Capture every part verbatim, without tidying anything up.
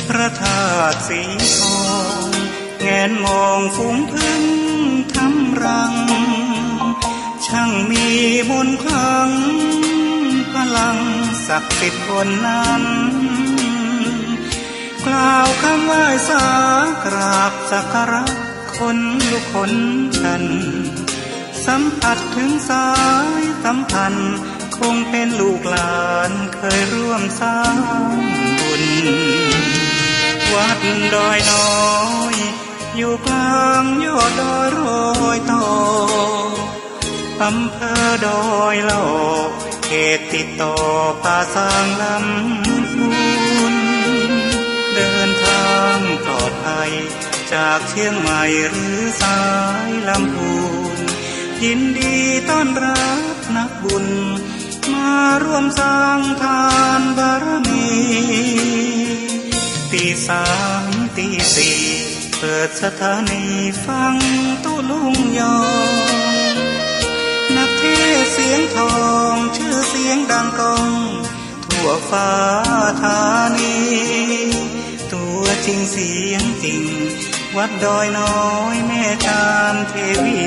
พระธาตุสีทอง แงนมองฝูงผึ้งทำรัง ช่างมีมนต์ขลัง พลังศักดิ์สิทธิ์บนนั้น กล่าวคำไหว้สากราบสักการะ ขนลุกขนชัน สัมผัสถึงสายสัมพันธ์ คงเป็นลูกหลานเคยร่วมสร้างบุญ วัดดอยน้อย อยู่กลางยอดดอยรอยต่อ อำเภอดอยหล่อ เขตติดต่อป่าซางลำพูน เดินทางปลอดภัย จากเชียงใหม่หรือสายลำพูน ยินดีต้อนรับนักบุญ มาร่วมสร้างทานบารมี ตีสามตีสี่ เปิดสถานีฟังตุ๊ลุงยอง นักเทศน์เสียงทอง ชื่อเสียงดังก้อง ทั่วฟ้าธานี ตัวจริงเสียงจริง วัดดอยน้อยแม่จามเทวี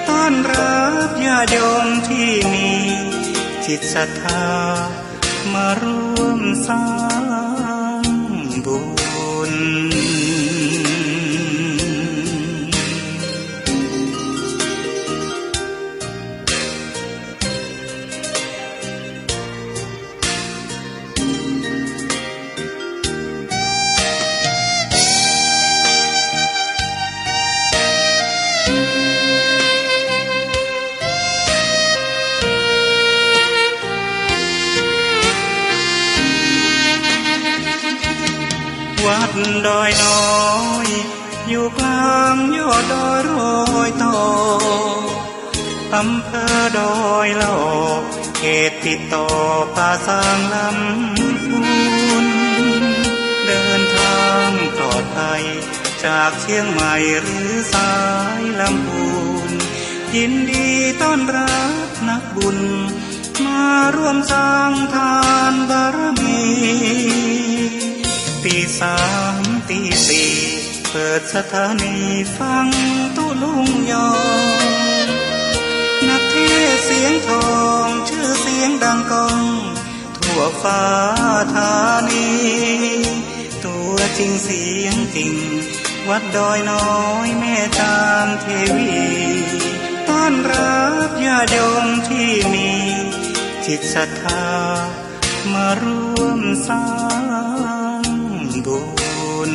ต้อนรับญาติโยมที่มีจิตศรัทธา มาร่วมสร้างบุญ วัดดอยน้อย อยู่กลางยอดดอยรอยต่อ อำเภอดอยหล่อ เขตติดต่อป่าซางลำพูน เดินทางปลอดภัย จากเชียงใหม่หรือสายลำพูน ยินดีต้อนรับนักบุญ มาร่วมสร้างทานบารมี ตีสามตีสี่ เปิดสถานีฟังตุ๊ลุงยอง นักเทศน์เสียงทอง ชื่อเสียงดังก้อง ทั่วฟ้าธานี ตัวจริงเสียงจริง วัดดอยน้อยแม่จามเทวี ต้อนรับญาติโยมที่มีจิตศรัทธา มาร่วมสร้างบุญ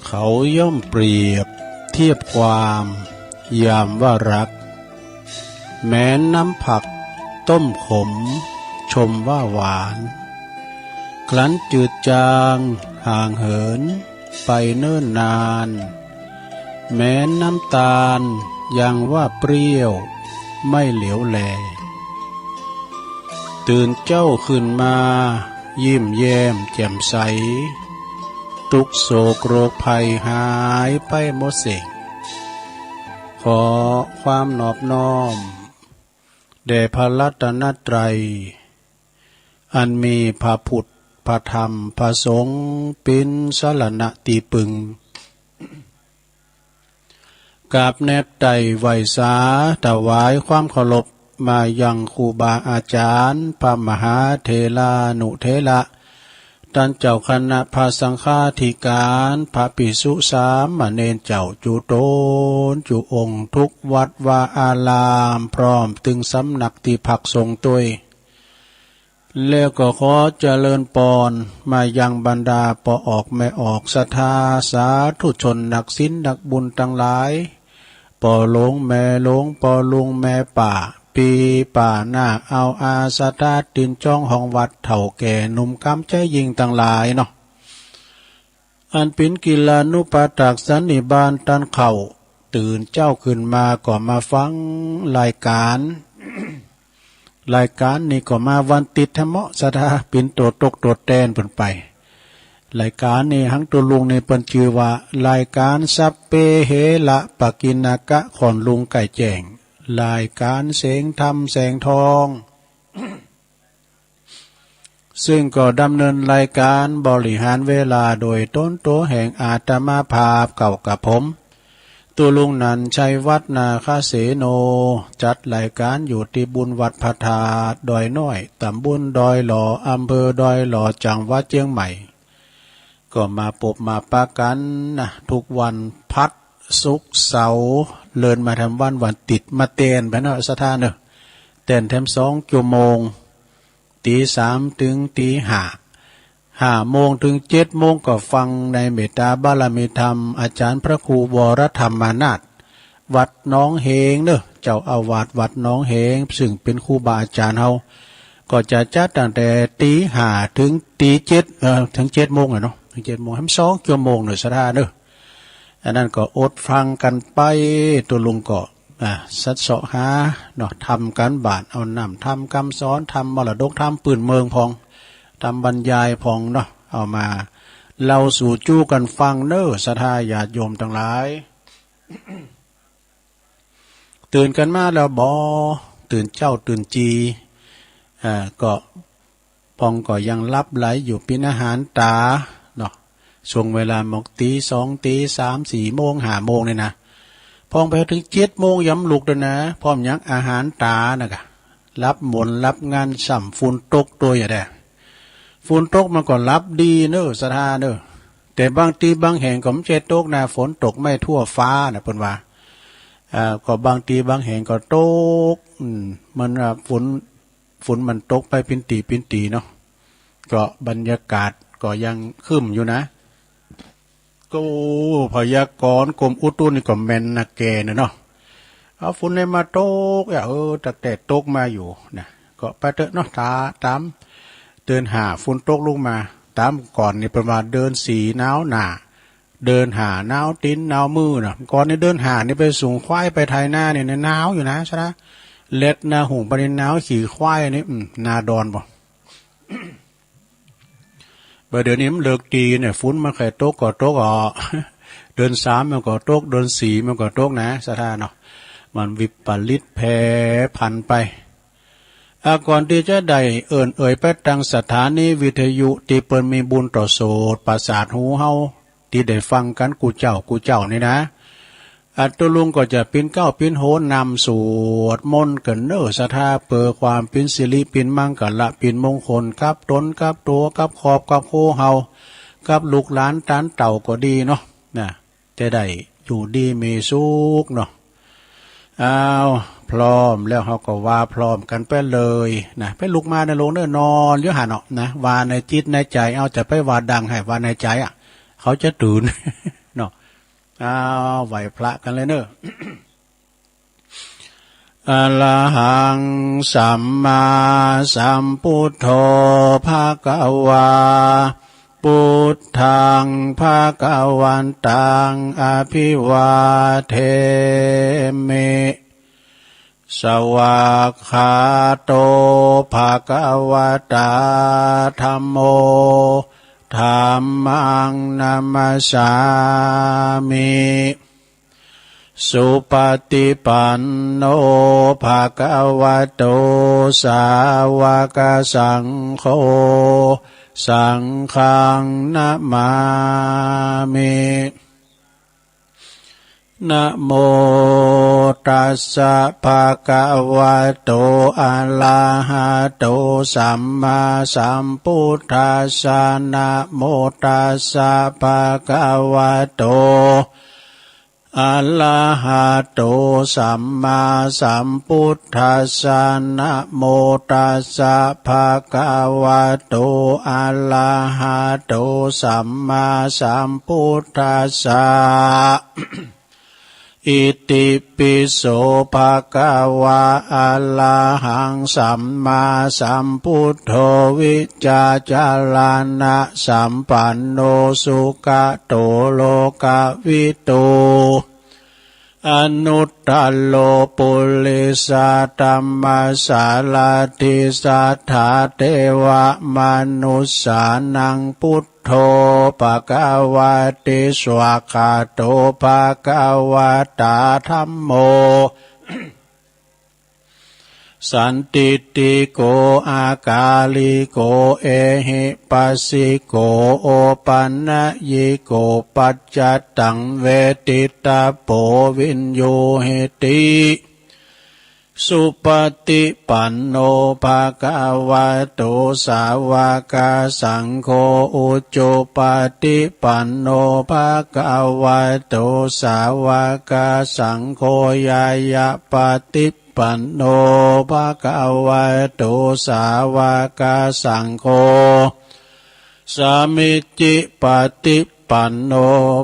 เขาย่อมเปรียบเทียบความยามว่ารัก แม้นน้ำผักต้มขมชมว่าหวาน ครั้นจืดจางห่างเหินไปเนิ่นนาน แม้นน้ำตาลยังว่าเปรี้ยวไม่เหลียวแล ตื่นเจ๊าขึ้นมายิ้มแย้มแจ่มใส ทุกข์โศกโรคภัยหายไปหมดสิ้น ขอความนอบน้อมแด่พระรัตนตรัย อันมีพระพุทธ พระธรรมพระสงฆ์เป๋นสรณะตี้ปึง กราบแนบไต่ไหว้สาถวายความเคารพมายังครูบาอาจ๋ารย์ พระมหาเถรานุเถระ ต้านเจ้าคณะพระสังฆาธิการ พระภิกษุสามเณรเจ้าจุ๊ต๋นจุ๊องค์ กู้วัดวาอาราม พร้อมตึงสำนักตี้พักสงฆ์ตวย แล้วก็ขอเจริญปอนมายังบรรดาป้อออกแม่ออก ศรัทธาสาธุชน นักศีลนักบุญตังหลาย ป้อหลวงแม่หลวง ป้อลุงแม่ป้า ปี้ป้าน้า เอาอาสาธาตินจ้องห้องวัด เฒ่าแก่หนุ่มก๋ำใจ๊ยิ่งตังหลายเนาะ อันเป๋นกิลานุปัฏฐากสันนิบาตต้านเค้า ตื่นเจ๊าขึ้นมาก็มาฟังรายก๋าน รายก๋านนี้ก็มาวันติ๊ดแต๊เหมาะ ศรัทธาเป๋นตั๋วตกตั๋วแตนเปิ้นไป รายก๋านนี้หังตุ๊ลุงนี่เปิ้นจื้อว่า รายก๋านสัพเพเหระปกิณณกะ ค่อนลุงใก้แจ้ง รายก๋านเสียงธรรมแสงทอง ซึ่งก็ดำเนินรายก๋านบริหารเวลาโดยต๋นตั๋วแห่งอาตมาภาพเก่ากับผม ตุ๊ลุงนันท์ ชัยวัฒน์ นาคเสโน จัดรายก๋านอยู่ตี้บุญวัดพระธาตุดอยน้อย ต๋ำบลดอยหล่อ อำเภอดอยหล่อ จังหวัดเจียงใหม่ ก็มาปบมาปะกั๋นนะ กู้วันพฤหัส ศุกร์ เสาร์ เลื่อนมาแถมวัน วันติ๊ด มาแตนไปเนาะ ศรัทธาเนาะ แตนแถมสองจั่วโมง ตี๋สามเถิงตี๋ห้า ห้าโมงเถิงเจ็ดโมงก็ฟังในเมตตาบารมีธรรม อาจ๋ารย์พระครูวรธรรมนาถ วัดหนองเหงเนาะ เจ้าอาวาสวัดหนองเหง ซึ่งเป๋นครูบาอาจ๋ารย์เฮา ก็จะจัดตั้งแต่ตี๋ห้าเถิงตี๋เจ็ด เอ่อ เถิงเจ็ดโมงอะเนาะ เถิงเจ็ดโมง แถมสองจั่วโมงเนาะ ศรัทธาเนาะ อันนั้นก็อดฟังกั๋นไป ตุ๊ลุงก็ อ่า สัดเซาะหาเนาะ ทำก๋านบ้าน เอาน้ำธรรมกำสอน ธรรมมรดก ธรรมปื้นเมืองพ่อง ธรรมบรรยายพ่องเนาะ เอามาเล่าสู่จู๊กั๋นฟังเนาะ ศรัทธาญาติโยมตังหลาย ตื่นกั๋นมาแล้วบ่ ตื่นเจ๊าตื่นจี อ่า ก็ พ่องก็ยังหลับไหลอยู่ เป๋นอาหารต๋าเนาะ ช่วงเวลาหมอกตี๋สอง ตี๋สาม สี่โมง ห้าโมงนี่นะ พ่องไปเถิงเจ็ดโมงยังบ่ลุกเตื้อนะ พ่องยังอาหารต๋านะกะ หลับหมนหลับงัน ซ้ำฝนตกตวยอะแด ฝนตกมันก็หลับดีเนาะ ศรัทธาเนาะ แต่บางตี้บางแห่งก็บ่ใจ้ตกนะ ฝนตกไม่ทั่วฟ้านะ เปิ้นว่า อ่า ก็บางตี้บางแห่งก็ตก อืม มันว่าฝน ฝนมันตกไปเป๋นตี๋เป๋นตี๋เนาะ ก็บรรยากาศก็ยังครึ้มอยู่นะ ก็พยากรณ์กรมอุตุนี่ก็แม่นนักแก่เนาะ เอาฝนนี่มาตกอะ เออ ตั้งแต่ตกมาอยู่นะ ก็ไปเต๊อะเนาะ ต๋า ต๋าม เดือนห้าฝนตกลงมา ต๋ามก่อนนี่เปิ้นว่าเดือนสี่หนาวหน้า เดือนห้าหนาวตี๋นหนาวมือเนาะ ก่อนนี่เดือนห้านี่ไปสูงควายไปไถนานี่นะ หนาวอยู่นะ ศรัทธา แล็ดหน้าหุงไปนี่หนาว ขี้ควายนี่ อืม หน้าดอนบ่ บ่าเดี๋ยวนี้มันเลิกดีเนี่ย ฝนมันใค่ตกก็ตกอ่อ เดือนสามมันก็ตก เดือนสี่มันก็ตกนะ ศรัทธาเนาะ มันวิปริตแผ่ผันไป อ่า ก่อนตี้จะได้เอิ้นเอ่ยไปตางสถานีวิทยุตี้เปิ้นมีบุญต่อโสตประสาทหูเฮา ตี้ได้ฟังกั๋นกู้เจ้ากู้เจ้านี่นะ อาตุ๊ลุงก็จะปิ้นเก๊าปิ้นโหนนำสวดมนต์กั๋นเนาะ ศรัทธา เปื้อความปิ้นสิริปิ้นมังคละปิ้นมงคลกับตนกับตั๋วกับครอบกับครัวเฮา กับลูกหลานตานเต้าก็ดีเนาะ นะ จะได้อยู่ดีมีสุขเนาะ อ้าว พร้อมแล้วเฮาก็ว่าพร้อมกั๋นไปเลยนะ ไปลุกมาเน่อลุงเน่อ นอนอยู่หั้นเนาะนะ ว่าในจิตในใจ๋ เอา จะไปว่าดังหื้อ ว่าในใจ๋อะ เขาจะตื่นเนาะ อ้าว ไหว้พระกั๋นเลยเนาะ อะระหังสัมมาสัมพุทโธภะคะวา พุทธังภะคะวันตังอะภิวาเทมิ สวากขาโตภะคะวะตา ธัมโม ธัมมังนะมัสสามิ สุปฏิปันโนภะคะวะโต สาวกสังโฆ สังฆังนะมามิ นะโมตัสสะ ภะคะวะโต อะระหะโต สัมมาสัมพุทธัสสะ นะโมตัสสะ ภะคะวะโต อะระหะโต สัมมาสัมพุทธัสสะ นะโมตัสสะ ภะคะวะโต อะระหะโต สัมมาสัมพุทธัสสะ อิติปิโส ภะคะวะ อะระหัง สัมมาสัมพุทโธ วิชชาจารณะสัมปันโน สุขะโต โลกะวิทู อนุตตโร ปุริสะธัมมะสารถิ สัทธาเทวะมนุสสานัง พุทโธ ภะคะวะติ สวากขาโต ภะคะวะตา ธัมโม สันทิฏฐิโก อากาลิโก เอหิปัสสิโก โอปันนยิโก ปัจจตัง เวทิตถะโพ วิญญูหิติ สุปฏิปันโน ภะคะวะโต สาวกสังโฆ อุจุปฏิปันโน ภะคะวะโต สาวกสังโฆ ญาณปฏิปันโน ภะคะวะโต สาวกสังโฆ สามิจฉิปฏิปันโน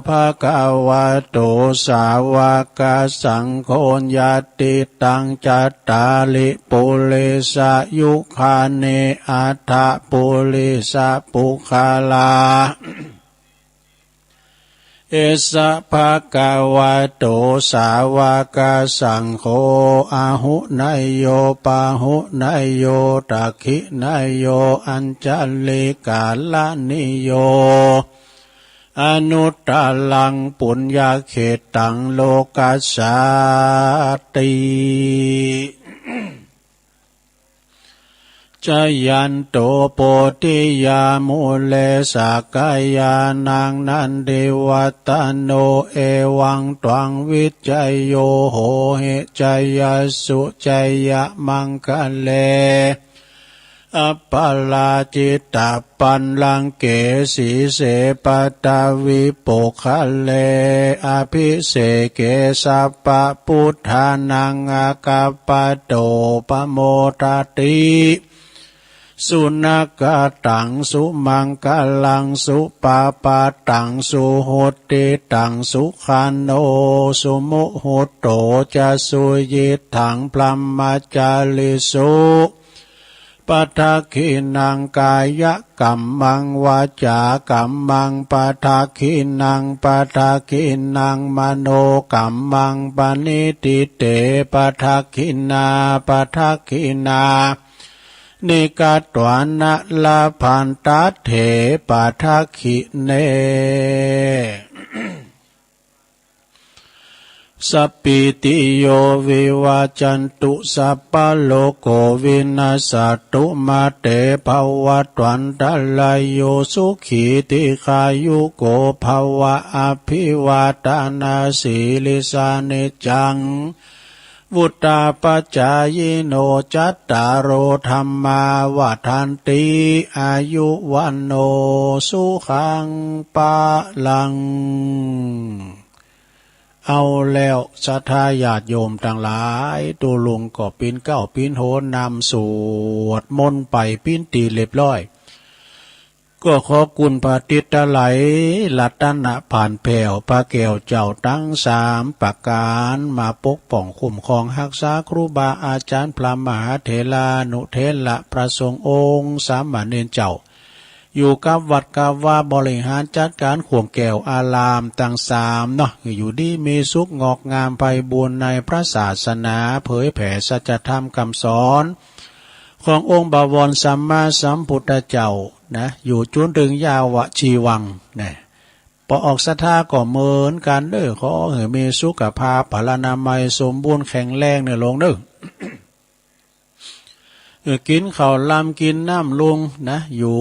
ภะคะวะโต สาวกสังโฆ ญาติตัง จัตตาริ ปุริสะยุคคานิ อัฏฐะ ปุริสะปุคคลา เอสะ ภะคะวะโต สาวกสังโฆ อาหุเนยโย ปาหุเนยโย ทักขิเนยโย อัญชลิกาลานิโย อนุตตรัง ปุญญะเขตตัง โลกัสสาติ จายันโต โพธิยามูเล สักกายานัง นันทิวัตตโน เอวังตวัง วิจโย โหหิ จายสสุ จายมังคะเล อัปปะราจิตะปัลลังเก สีเส ปัทวิปุคคะเล อภิเสเก สัพพะพุทธานัง อาคัปปะโต ปะโมดะติ สุนะคะตัง สุมังคะลัง สุปะปะตัง สุหุตติตัง สุขันโณ สุมุหุตโต จะ สุยิตถัง พรหมจาริสุ ปะทักขิณัง กายะกัมมัง วาจากัมมัง ปะทักขิณัง ปะทักขิณัง มโนกัมมัง ปะณิทิเต ปะทักขิณา ปะทักขิณานิ กัตวานะ ละพันตะเถ ปะทักขิเณ สัพพีติโย วิวัจจันตุ สัพพะโรโค วินัสสะตุ มาเต ภะวัตวันตะราโย สุขี ทีฆายุโก ภะวะ อะภิวาทะนาสีลิสสะ นิจจัง วุฑฒาปะจายิโน จัตตาโร ธัมมา วัฑฒันติ อายุ วัณโณ สุขัง พะลัง เอาแล้ว ศรัทธาญาติโยมตังหลาย ตุ๊ลุงก็ปิ๊นเก๊าปิ๊นโหนนำสวดมนต์ไปปิ๊นตี๋เรียบร้อย ก็ขอคุณพระติดตะไหล รัตนะผ่านแผ้ว พระแก้วเจ้าตังสามประก๋าน มาปกป้องคุ้มครองฮักษาครูบาอาจ๋ารย์ พระมหาเถรานุเถระ พระสงฆ์องค์สามเณรเจ้า อยู่กับวัดกับวา บริหารจัดก๋านข่วงแก้วอารามตังสามเนาะ หื้ออยู่ดีมีสุข งอกงามไพบูลย์ในพระศาสนา เผยแผ่สัจธรรมกำสอน ขององค์บวรสัมมาสัมพุทธเจ้านะ อยู่จ๋นเถิงยาวะจีวังนะ ปอออกศรัทธาก็เหมือนกั๋นเน่อ ขอหื้อมีสุขภาพพลานามัยสมบูรณ์แข็งแรงเน่อลุงเน่อ เออ กิ๋นข้าวลำกิ๋นน้ำลุงนะ อยู่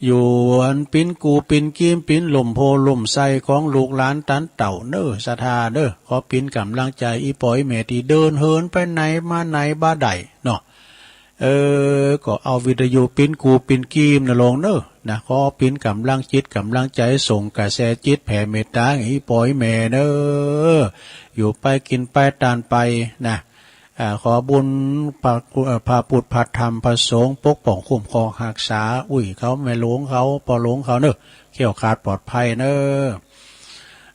อยู่อันเป๋นกู้เป๋นเกมเป๋นล่มโพธิ์ล่มไทรของลูกหลานต้านเต้าเน่อ ศรัทธาเน่อ ขอเป๋นก๋ำลังใจ๋ อี่ป้ออี่แม่ตี้เดินเหินไปไหนมาไหนบ่ได้เนาะ เออ ก็เอาวิทยุเป๋นกู้เป๋นเกมน่ะลงเน่อ นะ ขอเป๋นก๋ำลังจิตก๋ำลังใจ๋ ส่งกระแสจิตแผ่เมตต๋า อี่ป้ออี่แม่เน่อ อยู่ไปกิ๋นไปต้านไปนะ อ่า ขอบุญพระ เอ่อ พระพุทธพระธรรมพระสงฆ์ ปกป้องคุ้มครองฮักษา อุ้ยเขา แม่หลวงเขา ป้อหลวงเขาเน่อ แคล้วคลาดปลอดภัยเน่อ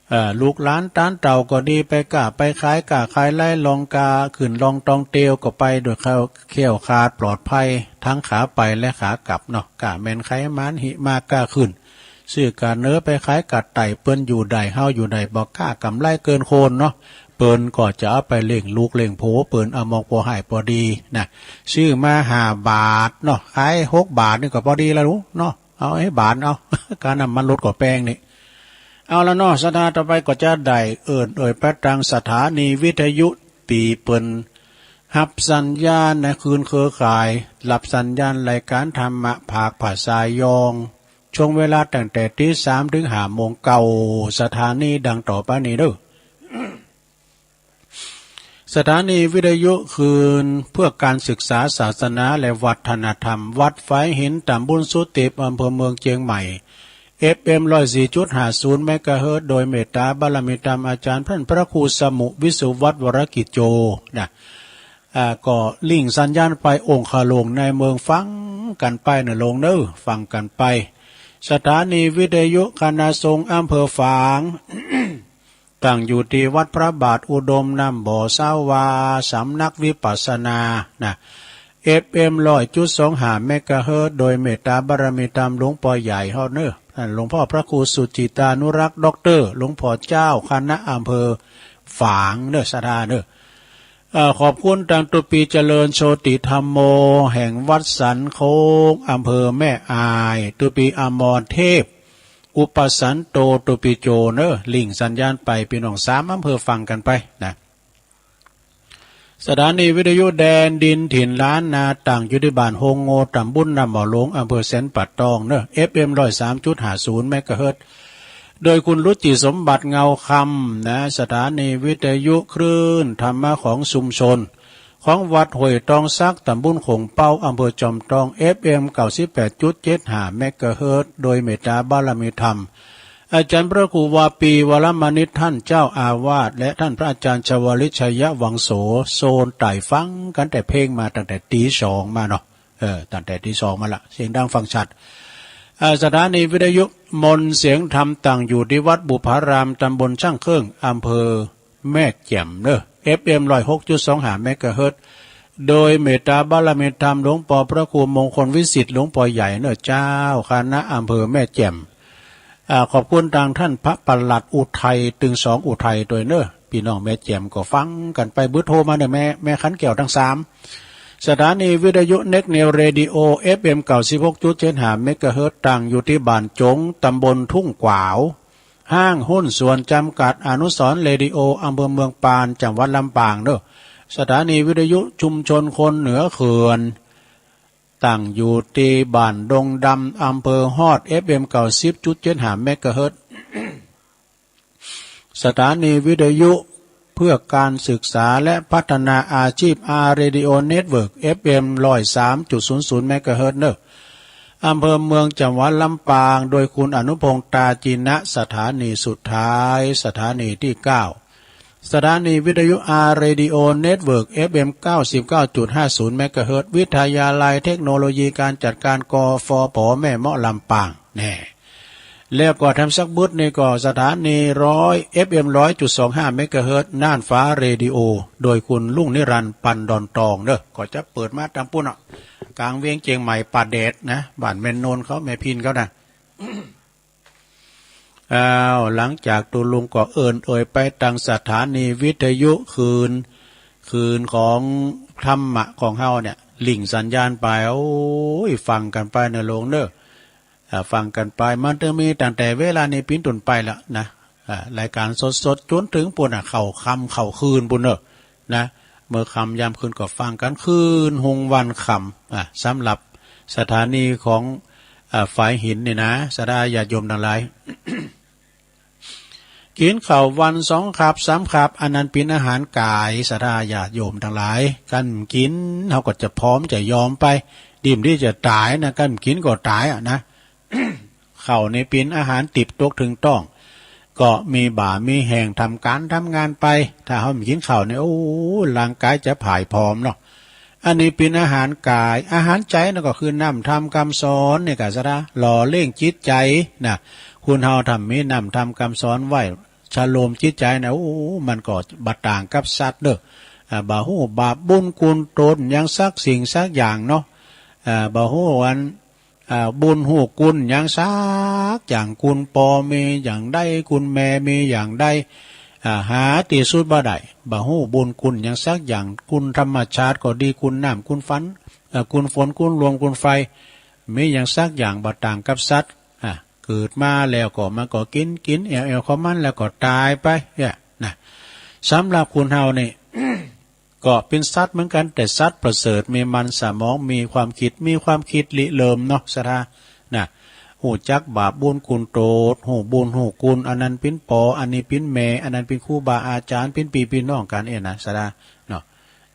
เอ่อ ลูกหลานต้านเต้าก็ดี ไปก้าไปขาย ก้าขายไล่ล่อง ก้าขึ้นล่องตองเตียวก็ไปโดยแคล้ว แคล้วคลาดปลอดภัย ทั้งขาไปและขากลับเนาะ ก้าแม่นใครหมานหิมากก้าขึ้น ซื้อก้าเหนือไปขายก้าใต้ เปิ้นอยู่ได้ เฮาอยู่ได้บ่ ก้ากำไรเกินควรเนาะ เปิ้นก็จะเอาไปเลี้ยงลูกเลี้ยงผัวเปิ้น เอามองปอฮ้ายปอดีนะ ซื้อมาห้าบาทเนาะ ขายหกบาทนี่ก็ปอดีแล้วลูกเนาะ เอาไอ้บาทเอา ก้าน้ำมันรถก็แปงนี่ เอาละเนาะ ศรัทธา ต่อไปก็จะได้เอิ้นเอ่ยไปตางสถานีวิทยุตี้เปิ้นฮับสัญญาณในคลื่นเครือข่าย ฮับสัญญาณรายก๋านธรรมะภาคภาษายอง ช่วงเวลาตั้งแต่ตีสามเถิงห้าโมงเก๊าสถานีดังต่อไปนี้เน่อ สถานีวิทยุคลื่นเพื่อการศึกษาศาสนาและวัฒนธรรม วัดฝายหิน ต๋ำบลสุเต็บ อำเภอเมืองเจียงใหม่ เอฟเอ็ม ร้อยสี่จุดห้าศูนย์ เมกะเฮิรตซ์ โดยเมตต๋าบารมีธรรมอาจ๋ารย์ต้านพระครูสมุห์ วิสุวัฒน์ วรกิจโจ นะ อ่า ก็ริ่งสัญญาณไปองคาโลงในเมือง ฟังกั๋นไปเน่อลงเน่อ ฟังกั๋นไป สถานีวิทยุคณะสงฆ์อำเภอฝาง ตั้งอยู่ตี้วัดพระบาทอุดมน้ำบ่อ ซาวา สำนักวิปัสสนา นะ เอฟเอ็ม ร้อยจุดสองห้า เมกะเฮิรตซ์ โดยเมตต๋าบารมีธรรมหลวงป้อใหญ่เฮาเน่อ ท่านหลวงป้อพระครูสุจิตานุรักษ์ ด็อกเตอร์ หลวงป้อเจ้าคณะอำเภอฝางเน่อ ศรัทธาเน่อ เอ่อ ขอบคุณตางตุ๊ปี๋เจริญโชติธัมโม แห่งวัดสันโค้ง อำเภอแม่อาย ตุ๊ปี๋อมรเทพ อุปสันโต ตุ๊ปี๋โจเน่อ ริ่งสัญญาณไป ปี้น้องสามอำเภอฟังกั๋นไปนะ สถานีวิทยุแดนดินถิ่นล้านนา ตั้งอยู่ตี้บ้านโฮงโง่ ต๋ำบลน้ำบ่อหลวง อำเภอแสนป่าตองเน่อ เอฟเอ็ม ร้อยสามจุดห้าศูนย์ เมกะเฮิรตซ์ โดยคุณรุจิสมบัติเงาคำนะ สถานีวิทยุคลื่นธรรมะของชุมชน ของวัดห้วยตองสัก ต๋ำบลโข่งเป๊า อำเภอจอมตอง เอฟเอ็ม เก้าสิบแปดจุดเจ็ดห้า เมกะเฮิรตซ์ โดยเมตต๋าบารมีธรรม อาจ๋ารย์พระครูวาปี วรมณิช ต้านเจ้าอาวาส และต้านพระอาจ๋ารย์ชวลิต ชัยวังโส โซนใต้ ฟังกั๋นแต่เพลงมาตั้งแต่ตี๋สองมาเนาะ เออ ตั้งแต่ตี๋สองมาละ เสียงดังฟังชัด อ่า สถานีวิทยุมนต์เสียงธรรม ตั้งอยู่ตี้วัดบุพาราม ต๋ำบลช่างเครื่อง อำเภอแม่แจ่มเน่อ เอฟเอ็ม ร้อยหกจุดสองห้า เมกะเฮิรตซ์ โดยเมตต๋าบารมีธรรมหลวงป้อพระครูมงคลวิสิทธิ์ หลวงป้อใหญ่เน่อ เจ้าคณะอำเภอแม่แจ่ม อ่า ขอบคุณตางต้านพระปลัดอุทัย ตึงสองอุทัยตวยเน่อ ปี้น้องแม่แจ่มก็ฟังกั๋นไป เบอร์โทรมาเน่อ แม่ แม่ขันแก้วตังสาม สถานีวิทยุเน็กนิวเรดิโอ เอฟเอ็ม เก้าสิบหกจุดเจ็ดห้า เมกะเฮิรตซ์ ตั้งอยู่ตี้บ้านจง ต๋ำบลทุ่งกวาว ห้างหุ้นส่วนจำกัดอนุสรณ์เรดิโอ อำเภอเมืองปาน จังหวัดลำปางเน่อ สถานีวิทยุชุมชนคนเหนือเขื่อน ตั้งอยู่ตี้บ้านดงดำ อำเภอฮอด เอฟเอ็ม เก้าสิบจุดเจ็ดห้า เมกะเฮิรตซ์ สถานีวิทยุเพื่อการศึกษาและพัฒนาอาชีพ อาร์ เรดิโอ เน็ตเวิร์ก เอฟเอ็ม ร้อยสามจุดศูนย์ศูนย์ เมกะเฮิรตซ์ เน่อ อำเภอเมือง จังหวัดลำปาง โดยคุณอนุพงษ์ ตาจินะ สถานีสุดท้าย สถานีตี้เก้า สถานีวิทยุ อาร์ เรดิโอ เน็ตเวิร์ก เอฟเอ็ม เก้าสิบเก้าจุดห้าศูนย์ เมกะเฮิรตซ์ วิทยาลัยเทคโนโลยีการจัดการ กฟผ แม่เมาะ ลำปาง แน่ แล้วก็แถมสักบึดนี่ก็สถานีร้อย เอฟเอ็ม ร้อยจุดสองห้า เมกะเฮิรตซ์ น่านฟ้าเรดิโอ โดยคุณรุ่งนิรันดร์ ปันดอนตองเน่อ ก็จะเปิดมาตางปู๊นเนาะ ก๋างเวียงเจียงใหม่ ป่าแดดนะ บ้านแม่โนนเขา แม่พินเขานะ อ้าว หลังจากตุ๊ลุงก็เอิ้นเอ่ยไปตางสถานีวิทยุคลื่น คลื่นของธรรมะของเฮาเนี่ย ริ่งสัญญาณไป โอ้ย ฟังกั๋นไปเน่อลงเน่อ อ่า ฟังกั๋นไป มันจะมีตั้งแต่เวลานี้เป๋นต้นไปละนะ อ่า รายก๋านสดๆ จ๋นเถิงปู๊นน่ะ เข้าค่ำเข้าคืนปู๊นเน่อ นะ เมื่อค่ำยามคืนก็ฟังกั๋นคืนฮุงวันค่ำ อ่า สำหรับสถานีของ อ่า ฝายหินนี่นะ ศรัทธาญาติโยมตังหลาย กิ๋นข้าววันสองขับสามขับ อันนั้นเป๋นอาหารก๋าย ศรัทธาญาติโยมตังหลาย กั๋นกิ๋นเฮาก็จะผอมจะยอมไป ดิ้นดีจะต๋ายนะ กั๋นกิ๋นก็ต๋ายอะนะ ข้าวนี่เป๋นอาหารดิบตกเถิงต๊อง ก็มีบ่ามีแฮงทำก๋านทำงานไป ถ้าเฮาบ่กิ๋นข้าวนี่ โอ้ ร่างก๋ายจะผ่ายผอมเนาะ อันนี้เป๋นอาหารก๋าย อาหารใจ๋นั่นก็คือน้ำธรรมกำสอนนี่ก็ศรัทธา หล่อเลี้ยงจิตใจ๋นะ คนเฮาถ้ามีน้ำธรรมกำสอนไว้ ชะโลมจิตใจ๋นะ โอ้ มันก็บ่ต่างกับสัตว์เด้อ อ่า บ่ฮู้บาปบุญคุณตนหยังสักสิ่งสักอย่างเนาะ อ่า บ่ฮู้อัน อ่า บุญฮู้คุณหยังสักอย่าง คุณป้อมีอย่างใด คุณแม่มีอย่างใด อ่า หาตี้สุดบ่ได้ บ่ฮู้บุญคุณหยังสักอย่าง คุณธรรมชาติก็ดี คุณน้ำ คุณฟัน อ่า คุณฝน คุณลม คุณไฟ มีหยังสักอย่างบ่ต่างกับสัตว์ อ่า เกิดมาแล้วก็มันก็กิ๋น กิ๋นแอ่วๆ ของมันแล้วก็ต๋ายไป เนี่ยนะ สำหรับคนเฮานี่ ก็เป๋นสัตว์เหมือนกั๋น แต่สัตว์ประเสริฐ มีมันสมอง มีความคิด มีความคิดริเริ่มเนาะ ศรัทธา นะ ฮู้จักบาปบุญคุณโทษ ฮู้บุญฮู้คุณ อันนั้นเป๋นป้อ อันนี้เป๋นแม่ อันนั้นเป๋นครูบาอาจ๋ารย์ เป๋นปี้เป๋นน้องกั๋นเองนะ ศรัทธา เนาะ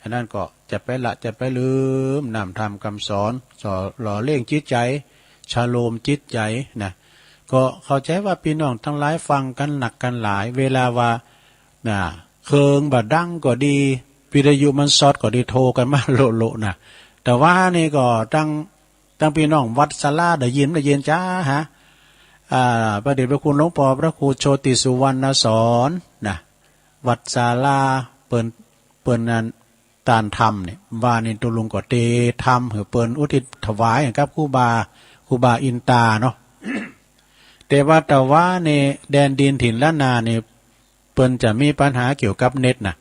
อันนั้นก็จะไปละ จะไปลืมน้ำธรรมกำสอน สอนหล่อเลี้ยงจิตใจ๋ ชะโลมจิตใจ๋นะ ก็เข้าใจ๋ว่าปี้น้องตังหลายฟังกั๋นนักกั๋นหลาย เวลาว่า น่ะ เครื่องบ่ดังก็ดี วิทยุมันซอดก็ดี โทรกั๋นมาโละๆ นะ แต่ว่านี่ก็ตัง ตังปี้น้องวัดศาลาได้ยิน ได้ยินจ้าฮะ อ่า พระเดชพระคุณหลวงป้อพระครูโชติสุวรรณสอนนะ วัดศาลา เปิ้น เปิ้นนั้น ต้านธรรมเนี่ย ว่านี่ตุ๊ลุงก็เตรียมธรรมหื้อเปิ้นอุทิศถวายกับครูบา ครูบาอินตาเนาะ แต่ว่า แต่ว่านี่แดนดินถิ่นล้านนานี่ เปิ้นจะมีปัญหาเกี่ยวกับเน็ตนะ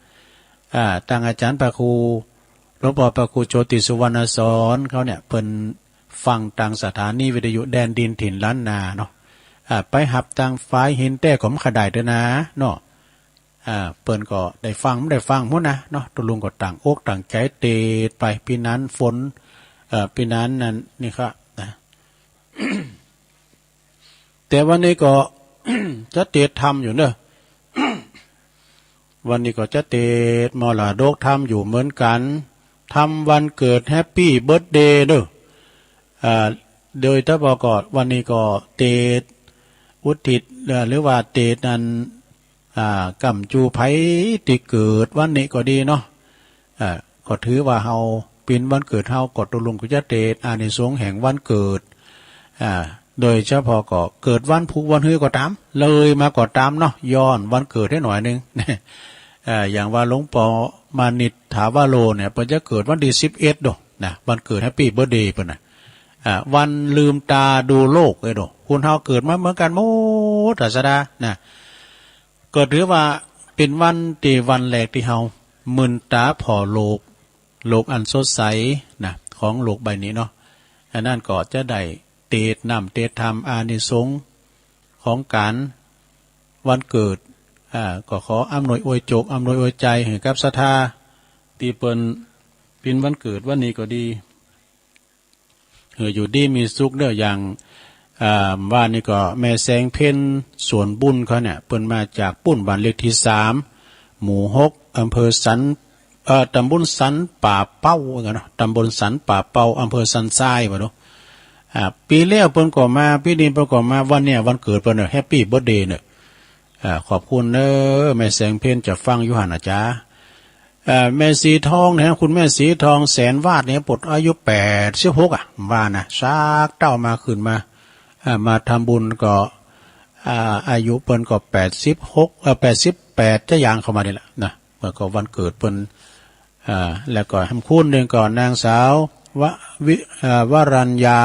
อ่า ตังอาจ๋ารย์พระครู หลวงป้อพระครูโชติสุวรรณสอนเขาเนี่ย เปิ้นฟังตางสถานีวิทยุแดนดินถิ่นล้านนาเนาะ อ่า ไปฮับตางฝายหินแต๊ก็บ่ค่อยได้เตื้อนาเนาะ อ่า เปิ้นก็ได้ฟังบ่ได้ฟังพู้นนะเนาะ ตุ๊ลุงก็ตั้งอกตั้งใจ๋เตรียมไป ปี้นั้นฝน เอ่อ ปี้นั้นนั่นนี่ครับนะ แต่วันนี้ก็ จะเตรียมธรรมอยู่เนาะ วันนี้ก็จะเตรียมมรดกธรรมอยู่เหมือนกั๋น ธรรมวันเกิด Happy Birthday เนาะ อ่า โดยเฉพาะก็วันนี้ก็เตรียมอุทิศ เอ่อ หรือว่าเตรียมนั้น อ่า ก้ำจู๋ใผตี้เกิดวันนี้ก็ดีเนาะ อ่า ก็ถือว่าเฮาเป๋นวันเกิดเฮา ก็ตุ๊ลุงก็จะเตรียมอานิสงส์แห่งวันเกิด อ่า โดยเฉพาะก็เกิดวันพูกวันฮือก็ต๋าม เลยมาก็ต๋ามเนาะ ย้อนวันเกิดหื้อหน่อยนึ่ง อ่า อย่างว่าหลวงป้อมานิตถาวโรเนี่ย เปิ้นจะเกิดวันตี้สิบเอ็ดโดนะ วันเกิด Happy Birthday เปิ้นนะ อ่า วันลืมต๋าดูโลกเอ้ยโด คนเฮาเกิดมาเหมือนกั๋นหมดอะ ศรัทธานะ ก็ถือว่าเป๋นวันตี้วันแรกตี้เฮามืนต๋าผ่อโลก โลกอันสดใสนะ ของโลกใบนี้เนาะ อันนั้นก็จะได้เตรียมน้ำเตรียมธรรมอานิสงส์ของก๋านวันเกิด อ่า ก็ขออำนวยอวยโจก อำนวยอวยใจ๋หื้อกับศรัทธาตี้เปิ้นเป๋นวันเกิดวันนี้ก็ดี เออ อยู่ดีมีสุขเด้อ อย่าง อ่า ว่านี่ก็แม่แสงเพ็ญ สวนบุญเขาเนี่ย เปิ้นมาจากปู๊น บ้านเลขตี้สาม หมู่หก อำเภอสัน เอ่อ ต๋ำบลสันป่าเป้าว่ากั๋นเนาะ ต๋ำบลสันป่าเป้า อำเภอสันทรายว่าเนาะ อ่า ปี๋แล้วเปิ้นก็มา ปี๋นี้เปิ้นก็มา วันเนี่ยวันเกิดเปิ้นเนี่ย Happy Birthday เนี่ย อ่า ขอบคุณเน้อ แม่แสงเพ็ญจะฟังอยู่หั้นนะจ๊ะ เอ่อ แม่สีทองเนี่ย คุณแม่สีทองแสนวาดเนี่ย ปลดอายุแปดสิบหกอะ ว่านะ สักเต้ามาขึ้นมา อ่า มาทำบุญก็ อ่า อายุเปิ้นก็แปดสิบหก เอ่อ แปดสิบแปด จะย่างเข้ามานี่แหละนะ เปิ้นก็วันเกิดเปิ้น อ่า แล้วก็แหมคู่นึ่งก็นางสาว วะ วิ อ่า วรัญญา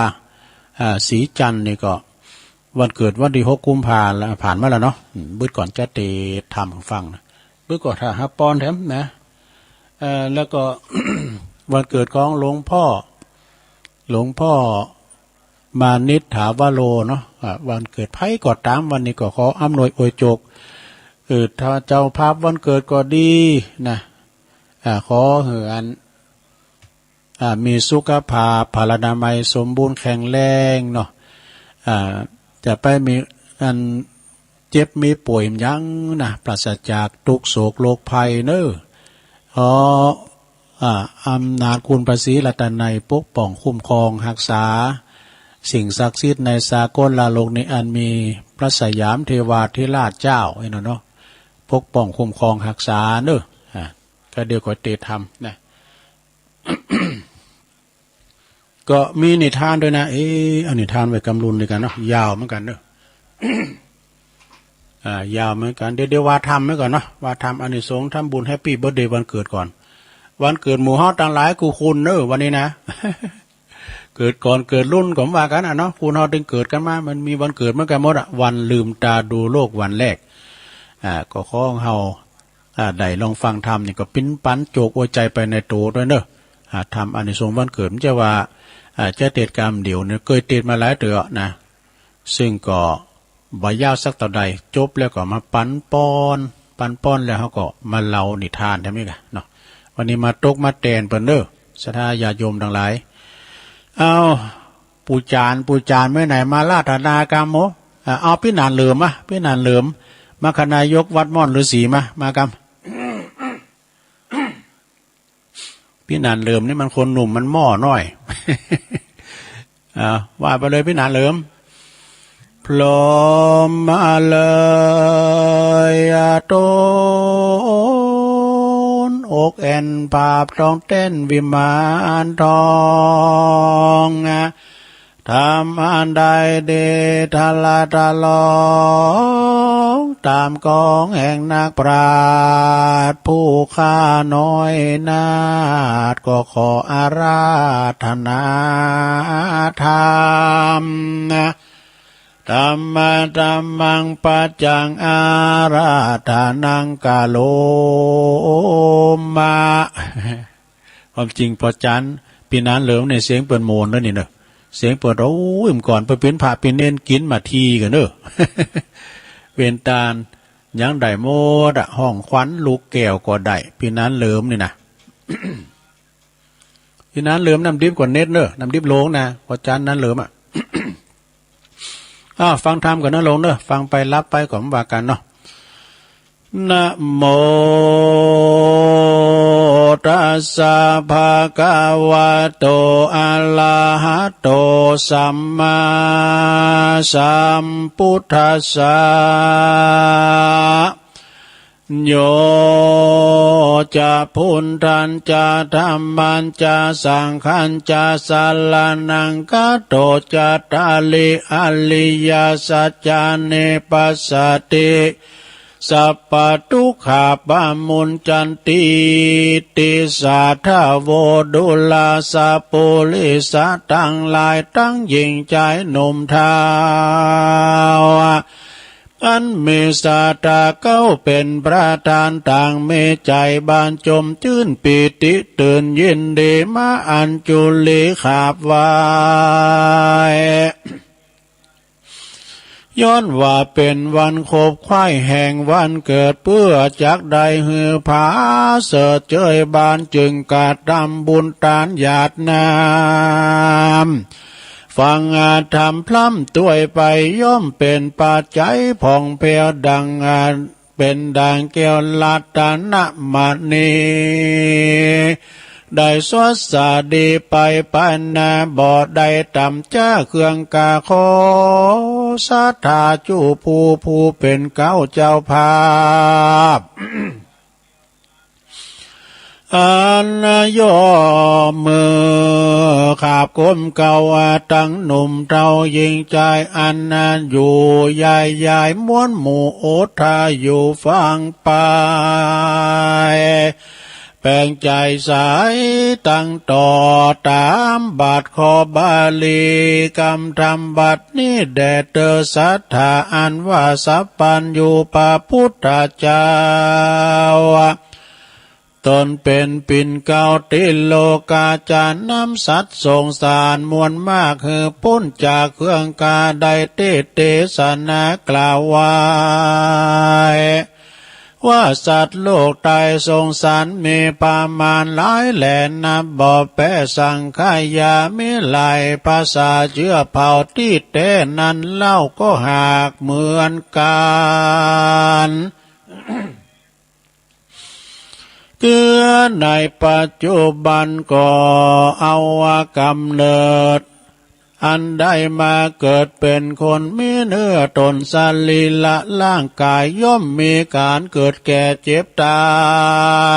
อ่า ศรีจันทร์นี่ก็ วันเกิดวันตี้หกกุมภาแล้ว ผ่านมาแล้วเนาะ อืม บึดก่อนจะเตรียมธรรมหื้อฟังนะ บึดก่อนถ้าฮับปอนแถมนะ เอ่อ แล้วก็ วันเกิดของหลวงป้อ หลวงป้อมานิตถาวโรเนาะ อ่า วันเกิดใผก็ต๋าม วันนี้ก็ขออำนวยอวยโจก เออ ถ้าเจ้าภาพวันเกิดก็ดีนะ อ่า ขอหื้ออัน อ่า มีสุขภาพพลานามัยสมบูรณ์แข็งแรงเนาะ อ่า จะไปมีอันเจ็บมีป่วยหยังนะ ปราศจากทุกข์โศกโรคภัยเนอะ เพราะ อ่า อำนาจคุณพระศรีรัตนัยปกป้องคุ้มครองฮักษา สิ่งศักดิ์สิทธิ์ในสากลโลกนี้ อันมีพระสยามเทวาธิราชเจ้าไอ้นั่นเนาะ ปกป้องคุ้มครองฮักษาเนอะ อ่า ก็เดี๋ยวก็เตรียมทำนะ ก็มีนิทานด้วยนะ เอ๊ะ เอานิทานไว้กำลุนดีกว่าเนาะ ยาวเหมือนกั๋นเนาะ อ่า ยาวเหมือนกั๋น เดี๋ยว เดี๋ยวว่าธรรมไว้ก่อนเนาะ ว่าธรรมอานิสงส์ทำบุญแฮปปี้เบิร์ธเดย์วันเกิดก่อน วันเกิดหมู่เฮาตังหลายกู้คนเนาะ วันนี้นะ เกิดก่อนเกิดรุ่นก็บ่ว่ากั๋นอะเนาะ คนเฮาตึงเกิดกั๋นมา มันมีวันเกิดเหมือนกั๋นหมดอะ วันลืมตาดูโลกวันแรก อ่า ก็ขอเฮา อ่า ได้ลองฟังธรรมนี่ก็ปิ๊นปันโจกหัวใจ๋ไปในตั๋วตวยเนาะ อ่า ธรรมอานิสงส์วันเกิด มันจะว่า อ่า จะเตรียมกำเดียวเนี่ย เกยเตรียมมาหลายเตื้อนะ ซึ่งก็บ่ยาวสักเต้าใด จบแล้วก็มาปันป้อน ปันป้อนแล้วเฮาก็มาเล่านิทานแถมนี้กั๋นเนาะ วันนี้มาตกมาแตนเปิ้นเนาะ ศรัทธาญาติโยมตังหลาย เอา ปู่จ๋ารย์ ปู่จ๋ารย์เมื่อไหนมาราธนากำโม อ่า เอาปี้หนานเหลิมอะ ปี้หนานเหลิม มรรคนายกวัดม่อนฤๅษีมา มากำ ปี้หนานเหลิมนี่มันคนหนุ่มมันหม้อน้อย อ่า ว่าไปเลยปี้หนานเหลิม พร้อมมาเลยอะ ตนอกแอ่นผาบทองแต้นวิมานทอง ธรรมอันใดดีทะละทะลอง ต๋ามกองแห่งนักปราชญ์ผู้ข้าน้อยนาถ ก็ขออาราธนาธรรม ธัมมะธัมมังปัจจังอาราธนังกะโรมะ ความจริงป้อจ๋ารย์ปี้หนานเหลิมเนี่ยเสียงเปิ้นโหมนแล้วนี่เนาะ เสียงเปิ้น โอ้ย เมื่อก่อนเปิ้นเป๋นพระเป๋นเณรกิ๋นมาทีกั๋นเนาะ เป๋นตาน ยังได้หมดอะ ฮ้องขวัญลูกแก้วก็ได้ ปี้หนานเหลิมนี่นะ ปี้หนานเหลิมน้ำดิบก็เน็ดเนาะ น้ำดิบโลงนะ ป้อจ๋ารย์หนานเหลิมอะ อ้าว ฟังธรรมก่อนนะโลงเนาะ ฟังไปหลับไปก็บ่ว่ากั๋นเนาะ นะโมตัสสะภะคะวะโต อะระหะโต สัมมาสัมพุทธัสสะ โย จะ พุทธัญจะ ธัมมัญจะ สังฆัญจะ สะระณัง คัจโฉ จะตาริ อะริยสัจจานิ ปัสสะติ สัพพะทุกขา ปะมุญจันติ ติสสะ ทะโว ดูราสะ ปุริสะตังหลาย ตังหญิงจายหนุ่มเฒ่า อันมีศรัทธาเข้าเป๋นประธาน ต่างมีใจ๋บานจมจื้น ปีติตื่นยินดี มาอัญจุลีกราบไหว้ ย้อนว่าเป๋นวันขบไข้แห่งวันเกิด เปื้อจักได้หื้อผาเสิดเจยบาน จึงกระทำบุญตานหยาดน้ำ ฟังธรรมพร่ำถ้วยไป ย่อมเป๋นปัจจัยผ่องแผ้วดัง เป๋นดังแก้วรัตนมณี ได้สดสะดีไป ปะนาบ่ได้ต่ำจ๊า เครื่องกาขอศรัทธาจุผู้ ผู้เป๋นเก๊าเจ้าภาพ อันย่อมมือขาบก้มเกล้าตังหนุ่มเฒ่าหญิงจาย อันอยู่ยายยายมวลหมู่โอทาอยู่ฟังไป แปลงใจ๋ใสตั้งต่อต๋ามบาทขอบาลีกำธรรมบัดนี้แด่เธอศรัทธา อันว่าสัพพัญญูพระพุทธเจ้า ตนเป๋นปิ่นเกล้าติโลกา จะนำสัตว์สงสารมวลมาก หื้อป๊นจากเครื่องกา ได้เทศน์เตสนากล่าวไว้ ว่าสัตว์โลกตายสงสารมีประมาณหลายแหล่นับบ่แป๊สังขยา มีหลายภาษาเจื้อเผ่าตี้แต๊นั้นเล่าก็หากเหมือนกั๋น คือในปัจจุบันก็เอากำเนิด อันได้มาเกิดเป๋นคนมีเนื้อตนสรีระร่างก๋ายย่อมมีก๋านเกิดแก่เจ็บต๋า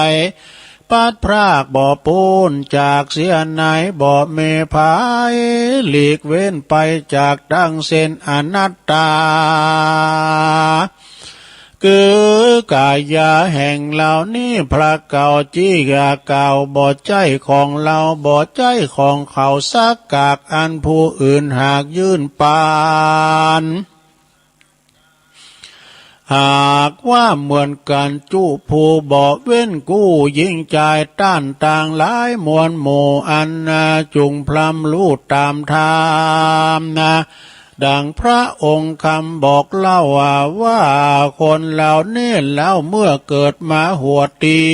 ย พลัดพรากบ่ปู้นจากเสียไหน บ่มีใผหลีกเว้นไปจากตังสิ้นอนัตตา คือก๋ายาแห่งเหล่านี้พระเก่าจี้กล่าวบ่ใจ้ของเฮา บ่ใจ้ของเขาสักกากอันผู้อื่นหากยื่นปาน หากว่าเหมือนกั๋นจุผู้บ่เว้นกู้หญิงจายต้านต่างหลายมวลหมู่อันนาจุ่งพร่ำฮู้ต๋ามธรรมนา ดังพระองค์คำบอกเล่าว่า ว่าคนเหล่านี้เล่าเมื่อเกิดมาหัวตี้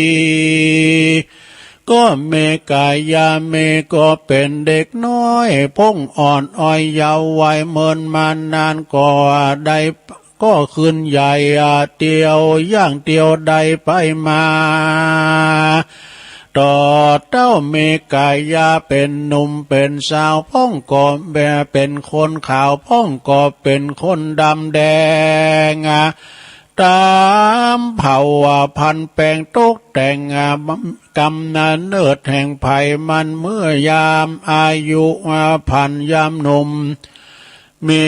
ก็มีก๋ายามีก็เป๋นเด็กน้อย พ่งอ่อนอ้อยเยาว์วัยเมินมานานก็ได้ ก็ขึ้นใหญ่เตียวย่างเตียวได้ไปมา ต่อเต้ามีก๋ายาเป๋นหนุ่มเป๋นสาว พ่องก็เป๋นคนขาว พ่องก็เป๋นคนดำแดง ต๋ามเผ่าพันธุ์แป๋งตกแต่ง กำเนิดแห่งใผมันเมื่อยามอายุพันยามหนุ่ม มี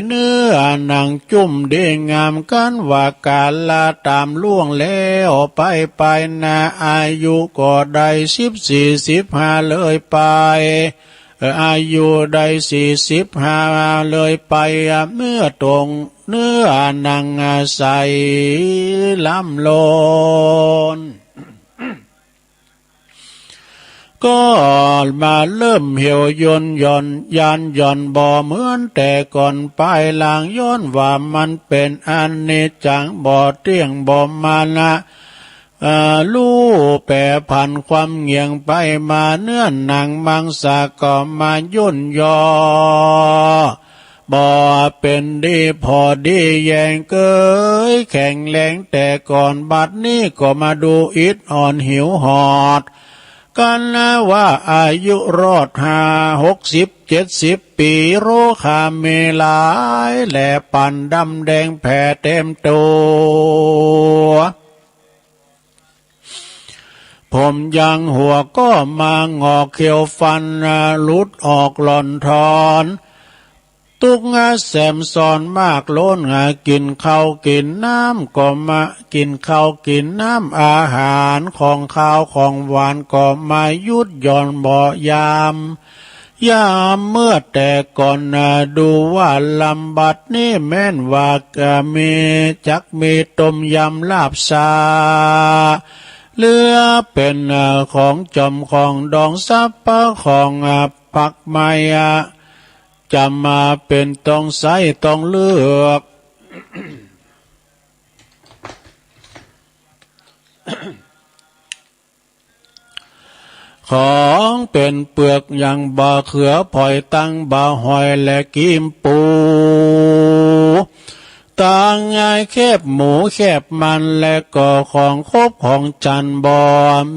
เนื้อหนังจุ้มดีงาม กั๋นว่ากาละต๋ามล่วงแล้วไปไปนา อายุก็ได้สิบสี่สิบห้าเลยไป เอ่อ อายุได้สี่สิบห้าเลยไป เมื่อตรงเนื้อหนังใสล้ำล้น ก็มาเริ่มเหี่ยวยนหย่อน ยานหย่อนบ่เหมือนแต่ก่อน ปายหลังย้อนว่ามันเป๋นอนิจจัง บ่เตี้ยงบ่มานะ เอ่อ ฮู้แปรผันความเหงี่ยงไปมา เนื้อหนังมังสาก็มาย่นย่อ บ่เป๋นดีผ่อดีแยงเกยแข็งแรงแต่ก่อน บัดนี้ก็มาดูอิดอ่อนหิวหอด กั๋นนะว่าอายุรอดห้าหกสิบเจ็ดสิบปี๋ โรคามีหลายแหล่ ปั่นดำแดงแผ่เต็มตั๋ว ผมยางหัวก็มาหงอก เขี้ยวฟันหลุดออกหล่อนถอน ตุ๊กข์แสมซ้อนมากล้น กิ๋นข้าวกิ๋นน้ำก็มา กิ๋นข้าวกิ๋นน้ำอาหารของคาวของหวานก็มาหยุดหย่อนบ่ยาม ยามเมื่อแต่ก่อนนา ดูว่าลำบัดนี้แม่นว่าจะมี จักมีต้มยำลาบซา เหลือเป๋นของจอมของดองสับปะของผักไม้ จะมาเป๋นต้องใส้ต้องเลือก ของเป๋นเปลือกอย่างบ่าเขือ ผอยตังบ่าหอยและกีมปู ตังแคบหมูแคบมัน และก็ของคบของจันทร์ บ่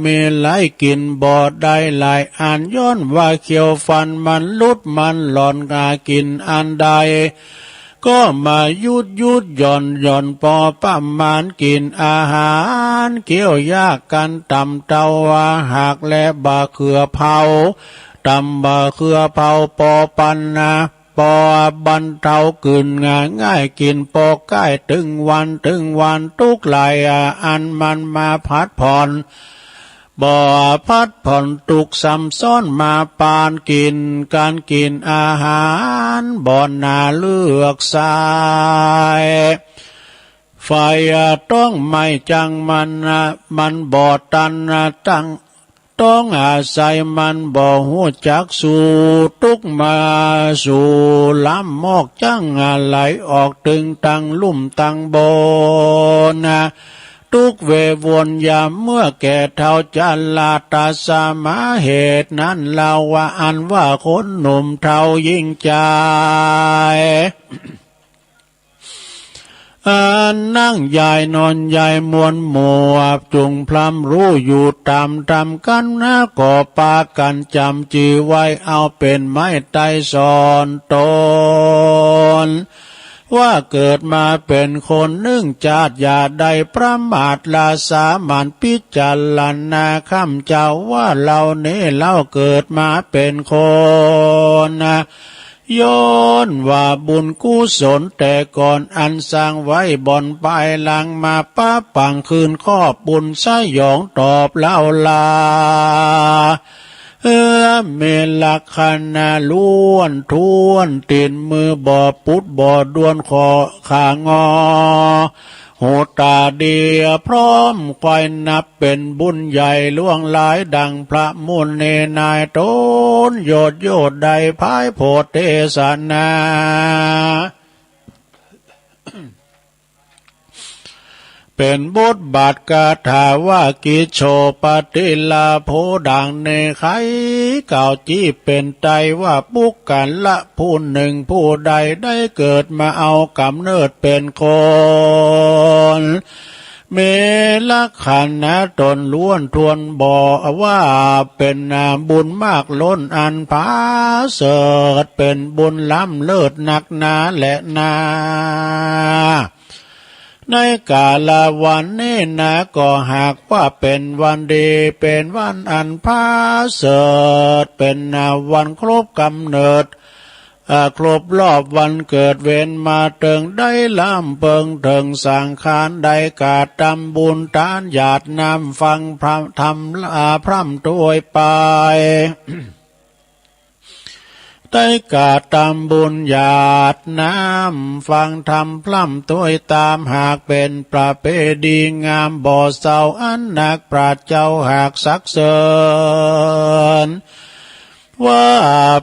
มีหลายกิ๋นบ่ได้หลายอัน ย้อนว่าเขี้ยวฟันมันหลุดมันหล่อน หากิ๋นอันใด ก็มาหยุดหยุดหย่อนหย่อนปอประมาณกิ๋นอาหาร เคี้ยวยากกั๋นต๋ามเต้าว่าหากและบ่าเขือเผา ต๋ามบ่าเขือเผาปอปันนา ปอบรรเทากืนง่ายง่ายกิ๋นปอใก้ตึงวันตึงวัน ตุ๊กข์หลายอันมันมาผัดผ่อน บ่ผัดผ่อนตุ๊กข์ซ้ำซ้อนมาปานกิ๋น ก๋านกิ๋นอาหารบ่หนาเลือกใส้ ไฟต้องไหม้จังมัน มันบ่ตันตั้ง ต้องอาศัยมันบ่ฮู้จักสู้ ตุ๊กข์มาสู่ล้ำมอกจั้งไหลออกตึงตังลุ่มตังบน ตุ๊กข์เววนยามเมื่อแก่เฒ่าจรา ตรัสมาเหตุนั้นเล่าว่า อันว่าคนหนุ่มเฒ่าหญิงชาย อันนั่งยายนอนยายมวลหมู่ จุ่งพร่ำรู้อยู่ต๋ามธรรมกั๋นนะ ก็ปากั๋นจ๋ำจือไว้ เอาเป๋นไม้ไต้สอนต๋น ว่าเกิดมาเป๋นคนนึ่งจาติ อย่าได้ประมาท ละสามัญพิจารณา คำเจ้าว่าเฮานี้เล่าเกิดมาเป๋นคนนะ ย้อนว่าบุญกุศลแต่ก่อน อันสร้างไว้บ่อนปายหลัง มาปะปังคืนครอบบุญสยองตอบเล่าลา เออ มีลักษณะล้วนถ้วน ตี๋นมือบ่ปุดบ่ด้วน ข้อขางอ หูต๋าดีพร้อม ควายนับเป๋นบุญใหญ่ ล่วงหลายดังพระมุนีนายต๋น โยชน์โยชน์ได้พายโพธิเทศนา เป๋นบทบาทคาถาว่า กิจโฉปฏิลาโภ ดังนี้ไขกล่าวจี้เป๋นไตรว่า ปุคคละผู้นึ่งผู้ใดได้เกิดมาเอาก๋ำเนิดเป๋นคน มีลักษณะต๋นล้วนถ้วน บ่ว่าเป๋นบุญมากล้นอันผาเสริฐ เป๋นบุญล้ำเลิศนักหนาแลนา ในก๋าละวันนี้นะ ก็หากว่าเป๋นวันดี เป๋นวันอันผาเสริฐ เป๋นวันครบก๋ำเนิด อ่า ครบรอบวันเกิดเวรมาเถิง ได้ลำเปิงเถิงสังขาร ได้กระตำบุญตานหยาดน้ำฟังพร่ำ ธรรม อ่า พร่ำถ้วยไป ได้กระตำบุญหยาดน้ำฟังธรรมพร่ำถ้วยต๋าม หากเป๋นประเพณีงามบ่เศร้า อันนักปราชญ์เจ้าหากสรรเสริญ ว่า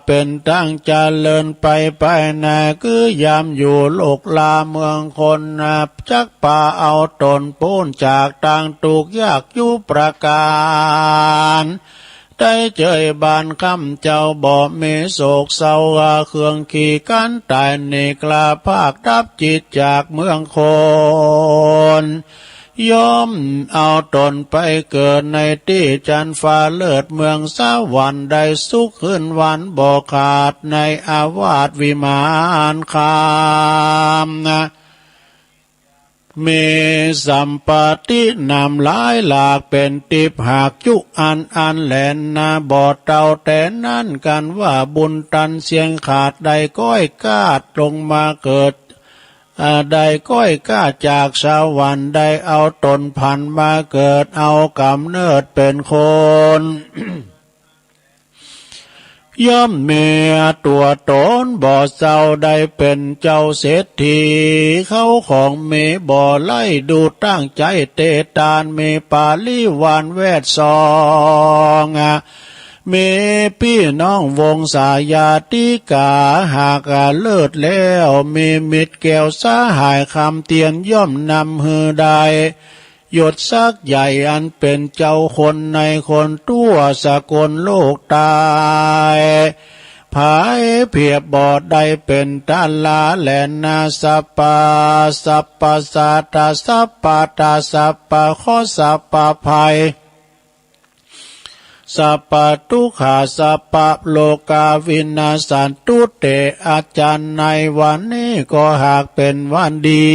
เป๋นตังเจริญไปไปนา คือยามอยู่โลกลาเมืองคนนา จักปาเอาต๋นป๊นจากตังตุ๊กข์ยากอยู่ประก๋าน ได้เจยบ้านคำเจ้าบ่มีโศกเศร้า เครื่องขีดกั๋นต๋ายนิกราภาคดับจิตจากเมืองคน ย่อมเอาต๋นไปเกิดในตี้จันฟ้าเลิศเมืองสวรรค์ ได้สุขขึ้นหวานบ่ขาดในอาวาสวิมานคามนะ มีสัมปตินำหลายหลากเป๋นติบหากจุอันอันแลนา บ่เต้าแต่นั้นกั๋นว่าบุญตันเสี้ยงขาด ได้ก้อยกาดลงมาเกิด อ่า ได้ก้อยกาดจากสวรรค์ ได้เอาต๋นผันมาเกิด เอาก๋ำเนิดเป๋นคน ย่อมมีตั๋วต๋นบ่เศร้า ได้เป๋นเจ้าเศรษฐี เข้าของมีบ่ไร้ ดูตั้งใจ๋เตตาน มีปริวารแวดส่อง มีปี้น้องวงศาญาติกา หากเลิศแล้ว มีมิตรแก้วสหายคำเตียน ย่อมนำหื้อได้ ยศศักดิ์ใหญ่อันเป๋นเจ้าคนนายคน ทั่วสกลโลกใต้ ภัยเผียบบ่ได้เป๋นต้านลาแลนา สัพพะ สัพพะสัตตะ สัพพะตา สัพพะเคราะห์ สัพพะภัย สัพพะทุกขา สัพพะโรคาวินาสสันตุเต อาจารย์ในวันนี้ก็หากเป๋นวันดี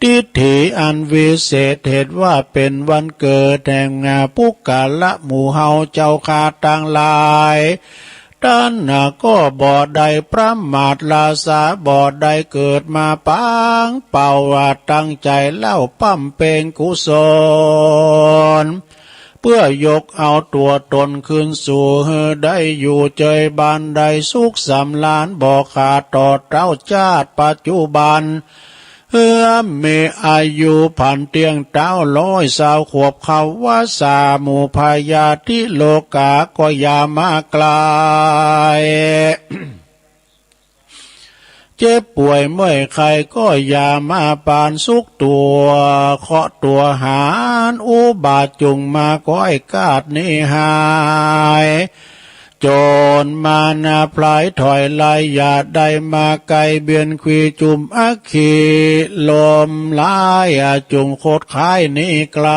ทิฏฐิอันวิเศษ เหตุว่าเป๋นวันเกิดแห่งปุคคละหมู่เฮาเจ้าข้าตังหลาย ต้านก็บ่ได้ประมาท ละสาบ่ได้เกิดมาปางเป่า ตั้งใจ๋เล่าบำเพ็งกุศล เปื้อยกเอาตั๋วต๋นคืนสู่ หื้อได้อยู่เจยบาน ได้สุขสำราญบ่ขาด ต่อเต๊าจาติปัจจุบัน เฮือมีอายุผันเตี้ยงเต๊าร้อยซาวขวบ เขาวาสาหมู่พญาธิโลกาก็อย่ามาไกล เจ็บป่วยเมื่อยไข้ก็อย่ามาปานสุขตั๋ว เคราะห์ตั๋วหานอุบาทจุ่งมาก้อยกาดหนีหาย โจรมานาพลายถอยไล่ อย่าได้มาไกลเบียนขวีจุ่มอัคคี ลมร้ายจุ่งโคตรคายหนีไกล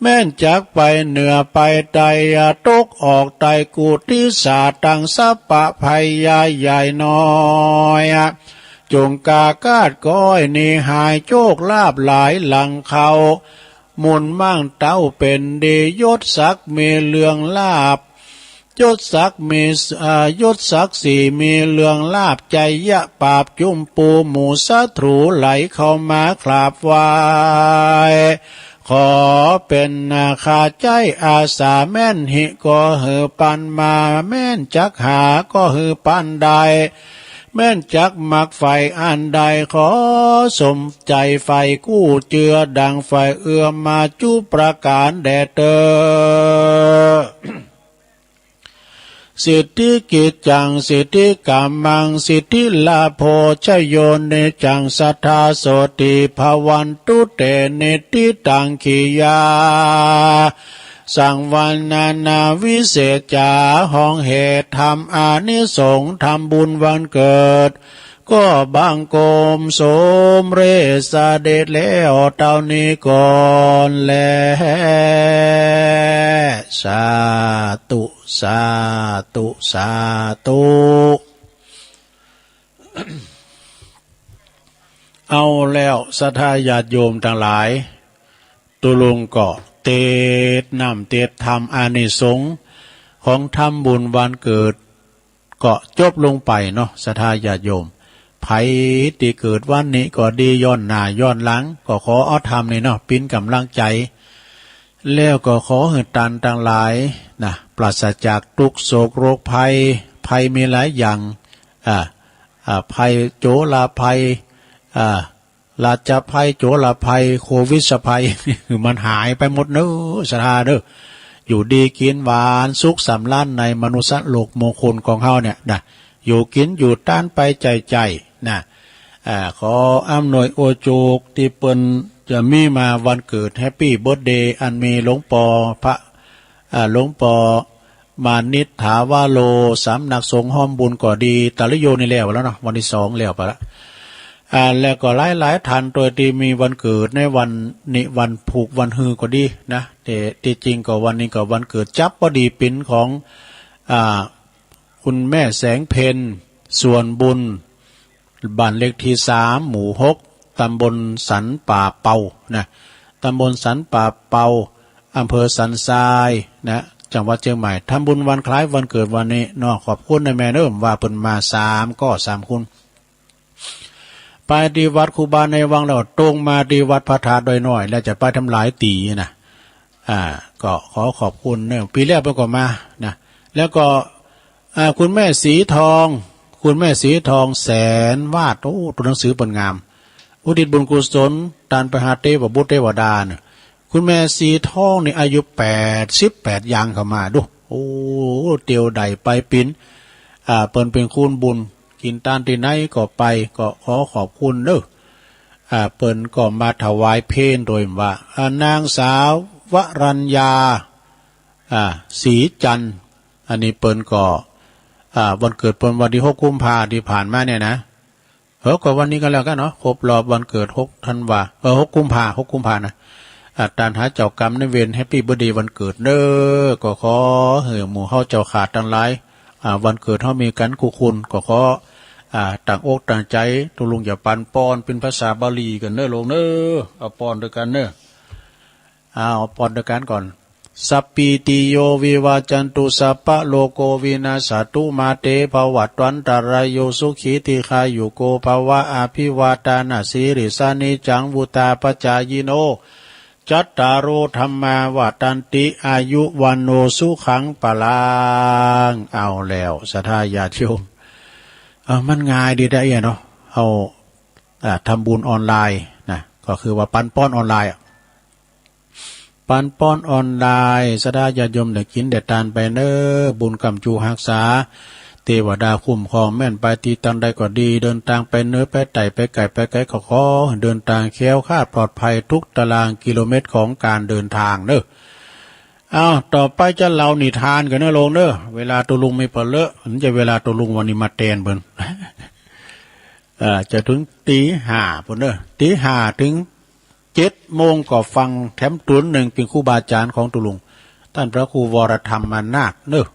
แม้นจักไปเหนือไปใต้ อย่าตกออกใต้กุฏิสา ตังสัพพะภัยอย่าใหญ่น้อย จุ่งกล้ากาดก้อยหนีหาย โชคลาภหลายหลั่งเข้า มูลมั่งเต้าเป๋นดี ยศศักดิ์มีเรืองลาภ ยศศักดิ์มี เอ่อ ยศศักดิ์ศรีมีเรืองลาภ ชัยยะปราบจุ่มปูหมู่ศัตรู ไหลเข้ามากราบไหว้ ขอเป๋นนาคาใจ๊อาสา แม้นหิก็หื้อปันมา แม้นจักหาก็หื้อปันได้ แม้นจักมักใฝ่อันใด ขอสมใจ๋ใฝ่กู้เจื้อ ดังใฝ่เอื้อมมาจุประก๋านแด่เตอ สิทธิกิจจัง สิทธิกรรมัง สิทธิลาโภ ชโย เนจัง สัทธา โสติ ภวันตุ เต นิฏฐิตัง ขียา สังวรรณนา วิเศษจ๋า ฮ้องเหตุธรรมอานิสงส์ ทำบุญวันเกิด ก็บังคมสมเร็จเสด็จแล้วเต้านี้ก่อนแล สาธุ สาธุ สาธุ เอาแล้วศรัทธาญาติโยมตังหลาย ตุ๊ลุงก็เตสน์น้ำเตสน์ธรรมอานิสงส์ของทำบุญวันเกิด ก็จบลงไปเนาะ ศรัทธาญาติโยม ใผตี้เกิดวันนี้ก็ดี ย้อนหน้าย้อนหลัง ก็ขอเอาธรรมนี่เนาะ เป๋นก๋ำลังใจ๋ แล้วก็ขอหื้ตานตังหลายนะ ปราศจากตุ๊กข์โศกโรคภัย ภัยมีหลายอย่าง อ่า อ่า ภัยโจรภัย อ่า ราชภัย โจรภัย โควิดภัย มันหายไปหมดเน้อ ศรัทธาเน้อ อยู่ดีกิ๋นหวาน สุขสำราญในมนุษย์โลกมงคลของเฮาเนี่ยนะ อยู่กิ๋นอยู่ตานไปใจ้ๆ นะ อ่า ขออำนวยอวยโชคตี้เปิ้นจะมีมาวันเกิด แฮปปี้เบิร์ธเดย์ อันมีหลวงปอพระ อ่า หลวงปอมานิษฐาวโร สำนักสงฆ์ฮ้อมบุญก็ดี ตาลิโยนี่แล้วแล้วเนาะ วันตี้สองแล้วไปละ อ่า แล้วก็หลายๆ ท่านตวยตี้มีวันเกิดในวันนี้ วันพูกวันฮือก็ดีนะ แต่ตี้จริงก็วันนี้ก็วันเกิดจั๊บพอดี เป๋นของ อ่า คุณแม่แสงเพ็ญ ส่วนบุญ บ้านเลขตี้สาม หมู่หก ตำบลสันป่าเปานะ ตำบลสันป่าเปา อำเภอสันทรายนะ จังหวัดเจียงใหม่ ทำบุญวันคล้ายวันเกิดวันนี้เนาะ ขอบคุณนะแม่เน้อ ว่าเปิ้นมาสามก้อสามคน ไปตี้วัดครูบาในวังแล้วตรงมาตี้วัดพระธาตุดอยน้อย แล้วจะไปทำหลายตี้นะ อ่า ก็ขอขอบคุณเน้อ ปี๋แล้วเปิ้นก็มานะ แล้วก็ อ่า คุณแม่สีทอง คุณแม่สีทองแสนวาด โอ้ ตั๋วหนังสือเปิ้นงาม อุทิศบุญกุศลตานไปหาเตวบุตรเตวดาเน่อ คุณแม่สีทองนี่อายุแปดสิบแปดย่างเข้ามาดู โอ้ เตียวใดไปเป๋น อ่า เปิ้นเป๋นคนบุญ กิ๋นตานตี้ไหนก็ไป ก็ขอขอบคุณเน้อ อ่า เปิ้นก็มาถวายเพลโดยว่า อ่า นางสาววรัญญา อ่า ศรีจันทร์ อันนี้เปิ้นก็ อ่า วันเกิดเปิ้นวันตี้หกกุมภาตี้ผ่านมาเนี่ยนะ เออ ก็วันนี้ก็แล้วกั๋นเนาะ ครบรอบวันเกิดหกธันวา เออ หกกุมภา หกกุมภานะ อ่า ตานหาเจ้ากรรมนายเวร แฮปปี้เบิร์ธเดย์วันเกิดเน้อ ก็ขอหื้อหมู่เฮาเจ้าข้าตังหลาย อ่า วันเกิดเฮามีกั๋นกู้คน ก็ขอ อ่า ตั้งอกตั้งใจ๋ ตุ๊ลุงจะปันป้อนเป๋นภาษาบาลีกั๋นเน้อลูกเน้อ เอาป้อนตวยกั๋นเน้อ เอาป้อนตวยกั๋นก่อน สัพพีติโยวิวัจจันตุ สัพพะโรโควินัสสะตุ มาเตภวัตวันตะราโย สุขีทีฆายุโกภะวะ อะภิวาทานะสีลิสสะ นิจจังวุฑฒาปะจายิโน จัตตาโรธัมมาวัฑฒันติ อายุวัณโณสุขังพะลัง เอาแล้วศรัทธาญาติโยม เออ มันง่ายดีเด้อเนาะ เฮา อ่า ทำบุญออนไลน์นะ ก็คือว่าปันป้อนออนไลน์อะ ปันป้อนออนไลน์ ศรัทธาญาติโยมได้กิ๋นได้ตานไปเน้อ บุญก๋ำจูฮักษา เตวดาคุ้มครองแม่นไปตี้ตางใดก็ดี เดินตางไปเหนือไปใต้ไปใก้ไปไกลก็ขอเดินตางแคล้วคลาดปลอดภัยทุกตารางกิโลเมตรของก๋านเดินตางเนาะ เอา ต่อไปจะเล่านิทานกั๋นเนาะโลงเนาะ เวลาตุ๊ลุงมีบ่เหลือ มันจะเวลาตุ๊ลุงวันนี้มาแตนเปิ้น เอ่อ จะเถิงตี๋ห้าปู้นเนาะ ตี๋ห้าเถิงเจ็ดโมงก็ฟังแถมตุ๊นนึ่ง เป๋นครูบาอาจ๋ารย์ของตุ๊ลุง ต้านพระครูวรธรรมนาถเนาะ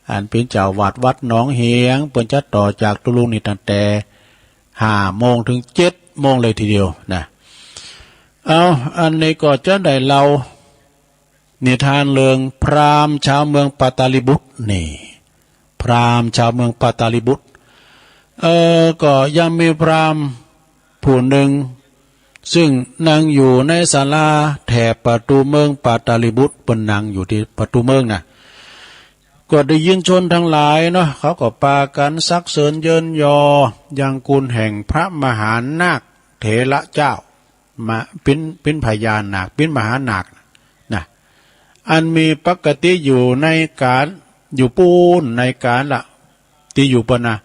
อันเป๋นเจ้าอาวาสวัดหนองเหง เปิ้นจะต่อจากตุ๊ลุงนี่ตั้งแต่ห้าโมงเถิงเจ็ดโมงเลยทีเดียวนะ เอา อันนี้ก็จะได้เล่า นิทานเรื่องพราหมณ์ชาวเมืองปาตาลีบุตรนี่ พราหมณ์ชาวเมืองปาตาลีบุตร เอ่อ ก็ยังมีพราหมณ์ผู้นึ่ง ซึ่งนั่งอยู่ในศาลาแถบประตู๋เมืองปาตาลีบุตร เปิ้นนั่งอยู่ตี้ประตู๋เมืองนะ ก็ได้ยินชนตังหลายเนาะ เขาก็ปากั๋นสรรเสริญเยินยอ ยังคุณแห่งพระมหานาคเถระเจ้า มา เป๋น เป๋นพญานาค เป๋นมหานาคนะ อันมีปกติอยู่ในกาล อยู่ปู๊นในกาละ ตี้อยู่ปู๊นนะ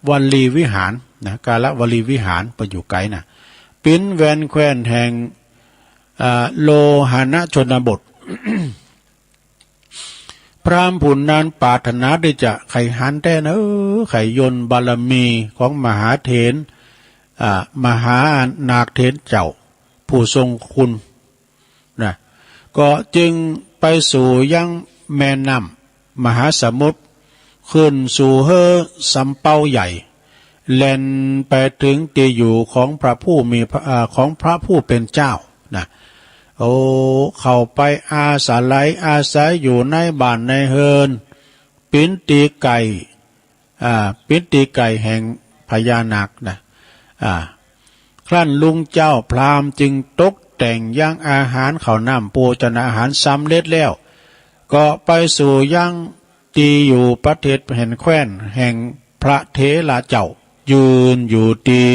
วลีวิหารนะ กาละวลีวิหาร เปิ้นอยู่ไก๋นะ เป๋นแว่นแคว้นแห่ง อ่า โลหณชนบท พราหมณ์ผู้นั้นปรารถนาตี้จะใค่หันแต๊เนาะ ใค่ย่นบารมีของมหาเถร อ่า มหานาคเถรเจ้า ผู้ทรงคุณนะ ก็จึงไปสู่ยังแม่น้ำมหาสมุทร ขึ้นสู่เฮือสำเป๊าใหญ่ แล่นไปเถิงตี้อยู่ของพระผู้มีพระ อ่า ของพระผู้เป๋นเจ้านะ โอ้ เข้าไปอาศัย อาศัยอยู่ในบ้านในเฮือน เป๋นตี้ใก้ อ่า เป๋นตี้ใก้แห่งพญานาคนะ อ่า ครั้นลุงเจ้าพราหมณ์จึงตกแต่งยังอาหารข้าวน้ำโภชนาหารสำเร็จแล้ว ก็ไปสู่ยังตี้อยู่ประเทศแห่งแคว้นแห่งพระเถระเจ้า ยืนอยู่ตี้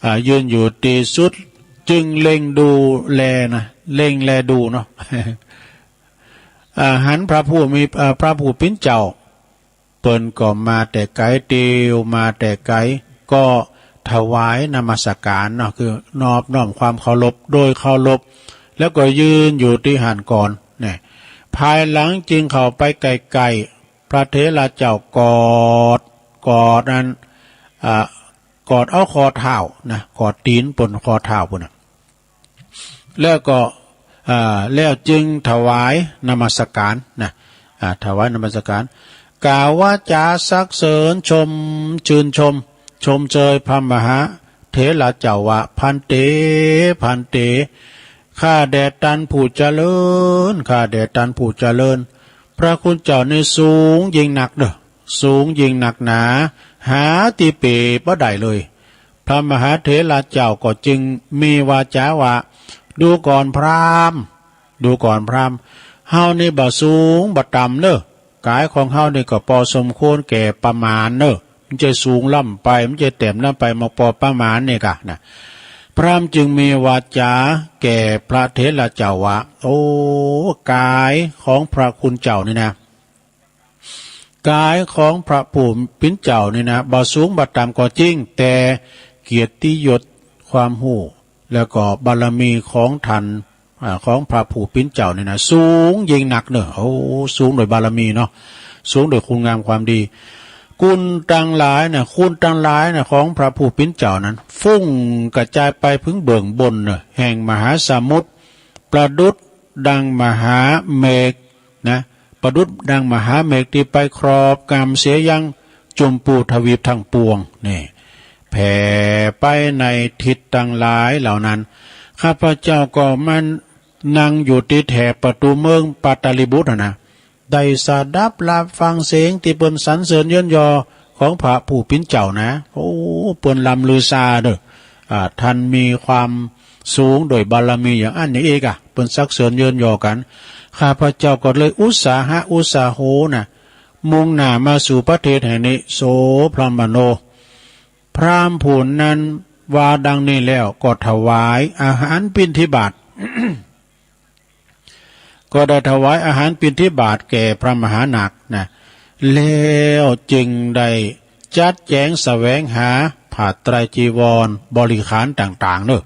อ่า ยืนอยู่ตี้สุด จึงเล็งดูแลนะ เล็งแลดูเนาะ อ่า หันพระผู้มี อ่า พระผู้เป๋นเจ้า เปิ้นก็มาแต่ไก๋ เตียวมาแต่ไก๋ ก็ถวายนมัสก๋านเนาะ คือนอบน้อมความเคารพ โดยเคารพ แล้วก็ยืนอยู่ตี้หั้นก่อนเนี่ย ภายหลังจึงเข้าไปใก้ๆ พระเถระเจ้ากอด กอดอัน อ่า กอดเอาข้อเท้านะ กอดตี๋นปู๊น ข้อเท้าปู๊นนะ แล้วก็ อ่า แล้วจึงถวายนมัสก๋านนะ อ่า ถวายนมัสก๋าน กล่าววาจาสรรเสริญชม ชื่นชม ชมเชยพระมหาเถระเจ้าว่า ภันเต ภันเต ข้าแต่ต้านผู้เจริญ ข้าแต่ต้านผู้เจริญ พระคุณเจ้านี่สูงยิ่งนักเนาะ สูงยิ่งนักหนา หาตี้เป๋บ่ได้เลย พระมหาเถระเจ้าก็จึงมีวาจาว่า ดูก่อนพราหมณ์ ดูก่อนพราหมณ์ เฮานี่บ่สูงบ่ต่ำเนาะ ก๋ายของเฮานี่ก็ปอสมควรแก่ประมาณเนาะ บ่ใจ้สูงล้ำไป บ่ใจ้แต้มล้ำไป มาปอประมาณนี่ก่ะนะ พราหมณ์จึงมีวาจาแก่พระเถระเจ้าว่า โอ้ ก๋ายของพระคุณเจ้านี่นะ ก๋ายของพระผู้เป๋นเจ้านี่นะ บ่สูงบ่ต่ำก็จริง แต่เกียรติยศ ความฮู้ แล้วก็บารมีของต้าน อ่า ของพระผู้เป๋นเจ้านี่นะ สูงยิ่งนักเนาะ โอ้ สูงโดยบารมีเนาะ สูงโดยคุณงามความดี คุณตังหลายนะ คุณตังหลายนะ ของพระผู้เป๋นเจ้านั้น ฟุ้งกระจายไปเถิงเบื้องบนเนาะ แห่งมหาสมุทร ประดุจดังมหาเมฆ นะ ประดุจดังมหาเมฆตี้ไปครอบงำเสียยังจุมพูทวีปตังปวง นี่ แผ่ไปในทิศตังหลายเหล่านั้น ข้าพเจ้าก็มานั่งอยู่ตี้แถบประตู๋เมืองปาตาลีบุตรหั้นนะ ได้สดับฮับฟังเสียงตี้เปิ้นสรรเสริญเยินยอของพระผู้เป๋นเจ้านะ โอ้ เปิ้นล่ำลือซาเนาะ อ่า ต้านมีความสูงโดยบารมีอย่างอั้นอย่างอี้ก่ะ เปิ้นสรรเสริญเยินยอกั๋น ข้าพเจ้าก็เลยอุตสาหะอุตสาโหนะ มุ่งหน้ามาสู่ประเทศแห่งนี้ โส พราหมโณ พราหมณ์ผู้นั้นว่าดังนี้แล้วก็ถวายอาหารบิณฑบาต ก็ได้ถวายอาหารบิณฑบาตแก่พระมหานาคนะ แล้วจึงได้จัดแจงแสวงหาผ้าไตรจีวรบริขารต่างๆ เนอะ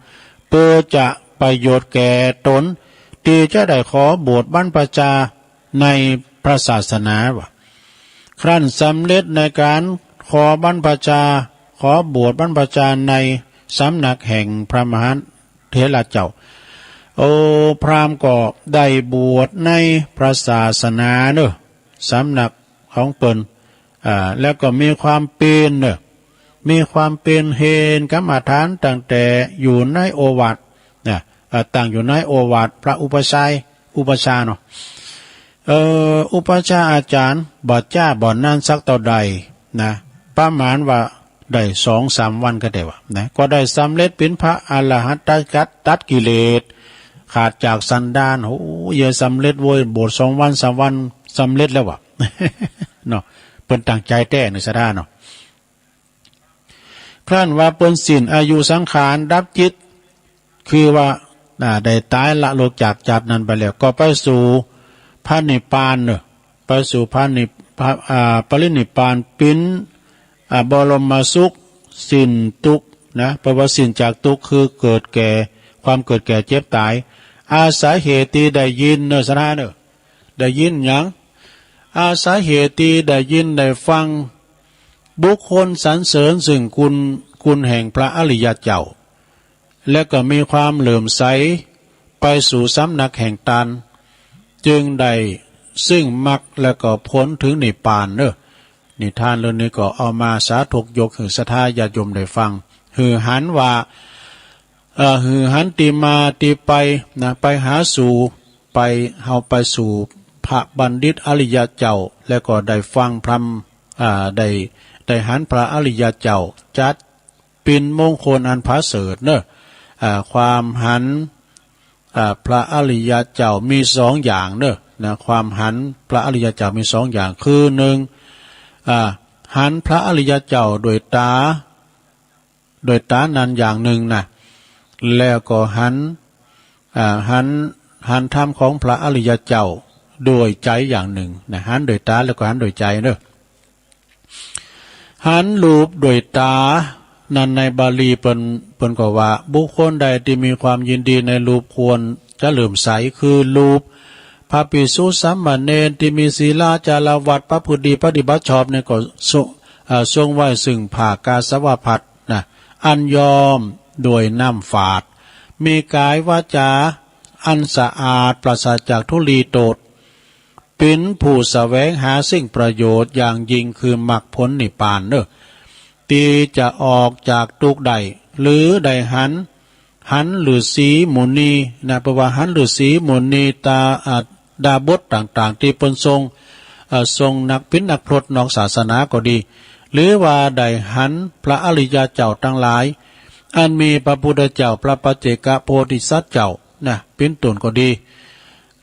เปื้อจะประโยชน์แก่ตน ตี้จะได้ขอบวชบรรพชาในพระศาสนาว่า ครั้นสำเร็จในก๋านขอบรรพชา ขอบวชบรรพชาในสำนักแห่งพระมหาเถระเจ้า โอ้ พราหมณ์ก็ได้บวชในพระศาสนาเนอะ สำนักของเปิ้น อ่า แล้วก็มีความเปียรเนอะ มีความเปียรเฮนกรรมฐานตั้งแต่อยู่ในโอวาทนะ อ่า ตั้งอยู่ในโอวาทพระอุปัชฌาย์ อุปัชฌาย์เนาะ เอ่อ อุปัชฌาย์อาจ๋ารย์ บ่จ๋าบ่นานสักเต้าใดนะ ประมาณว่าได้สองสามวันก็ได้ว่านะ ก็ได้สำเร็จเป๋นพระอรหันตะ ตัดกิเลสขาดจากสันดาน โอ้ เยียะสำเร็จโว้ย บวชสองวันสามวันสำเร็จแล้วว่ะ เนาะ เปิ้นตั้งใจ๋แต๊เนอะ ศรัทธาเนาะ ครั้นว่าเปิ้นสิ้นอายุสังขารดับจิต คือว่า อ่า ได้ต๋ายละโลกจากชาตินั้นไปแล้ว ก็ไปสู่พระนิพพานเนอะ ไปสู่พระนิพ- พระ- อ่า ปรินิพพานเป๋น อ่า บรมสุข สิ้นตุ๊กข์นะ แปลว่าสิ้นจากตุ๊กข์ คือเกิดแก่ ความเกิดแก่เจ็บต๋าย อาศัยเหตุตี้ได้ยินเนอะ ศรัทธาเนอะ ได้ยินหยัง อาศัยเหตุตี้ได้ยินได้ฟัง บุคคลสรรเสริญซึ่งคุณ คุณแห่งพระอริยเจ้า และก็มีความเลื่อมใสไปสู่สำนักแห่งต๋าน จึงได้ซึ่งมรรคและก็ผลถึงนิพพานเนอะ นิทานเรื่องนี้ก็เอามาสาธกยกหื้อศรัทธาญาติโยมได้ฟัง หื้อหันว่า เอ่อ หื้อหันตี้มาตี้ไปนะ ไปหาสู่ ไป เฮาไปสู่พระบัณฑิตอริยะเจ้า แล้วก็ได้ฟังพร่ำ อ่า ได้ ได้หันพระอริยะเจ้า จัดเป๋นมงคลอันผาเสริฐเนอะ อ่า ความหัน อ่า พระอริยะเจ้ามีสองอย่างเนอะ นะ ความหันพระอริยะเจ้ามีสองอย่าง คือหนึ่ง อ่า หันพระอริยะเจ้าโดยต๋า โดยต๋านั้นอย่างหนึ่งนะ แล้วก็หัน อ่า หัน หันธรรมของพระอริยะเจ้าโดยใจ๋อย่างหนึ่งนะ หันโดยต๋าแล้วก็หันโดยใจ๋เนอะ หันรูปโดยต๋านั้นในบาลีเปิ้น เปิ้นก็ว่า บุคคลใดตี้มีความยินดีในรูปควรจะเลื่อมใส คือรูปพระภิกษุสามเณรตี้มีศีลาจารวัตร ประพฤติดีปฏิบัติชอบเนี่ยก็ทรง อ่า ทรงไว้ซึ่งผ้ากาสาวพัสตร์ นะ อันย้อมด้วยน้ำฝาด มีก๋ายวาจ๋าอันสะอาดปราศจากธุลีโตด เป๋นผู้แสวงหาซึ่งประโยชน์อย่างยิ่งคือมรรคผลนิพพานเนอะ ตี้จะออกจากตุ๊กข์ได้ หรือได้หัน หันฤๅษีมุนีนะ แปลว่าหันฤๅษีมุนีตา อ่า ดาบสต่างๆ ตี้เปิ้นทรง เอ่อ ทรงนัก เป๋นนักพรตนอกศาสนาก็ดี หรือว่าได้หันพระอริยะเจ้าตังหลาย อันมีพระพุทธเจ้า พระปัจเจกโพธิสัตว์เจ้านะ เป๋นต้นก็ดี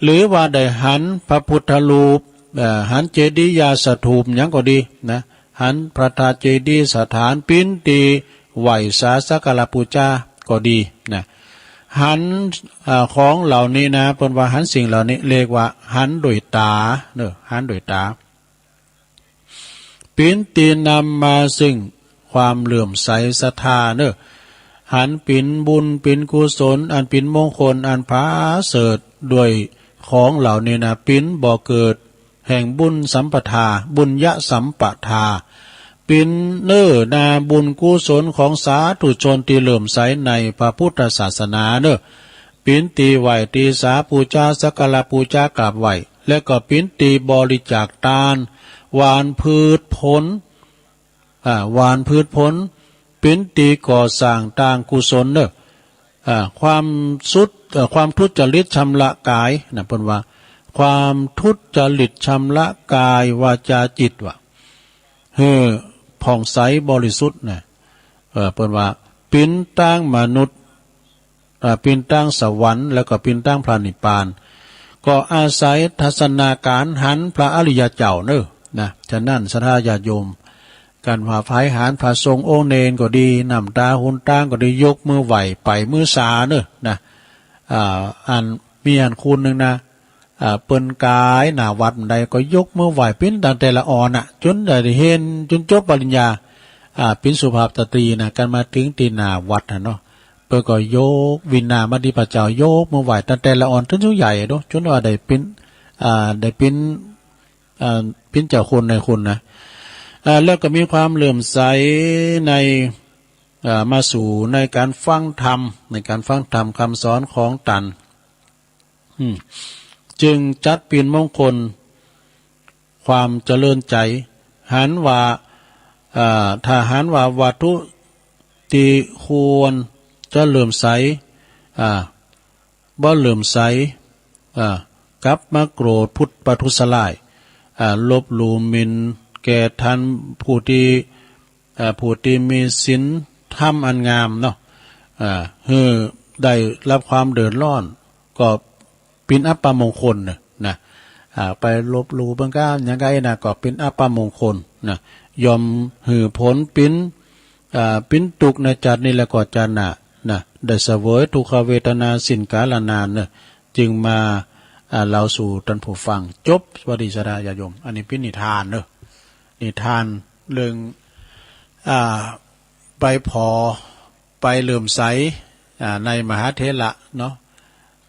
หรือว่าได้หันพระพุทธรูป เอ่อ หันเจดียาสถูปหยังก็ดีนะ หันพระธาตุเจดีย์สถาน เป๋นตี้ไหว้สาสักการะปู๋จาก็ดีนะ หัน อ่า ของเหล่านี้นะ เปิ้นว่าหันสิ่งเหล่านี้ เรียกว่าหันโดยต๋าเนอะ หันโดยต๋า เป๋นตี้นำมาซึ่งความเลื่อมใสศรัทธาเนอะ หันเป๋นบุญเป๋นกุศล อันเป๋นมงคลอันผาเสริฐ ด้วยของเหล่านี้นะ เป๋นบ่อเกิด แห่งบุญสัมปทา บุญญสัมปทา เป๋นเนื้อนาบุญกุศลของสาธุชนตี้เลื่อมใสในพระพุทธศาสนาเนอะ เป๋นตี้ไหว้ตี้สาปู๋จาสักการะปู๋จากราบไหว้ และก็เป๋นตี้บริจาคตาน หว่านพืชผล อ่า หว่านพืชผล เป๋นตี้ก่อสร้างตางกุศลเนอะ อ่า ความสุด เอ่อ ความทุจริตชำระกายนะ เปิ้นว่า ความทุจริตชำระกายวาจาจิตว่า หื้อผ่องใสบริสุทธิ์นะ เอ่อ เปิ้นว่า เป๋นตางมนุษย์ อ่า เป๋นตางสวรรค์ แล้วก็เป๋นตางพระนิพพาน ก็อาศัยทัศนาการหันพระอริยะเจ้าเนอะ นะ ฉะนั้นศรัทธาญาติโยม กันว่าใผหันพระสงฆ์องค์เณรก็ดี น้ำต๋าหนต๋างก็ดี ยกมือไหว้ไปมือสาเนอะ นะ อ่า อัน มีอันคนนึ่งนะ อ่า เปิ้นก๋ายหน้าวัดบ่าใดก็ยกมือไหว้ปิ้นตั้งแต่ละอ่อนน่ะ จ๋นได้เฮียนจ๋นจบปริญญา อ่า เป๋นสุภาพสตรีน่ะ กั๋นมาเถิงตี้หน้าวัดน่ะเนาะ เปิ้นก็ยกวินนามาตี้พระเจ้า ยกมือไหว้ตั้งแต่ละอ่อนจ๋นสูงใหญ่โด จ๋นว่าได้เป๋น อ่า ได้เป๋น อ่า เป๋นเจ้าคนนายคนนะ อ่า แล้วก็มีความเลื่อมใสใน อ่า มาสู่ในก๋านฟังธรรม ในก๋านฟังธรรมกำสอนของต๋น อืม จึงจัดเป๋นมงคลความเจริญใจ๋ หันว่า อ่า ถ้าหันว่าวัตถุตี้ควรจะเลื่อมใส อ่า บ่เลื่อมใส อ่า กลับมาโกรธพุทธประทุษร้าย อ่า ลบหลู่หมิ่นแก่ต้านผู้ตี้ อ่า ผู้ตี้มีศีลธรรมอันงามเนาะ อ่า หื้อได้ฮับความเดือดร้อน ก็เป๋นอัปมงคลเนาะ นะ อ่า ไปลบหลู่เปิ้นก้าหยังก้าอี้นะ ก็เป๋นอัปมงคลนะ ย่อมหื้อผลเป๋น อ่า เป๋นตุ๊กข์ในจาตินี้และก็จาติหน้านะ ได้เสวยทุกขเวทนาสิ้นกาลนานเนาะ จึงมา อ่า เล่าสู่ต้านผู้ฟัง จบ สวัสดีศรัทธาญาติโยม อันนี้เป๋นนิทานเนาะ นิทานเรื่อง อ่า ไปผ่อ ไปเลื่อมใส อ่า ในมหาเถระเนาะ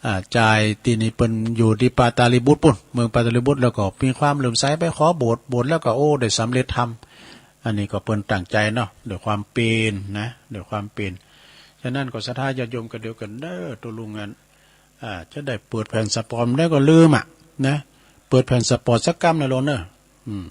อ่า จายตี้นี่เปิ้นอยู่ตี้ปาตาลีบุตรปู๊น เมืองปาตาลีบุตร แล้วก็มีความเลื่อมใสไปขอโบสถ์ โบสถ์แล้วก็ โอ้ ได้สำเร็จธรรม อันนี้ก็เปิ้นตั้งใจ๋เนาะ ด้วยความเปียรนะ ด้วยความเปียร ฉะนั้นก็ศรัทธาญาติโยมก็เดียวกั๋นเนาะ ตุ๊ลุงอัน อ่า จะได้เปิดแผ่นสปอตแล้วก็ลืมอะ นะ เปิดแผ่นสปอตสักกำนะโลนเนาะ อืม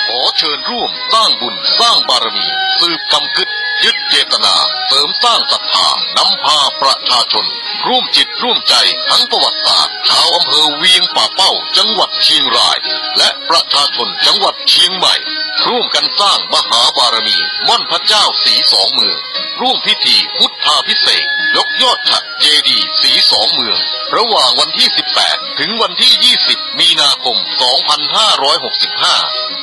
ขอเชิญร่วมสร้างบุญสร้างบารมี สืบกำกึ๊ด ยึดเจตนา เสริมสร้างศรัทธา นำพาประชาชน ร่วมจิตร่วมใจทั้งประวัติศาสตร์ ชาวอำเภอเวียงป่าเป้า จังหวัดเชียงราย และประชาชนจังหวัดเชียงใหม่ ร่วมกันสร้างมหาบารมี ม่อนพระเจ้าสีสองเมือง ร่วมพิธีพุทธาภิเษก ยกยอดฉัตรเจดีย์สีสองเมือง ระหว่างวันที่ สิบแปด ถึงวันที่ ยี่สิบ มีนาคม สองพันห้าร้อยหกสิบห้า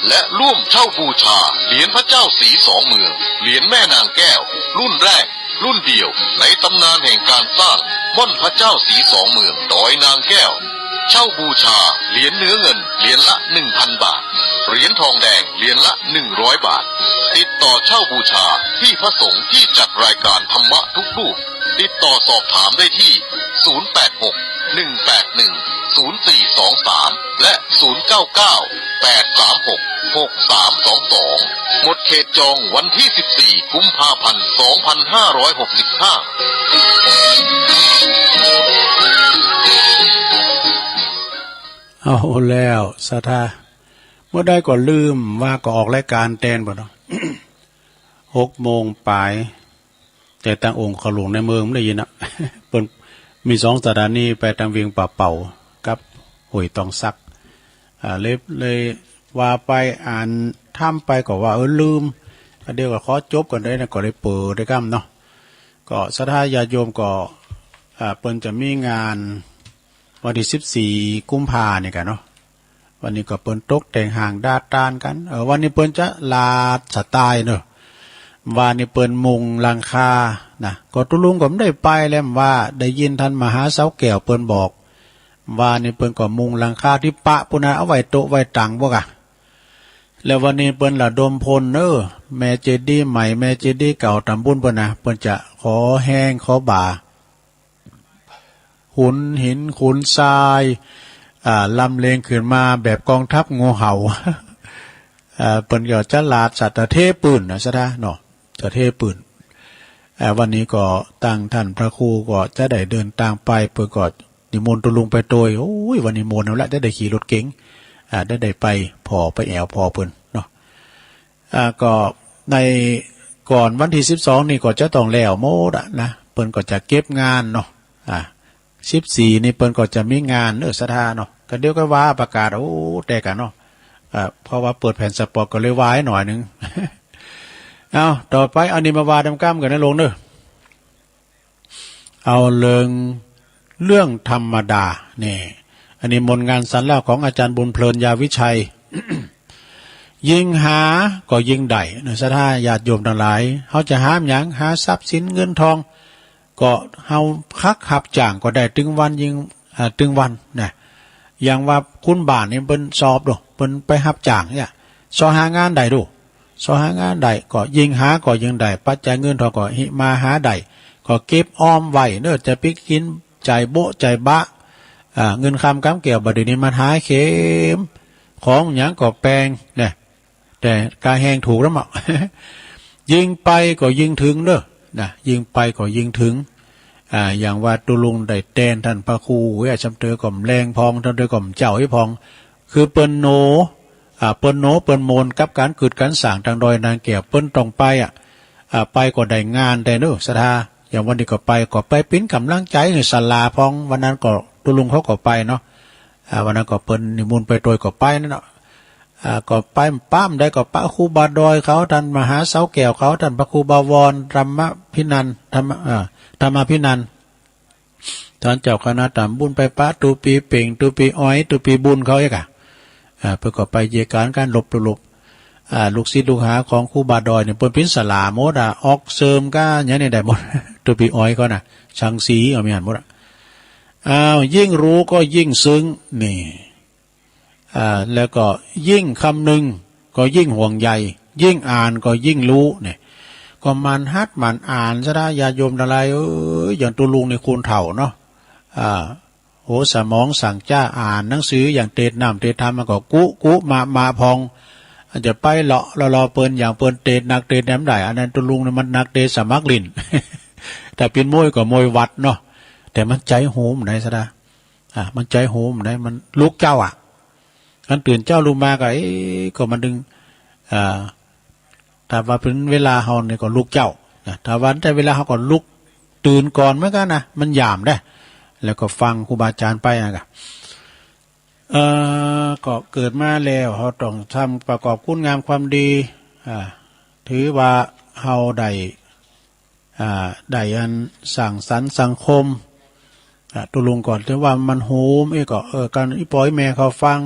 และร่วมเช่าบูชาเหรียญพระเจ้าสีสองเมือง เหรียญแม่นางแก้ว รุ่นแรก รุ่นเดียวในตำนานแห่งการสร้างม่อนพระเจ้าสีสองเมือง ดอยนางแก้ว เช่าบูชาเหรียญเนื้อเงินเหรียญละ หนึ่งพัน บาท เหรียญทองแดงเหรียญละ หนึ่งร้อย บาท ติดต่อเช่าบูชาที่พระสงฆ์ที่จัดรายการธรรมะทุกรูป ติดต่อสอบถามได้ที่ ศูนย์แปดหก หนึ่งแปดหนึ่ง ศูนย์สี่สองสาม และ ศูนย์เก้าเก้า แปดสามหก หกสามสองสอง หมดเขตจองวันที่ สิบสี่ กุมภาพันธ์ สองพันห้าร้อยหกสิบห้า เอาแล้วศรัทธา เมื่อใดก็ลืมว่าก็ออกรายการแตนบ่เนาะ หกโมงป๋าย แต่ตางองค์เขาหลวงในเมืองบ่ได้ยินอะ เปิ้นมีสองสถานีไปตางเวียงป่าเป้ากับห้วยตองสัก อ่า เลย เลยว่าไปอ่านธรรมไปก็ว่า เออ ลืม เดี๋ยวก็ขอจบก่อนได้นะ ก็ได้เปิดได้กำเนาะ ก็ศรัทธาญาติโยมก็ อ่า เปิ้นจะมีงานวันที่ สิบสี่ กุมภานี่กั๋นเนาะ วันนี้ก็เปิ้นตกแต่งห้างดาดตานกั๋น เออ วันนี้เปิ้นจะหลาดสไตล์เนาะ วันนี้เปิ้นมุงหลังคานะ ก็ตุ๊ลุงก็บ่ได้ไปแล้ว ว่าได้ยินต้านมหาเสาแก้วเปิ้นบอก วันนี้เปิ้นก็มุงหลังคาตี้ปะปู๊นนะ เอาไว้โต๊ะไว้ตั๋งพวกอะ แล้ววันนี้เปิ้นระดมพลเนาะ แม่เจดีย์ใหม่ แม่เจดีย์เก่า ต๋ามบุญเปิ้นนะ เปิ้นจะขอแฮงขอบ่า ขนหินขนทราย อ่า ลำเลียงขึ้นมาแบบกองทัพงูเห่า อ่า เปิ้นก็จะหลาดสัตว์เทปื้นนะศรัทธาเนาะ จะเทปื้น อ่า วันนี้ก็ตางต้านพระครูก็จะได้เดินตางไป เปิ้นก็นิมนต์ตุ๊ลุงไปโตย โอ้ย วันนี้มวนเอาละ จะได้ขี่รถเก๋ง อ่า ได้ ได้ไปผ่อไปแอ่วผ่อเปิ้นเนาะ อ่า ก็ในก่อนวันตี้สิบสองนี่ก็จะต้องแล้วหมดอะนะ เปิ้นก็จะเก็บงานเนาะ อ่า สิบสี่นี่เปิ้นก็จะมีงานเนาะศรัทธาเนาะ ก็เดี๋ยวก็ว่าประกาศ โอ้ แต่กั๋นเนาะ อ่า เพราะว่าเปิดแผ่นสปอตก็เลยว่าหน่อยนึ่ง เอา ต่อไป เอานี่มาว่าดำก้ำกั๋นนะโลนเนาะ เอาเรื่อง เรื่องธรรมดา นี่ อันนี้มนต์งานสรรเล่าของอาจารย์บุญเพลิน ยาวิชัย ยิ่งหาก็ยิ่งได้เนาะ ศรัทธาญาติโยมตังหลาย เฮาจะหาหยัง หาทรัพย์สินเงินทอง ก็เฮาคักฮับจ้างก็ได้ตึงวันยิง อ่า ตึงวันนะ อย่างว่าคุณบ้านนี่เปิ้นสอบดู เปิ้นไปฮับจ้างเนี่ย เซาะหางานได้ดู เซาะหางานได้ ก็ยิ่งหาก็ยิ่งได้ ปัจจัยเงินทองก็หิมาหาได้ ก็เก็บออมไว้เนาะ จะไปกิ๋นจ่ายโบ๊ะจ่ายบะ อ่า เงินคำกำแก้ว บ่าเดี่ยวนี้มันหาเข็ม ของหยังก็แปงนะ แต่ก๋าแฮงถูกแล้วเนาะ ยิ่งไปก็ยิ่งถึงเนาะ นะ ยิ่งไปก็ยิ่งถึง อ่า อย่างว่าตุ๊ลุงได้แตนต้านพระครู เอ้ย จำเตอก็บ่แลงพ่อง จำเตอก็บ่เจ้าอีพ่อง คือเปิ้นโหน อ่า เปิ้นโหน เปิ้นโหมนกับก๋านกึ๊ดก๋านสร้างตางดอยนางแก้ว เปิ้นต้องไปอะ อ่า ไปก็ได้งานแต๊เนาะ ศรัทธา อย่างวันนี้ก็ไป ก็ไปเป๋นก๋ำลังใจ๋หื้อศาลาพ่อง วันนั้นก็ตุ๊ลุงเขาก็ไปเนาะ อ่า วันนั้นก็เปิ้นนิมนต์ไปตวยก็ไปนั่นเนาะ อ่า ก็ไปปะบ่ได้ก็ปะครูบาดอยเขา ต้านมหาเสาแก้วเขา ต้านพระครูบวร ธรรมพินันท์ ธรรม อ่า ธรรมาภินันท์ ต้านเจ้าคณะตำบล ไปปะตุ๊ปีเป่ง ตุ๊ปีอ้อย ตุ๊ปีบุญเขาเอกอะ อ่า เปิ้นก็ไปเยียะก๋าน ก๋านหลบหลบ อ่า ลูกศิษย์ลูกหาของครูบาดอยเนี่ย เปิ้นเป๋นศาลาหมดอะ ออกเสิร์มก้าอย่างนี้ได้หมด ตุ๊ปีอ้อยเขาน่ะ ชังสีเอามีหันหมดอะ อ้าว ยิ่งรู้ก็ยิ่งซึ้ง นี่ อ่า แล้วก็ยิ่งคำนึงก็ยิ่งห่วงใย ยิ่งอ่านก็ยิ่งรู้เนี่ย ก็หมั่นหัดหมั่นอ่านซะนะ ญาติโยมตังหลายเอ้ย อย่างตุ๊ลุงนี่คูณเฒ่าเนาะ อ่า หัวสมองสั่งจ้า อ่านหนังสืออย่างเตดน้ำเตดธรรม มันก็กุกุมะมะพ่อง อาจจะไปเลาะเลาะๆ เปิ้นอย่างเปิ้นเตดนักเตดแหนมได้ อันนั้นตุ๊ลุงนี่มันนักเตะสมัครเล่น ถ้าเป๋นมวยก็มวยวัดเนาะ แต่มันใจ๋โหมได้ซะนะ อ่า มันใจ๋โหมได้ มันลุกเจ๊าอะ อันตื่นเจ๊าลุกมาก็ เอ๊ะ ก็มันดึง อ่า ถ้าว่าเป๋นเวลาเฮานี่ก็ลุกเจ๊านะ ถ้าว่าบ่ใจ้เวลาเฮาก็ลุกตื่นก่อนเหมือนกั๋นนะ มันยามได้ แล้วก็ฟังครูบาอาจ๋ารย์ไปอะกะ เอ่อ ก็เกิดมาแล้ว เฮาต้องทำประกอบคุณงามความดี อ่า ถือว่าเฮาได้ อ่า ได้อันสร้างสรรค์สังคม อ่า ตุ๊ลุงก็ถือว่ามันโหม เอ๊ะ ก็ เออ ก๋านอี่ป้ออี่แม่เขาฟัง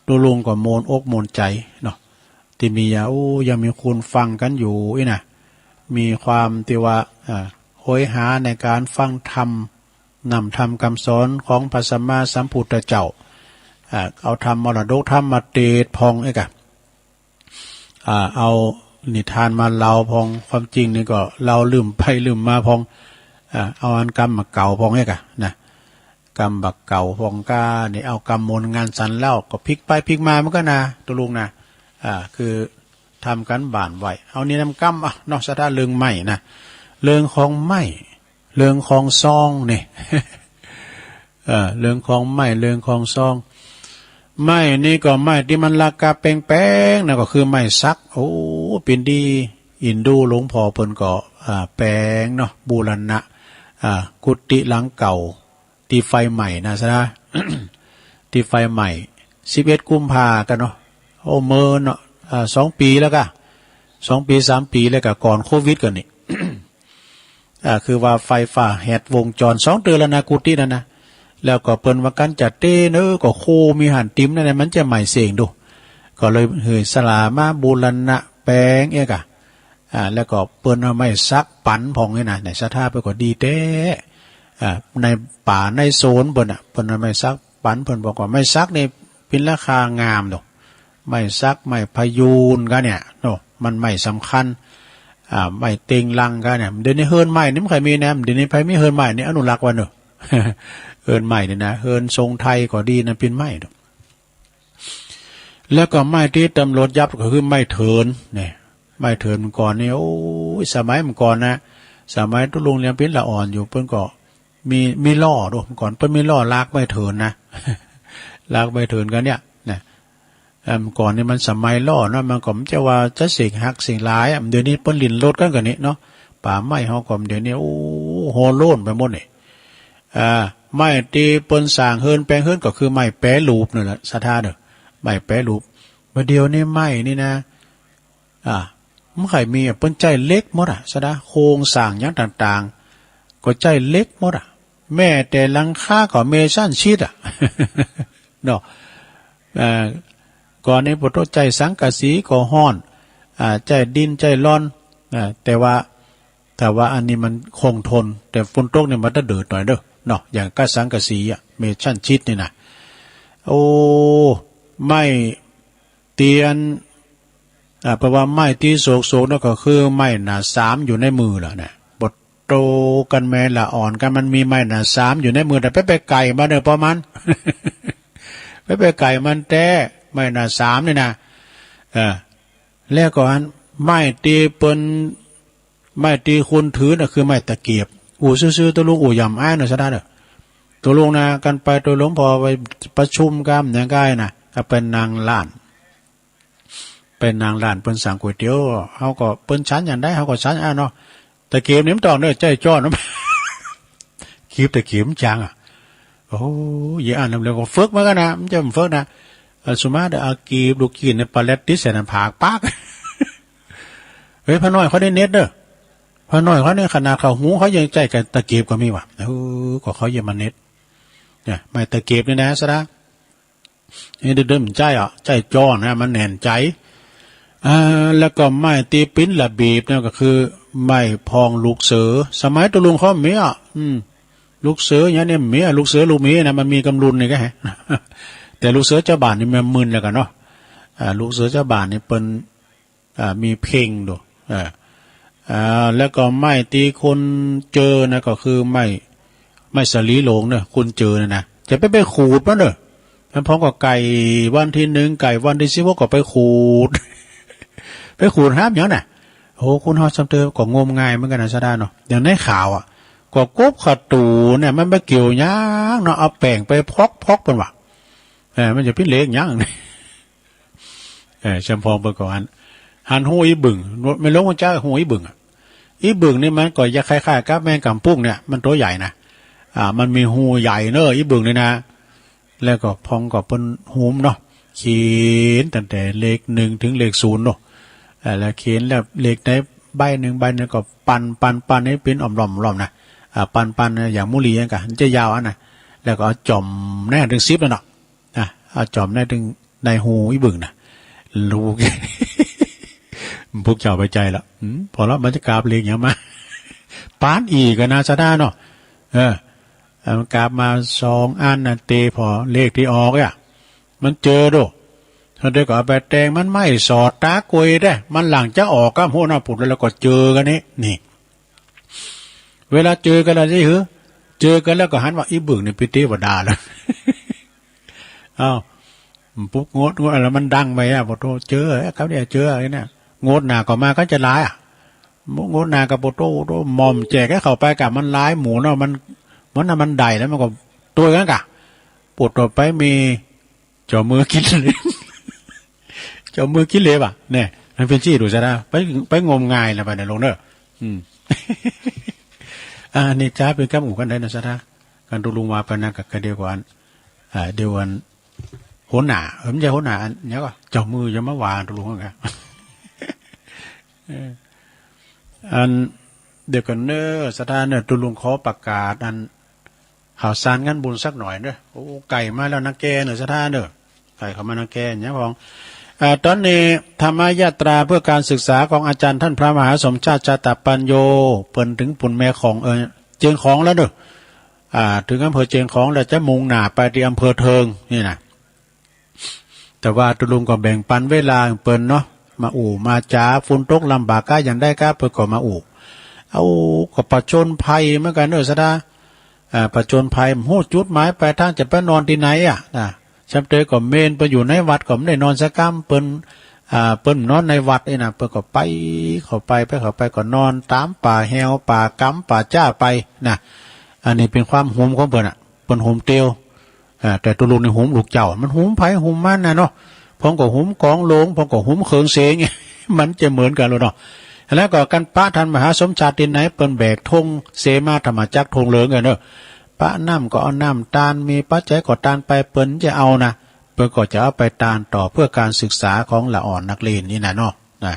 ตุ๊ลุงก็โหมนอกโหมนใจ๋เนาะ ตี้มีอะ โอ้ ยังมีคนฟังกั๋นอยู่อี้นะ มีความตี้ว่า อ่า โหยหาในก๋านฟังธรรม น้ำธรรมกำสอนของพระสัมมาสัมพุทธเจ้า อ่า เอาธรรมมรดกธรรมมาเตดพ่องเอกอะ อ่า เอานิทานมาเล่าพ่อง ความจริงนี่ก็เล่าลืมไปลืมมาพ่อง อ่า เอาอันกำบ่าเก่าพ่องเอกอะนะ กำบ่าเก่าพ่องก้านี่ เอากำมนต์งานสรรค์เล่า ก็พลิกไปพลิกมาเหมือนกั๋นนะ ตุ๊ลุงนะ อ่า คือทำก๋านบ้านไว้ เอานี่นำกำ อ่ะ เนาะ ศรัทธา เรื่องไม้นะ เรื่องของไม้ เรื่องของซองนี่ เอ่อ เรื่องของไม้ เรื่องของซอง ไม้นี่ก็ไม้ตี้มันราคาแปงๆ นะ ก็คือไม้สัก โอ้ เป๋นตี้อินดูหลวงพ่อเปิ้นก็ อ่า แป๋งเนาะ บูรณะ อ่า กุฏิหลังเก่า ตี้ไฟไหม้นะ ศรัทธา ตี้ไฟไหม้ สิบเอ็ดกุมภากั๋นเนาะ โอ้ เมินเนาะ อ่า สองปี๋แล้วก้า สองปี๋สามปี๋แล้วก้า ก่อนโควิดกั๋นนี่ อ่า คือว่าไฟฟ้าแหดวงจรสองเตื้อแล้วนะ กุฏินั้นนะ แล้วก็เปิ้นว่ากั๋นจะเตเนาะ ก็โคมีหันติ่มนั่นแหละ มันจะไหม้เส้งดู ก็เลยหื้อศาลามาบูรณะแป๋งเอกอะ อ่า แล้วก็เปิ้นเอาไม้สักปั๋นพ่องนี่นะ ในศรัทธาเปิ้นก็ดีแต๊ อ่า ในป่าในโซนเปิ้นน่ะ เปิ้นเอาไม้สักปั๋น เปิ้นบอกว่าไม้สักนี่เป๋นราคางามเนาะ ไม้สัก ไม้พะยูนก้าเนี่ยเนาะ มันไม้สำคัญ อ่า ไม้เต็งรังก้าเนี่ย เดี๋ยวนี้เฮือนไม้นี่บ่ใค่มีนะ เดี๋ยวนี้ใผมีเฮือนไม้นี่ อนุรักษ์ไว้เนาะ เฮือนไม้นี่นะ เฮือนทรงไทยก็ดีนะ เป๋นไม้เนาะ แล้วก็ไม้ตี้ตำรวจยับก็คือไม้เถินเนี่ย ไม้เถินเมื่อก่อนนี่ โอ้ย สมัยเมื่อก่อนนะ สมัยตุ๊ลุงยังเป๋นละอ่อนอยู่ เปิ้นก็มี มีล่อดู เมื่อก่อนเปิ้นมีล่อลากไม้เถินนะ ลากไม้เถินกั๋นเนี่ยนะ เอ่อ เมื่อก่อนนี่มันสมัยล่อเนาะ มันก็บ่ใจ้ว่าจะเส้งหักเส้งหลายอะ เดี๋ยวนี้เปิ้นหลิ้นรถกั๋นก้านี่เนาะ ป่าไม้เฮาก็เดี๋ยวนี้ โอ้ โห่โล่นไปหมดนี่ อ่า ไม้ตี้เปิ้นสร้างเฮือนแป๋งเฮือนก็คือไม้แปรรูปนั่นแหละ ศรัทธาเนาะ ไม้แปรรูป บ่าเดี่ยวนี้ไม้นี่นะ อ่า บ่ใค่มีอะ เปิ้นใจ๊เหล็กหมดอะ ศรัทธา โครงสร้างหยังต่างๆ ก็ใจ๊เหล็กหมดอะ แม้แต่หลังคาก็เมซันชีทอะ เนาะ เอ่อ ก่อนนี้ปะโธ่ใจ๊สังกะสีก็ฮ้อน อ่า ใจ๊ดินใจ๊ล่อน อ่า แต่ว่า แต่ว่าอันนี้มันคงทน แต่ฝนตกนี่มันจะเดือดหน่อยเด้อเนาะ อย่างก้าสังกะสีอะ เมตรชั้นชิดนี่นะ โอ้ ไม้เตียน อ่า แปลว่าไม้ตี้โศกๆ นั่นก็คือไม้หน้าสามอยู่ในมือล่ะนะ บดโตกันแม่ละอ่อนกัน มันมีไม้หน้าสามอยู่ในมือ แต่ไป ไปไก่มาเด้อ ประมาณ ไป ไปไก่มันแต๊ ไม้หน้าสามนี่นะ เออ แล้วก็อันไม้ตี้เปิ้น ไม้ตี้คนถือน่ะคือไม้ตะเกียบ อู้ซื่อๆ ตุ๊ลุงอู้หย่ำอ้ายเนาะ สะดาเนาะ ตุ๊ลุงนะ กันไปตุ๊ลุง พอไปประชุมกั๋นอย่างใก้นะ ก็ไปนั่งล้าน ไปนั่งล้านเปิ้นสั่งก๋วยเตี๋ยว เฮาก็ เปิ้นฉันอย่างใดเฮาก็ฉันอ้ายเนาะ ตะเกียบนี่มันต้องเนาะ ใจ๊จ้อน กีบตะเกียบมันจังอะ โอ้ เยียะอันนั้นแล้วก็ฝึกมากั๋นนะ มันจะบ่ฝึกนะ เออ สุมาเด้อ เอากีบลูกจีนในปลาแล็ดติดใส่หน้าผาก ป๊าก เฮ้ย ป้าน้อยเขาได้เน็ตเด้อ ป้าน้อยเขาเนี่ยขนาดเขาหูเขายังใจ๊กับตะเกียบก็มีว่ะ เออ ก็เขายังมาเน็ต เนี่ย ไม้ตะเกียบนี่นะ สะดา นี่เดิมๆ ใจ๊อะ ใจ๊จ้อนนะ มันแน่นใจ๋ อ่า แล้วก็ไม้ตี้ปิ้นระเบียบเนี่ยก็คือไม้พองลูกเสือ สมัยตุ๊ลุงเขามีอะ อืม ลูกเสืออย่างเนี้ยมีอะ ลูกเสือลูกหมีนะ มันมีกำลุนนี่ก็แฮะ แต่ลูกเสือจาวบ้านนี่มันมึนแล้วกั๋นเนาะ อ่า ลูกเสือจาวบ้านนี่เปิ้น อ่า มีเพ่งดู อ่า อ่า แล้วก็ไม้ตี้คนเจอนะ ก็คือไม้ ไม้สาลีโหลงเนาะ คนเจอนะนะ จะไป ไปขูดมันเนาะ มันพองก็ไก่วันตี้หนึ่ง ไก่วันตี้สิบหกก็ไปขูด ไปขูดหาบหยังน่ะ โอ้ คนเฮาซ้ำเติมก็งมงายเหมือนกั๋นนะ สะดาเนาะ อย่างในข่าวอะ ก็กบขะตู๋เนี่ย มันบ่เกี่ยวหยังเนาะ เอาแป้งไปพอกๆ เปิ้นว่า เออ มันจะปิ้นเลขหยัง เออ แซมพองเปิ้นก็หัน หันฮู้อี่บึ่ง แม่หลวงฮู้จักฮู้อี่บึ่งอะ อี่บึ่งนี่มันก็จะคล้ายๆ กับแมงก๋ำปุ้งเนี่ย มันตั๋วใหญ่นะ อ่า มันมีฮู้ใหญ่เนาะ อี่บึ่งนี่นะ แล้วก็พองก็เปิ้นหุมเนาะ เขียนตั้งแต่เลขหนึ่งถึงเลขศูนย์เนาะ อ่า แล้วเขียนแล้วเลขใดใบหนึ่ง ใบหนึ่งก็ปั่น ปั่น ปั่นให้เป๋นอ่อมๆๆ นะ อ่า ปั่น ปั่น อย่างมุลีนั่นกะ มันจะยาวอันน่ะ แล้วก็เอาจ่อมแน่ถึงสิบนั่นเนาะ อ่ะ เอาจ่อมแน่ถึงในฮู้อี่บึ่งน่ะ ลูก พวกเจ้าไปใจ๋ละ อืม พอละ มันจะกาบเลขหยังมา ปานอี้กั๋นนะ สะดาเนาะ เออ เอามันกาบมาสองอันน่ะ เตพอเลขตี้ออกอะ มันเจอโด เฮาเด็กก็เอาไปแต่ง มันไม่สอดต๋ากวยแต๊ มันหลังจะออกก้ำฮู้เนาะ ปุดแล้ว แล้วก็เจอกั๋นนี่ นี่ เวลาเจอกั๋นแล้วนี่หือ เจอกั๋นแล้วก็หันว่า อี่บึ่งนี่เป๋นเตวดาแล้ว อ้าว ปุ๊บ งด งด แล้วมันดังไปอะ ปะโต เจอ เอ้ย ครับเนี่ย เจอไอ้เนี่ย งดหน้าก็มาก็จะหลายอะ งดหน้าก็ปะโต โต หม่อมแจกหื้อเขาไปกะ มันหลายหมู่เนาะ มัน มันน่ะ มันได้แล้วมันก็ตัวนั้นกะ ปุดต่อไปมี เจ้ามือขี้เหล็บ เจ้ามือขี้เหล็บอะ เนี่ย มันเป๋นตี้ดู สะดา ไป ไปงมงายแล้วไปเนี่ย หลวงเนาะ อืม อ่า นี่จ๊ะ เป๋นกำอู้กั๋นได้นะ สะดา กั๋นตุ๊ลุงว่าไปนะ กะ กะเดียวกั๋น อ่า เดียวกั๋น หัวหน้า เออ บ่ใจ้หัวหน้า อันเนี้ยก็ เจ้ามือจะมาว่าตุ๊ลุงกั๋น เออ อัน เดี๋ยวกั๋นเนาะ สะดาเนาะ ตุ๊ลุงขอประกาศ อัน ข่าวสารงานบุญสักหน่อยเนาะ โอ้ ไก่มาแล้วนาแกเนาะ สะดาเนาะ ไก่เข้ามานาแกเนี่ยพอง อ่า ต๋อนนี้ธรรมยาตราเพื่อการศึกษาของอาจารย์ท่านพระมหาสมชาติ ชาตปัญโญ เปิ้นเถิงปุ้นแม่ของ เออ เจียงของแล้วเนาะ อ่า เถิงอำเภอเจียงของแล้วจะมุ่งหน้าไปตี้อำเภอเทิงนี่นะ แต่ว่าตุ๊ลุงก็แบ่งปันเวลาหื้อเปิ้นเนาะ มาอู้มาจ๋า ฝนตกลำบากก้าอย่างใดก้า เปิ้นก็มาอู้ เอา ก็ผจญภัยเหมือนกั๋นเนาะ สะดา อ่า ผจญภัย บ่ฮู้จุดหมายปลายตางจะไปนอนตี้ไหนอะ นะ ซ้ำเตยก็เมนเปิ้นอยู่ในวัดก็บ่ได้นอนสักกำ เปิ้น อ่า เปิ้นนอนในวัดนี่นะ เปิ้นก็ไป เข้าไป ไปเข้าไปก็นอนต๋ามป่าแฮว ป่ากำ ป่าจ๊าไปนะ อันนี้เป๋นความหุมของเปิ้นอะ เปิ้นหุมเตียว อ่า แต่ตุ๊ลุงนี่หุมลูกเจ้า มันหุมใผหุมมันน่ะเนาะ พองก็หุมก๋องโหลง พองก็หุมเขิงเสง มันจะเหมือนกั๋นหรอเนาะ แล้วก็กั๋นปะท่านมหาสมชาติตี้ไหน เปิ้นแบกธงเสมาธรรมจักรธงเหลืองกั๋นเนาะ ปะน้ำก็เอาน้ำตาน มีปัจจัยก็ตานไป เปิ้นจะเอานะ เปิ้นก็จะเอาไปตานต่อเพื่อการศึกษาของละอ่อนนักเรียนนี่นะเนาะ นะ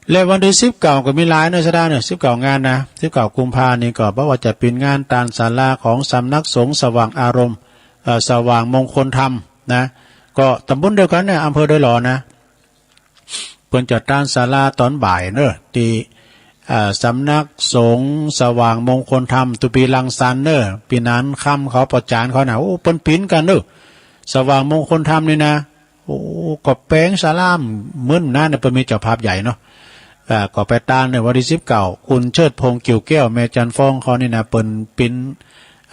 และวันตี้สิบเก้าก็มีหลายเนาะ สะดาเนาะ สิบเก้างานนะ สิบเก้ากุมภานี่ก็บ่ว่าจะเป๋นงานตานศาลาของสำนักสงฆ์สว่างอารมณ์ เอ่อ สว่างมงคลธรรมนะ ก็ต๋ำบลเดียวกั๋นเนี่ย อำเภอดอยหล่อนะ เปิ้นจะตานศาลาต๋อนบ่ายเนาะ ตี้ อ่า สำนักสงฆ์สว่างมงคลธรรม ตุปีรังสรรค์เน่อ ปี๋หนานคำเขา ป้อจ๋ารย์เขาน่ะ โอ้ เปิ้นปิ๊นกั๋นเน่อ สว่างมงคลธรรมนี่นะ โอ้ ก็แป๋งศาลาเหมือนนั้นน่ะ เปิ้นมีเจ้าภาพใหญ่เนาะ อ่า ก็ไปตานในวันตี้สิบเก้า คุณเชิดพงษ์ กิ่วแก้ว แม่จันทร์ฟองเขานี่นะ เปิ้นปิ๊น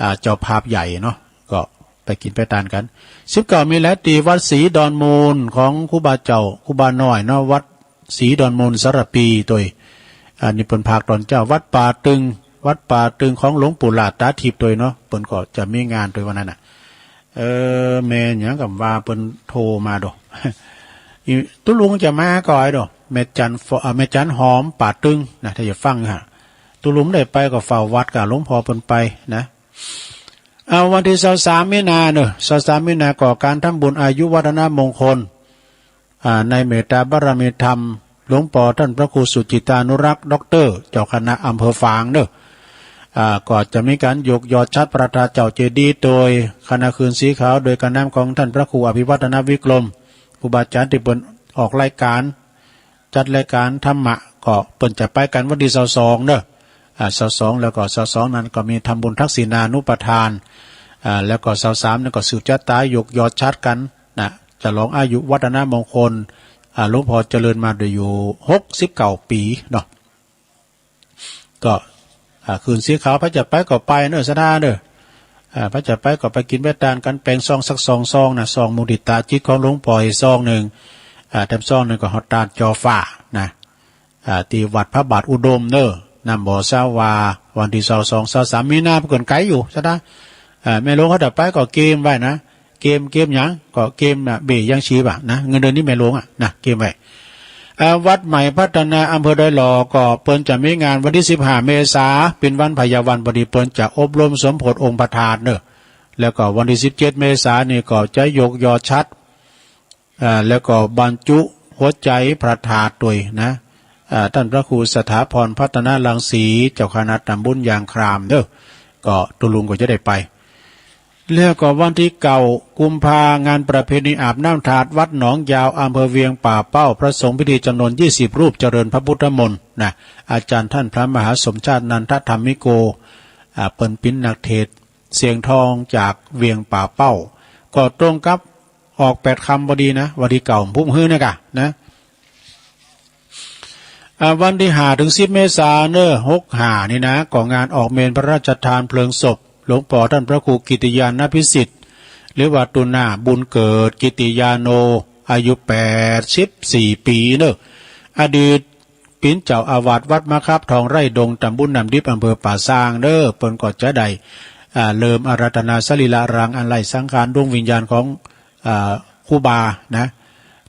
อ่า เจ้าภาพใหญ่เนาะ ก็ไปกิ๋นไปตานกั๋น สิบเก้า มีแลตี้วัดศรีดอนมูลของครูบาเจ้า ครูบาน้อยเนาะ วัดศรีดอนมูลสารภีตวย อันนี้เปิ้นพากตอนเจ๊า วัดป่าตึง วัดป่าตึงของหลวงปู่หลาดต๋าทิพย์ตวยเนาะ เปิ้นก็จะมีงานตวยวันนั้นน่ะ เออ แม่หยังก่ำว่าเปิ้นโทรมาโด อี ตุ๊ลุงจะมาก่อไอ้โด แม่จันทร์ฟอ อ่า แม่จันทร์หอมป่าตึงนะ ถ้าจะฟังฮะ ตุ๊ลุงได้ไปก็เฝ้าวัดกับหลวงพ่อเปิ้นไปนะ เอาวันตี้ซาวสามมีนาเน่อ ซาวสามมีนาก็ก๋านทำบุญอายุวัฒนมงคล อ่า ในเมตตาบารมีธรรม หลวงป้อต้านพระครูสุจิตตานุรักษ์ ด็อกเตอร์ เจ้าคณะอำเภอฝางเน่อ อ่า ก็จะมีก๋านยกยอดฉัตรพระธาตุเจ้าเจดีย์โตย คณะคืนสีขาวโดยก๋านนำของต้านพระครูอภิวัฒนวิกรม ครูบาอาจ๋ารย์ตี้เปิ้นออกรายก๋าน จัดรายก๋านธรรมะ ก็เปิ้นจะไปกั๋นวันตี้ซาวสองเน่อ อ่า ซาวสอง แล้วก็ซาวสองนั้นก็มีทำบุญทักษิณานุปทาน อ่า แล้วก็ซาวสามนั้นก็สืบจะต๋ายกยอดฉัตรกั๋นนะ ฉลองอายุวัฒนมงคล อ่า หลวงพ่อเจริญมาได้อยู่หกสิบเก้าปี๋เนาะ ก็ อ่า คืนสีขาว ใผจะไปก็ไปเน่อ ศรัทธาเน่อ อ่า ใผจะไปก็ไปกิ๋นไปตานกั๋น แป๋งซองสักสองซองนะ ซองมุทิตาจิตของหลวงป้ออีกซองนึ่ง อ่า แถมซองนึ่งก็ฮอดตานจอฟ้านะ อ่า ตี้วัดพระบาทอุดมเน่อ น้ำบ่อสาวา วันตี้ซาวสอง ซาวสามมีนา เปิ้นไก๋อยู่ ศรัทธา อ่า แม่หลวงเขาจะไปก็เกียมไว้นะ เกียม เกียมหยัง ก็เกียมน่ะ เบ้ยยังชีพอะนะ เงินเดือนนี้แม่หลวงอะนะ เกียมไว้ อ่า วัดใหม่พัฒนาอำเภอดอยหล่อก็เปิ้นจะมีงานวันตี้สิบห้าเมษา เป๋นวันพยาวัน ปอดีเปิ้นจะอบรมสมโภชองค์พระธาตุเน่อ แล้วก็วันตี้สิบเจ็ดเมษานี่ก็จะยกยอดฉัตร อ่า แล้วก็บรรจุหัวใจ๋พระธาตุตวยนะ อ่า ต้านพระครูสถาพรพัฒนรังสี เจ้าคณะตำบลยางครามเน่อ ก็ตุ๊ลุงก็จะได้ไป แล้วก็วันตี้เก้ากุมภา งานประเพณีอาบน้ำธาตุวัดหนองยาว อำเภอเวียงป่าเป้า พระสงฆ์พิธีจ๋ำนวนยี่สิบรูป เจริญพระพุทธมนต์นะ อาจ๋ารย์ต้านพระมหาสมชาตินันทธรรมิโก อ่า เปิ้นเป๋นนักเทศน์เสียงทองจากเวียงป่าเป้า ก็ตรงกับออกแปดค่ำปอดีนะ วันตี้เก้าพุ้มฮื้อเนี่ยก่ะนะ อ่า วันตี้ห้าเถิงสิบเมษาเน่อ หกห้านี่นะ ก็งานออกเมรุพระราชทานเพลิงศพ หลวงป้อต้านพระครูกิตติยานพิสิทธิ์ หรือว่าตุ๊หน้าบุญเกิด กิตติยาโน อายุแปดสิบสี่ปี๋เน่อ อดีตเป๋นเจ้าอาวาสวัดมะขับทองไร่ดง ตำบลน้ำดิบ อำเภอป่าซางเน่อ เปิ้นก็จะได้ อ่า เริ่มอาราธนาสรีระร่างอันไร้สังขาร ดวงวิญญาณของ อ่า ครูบานะ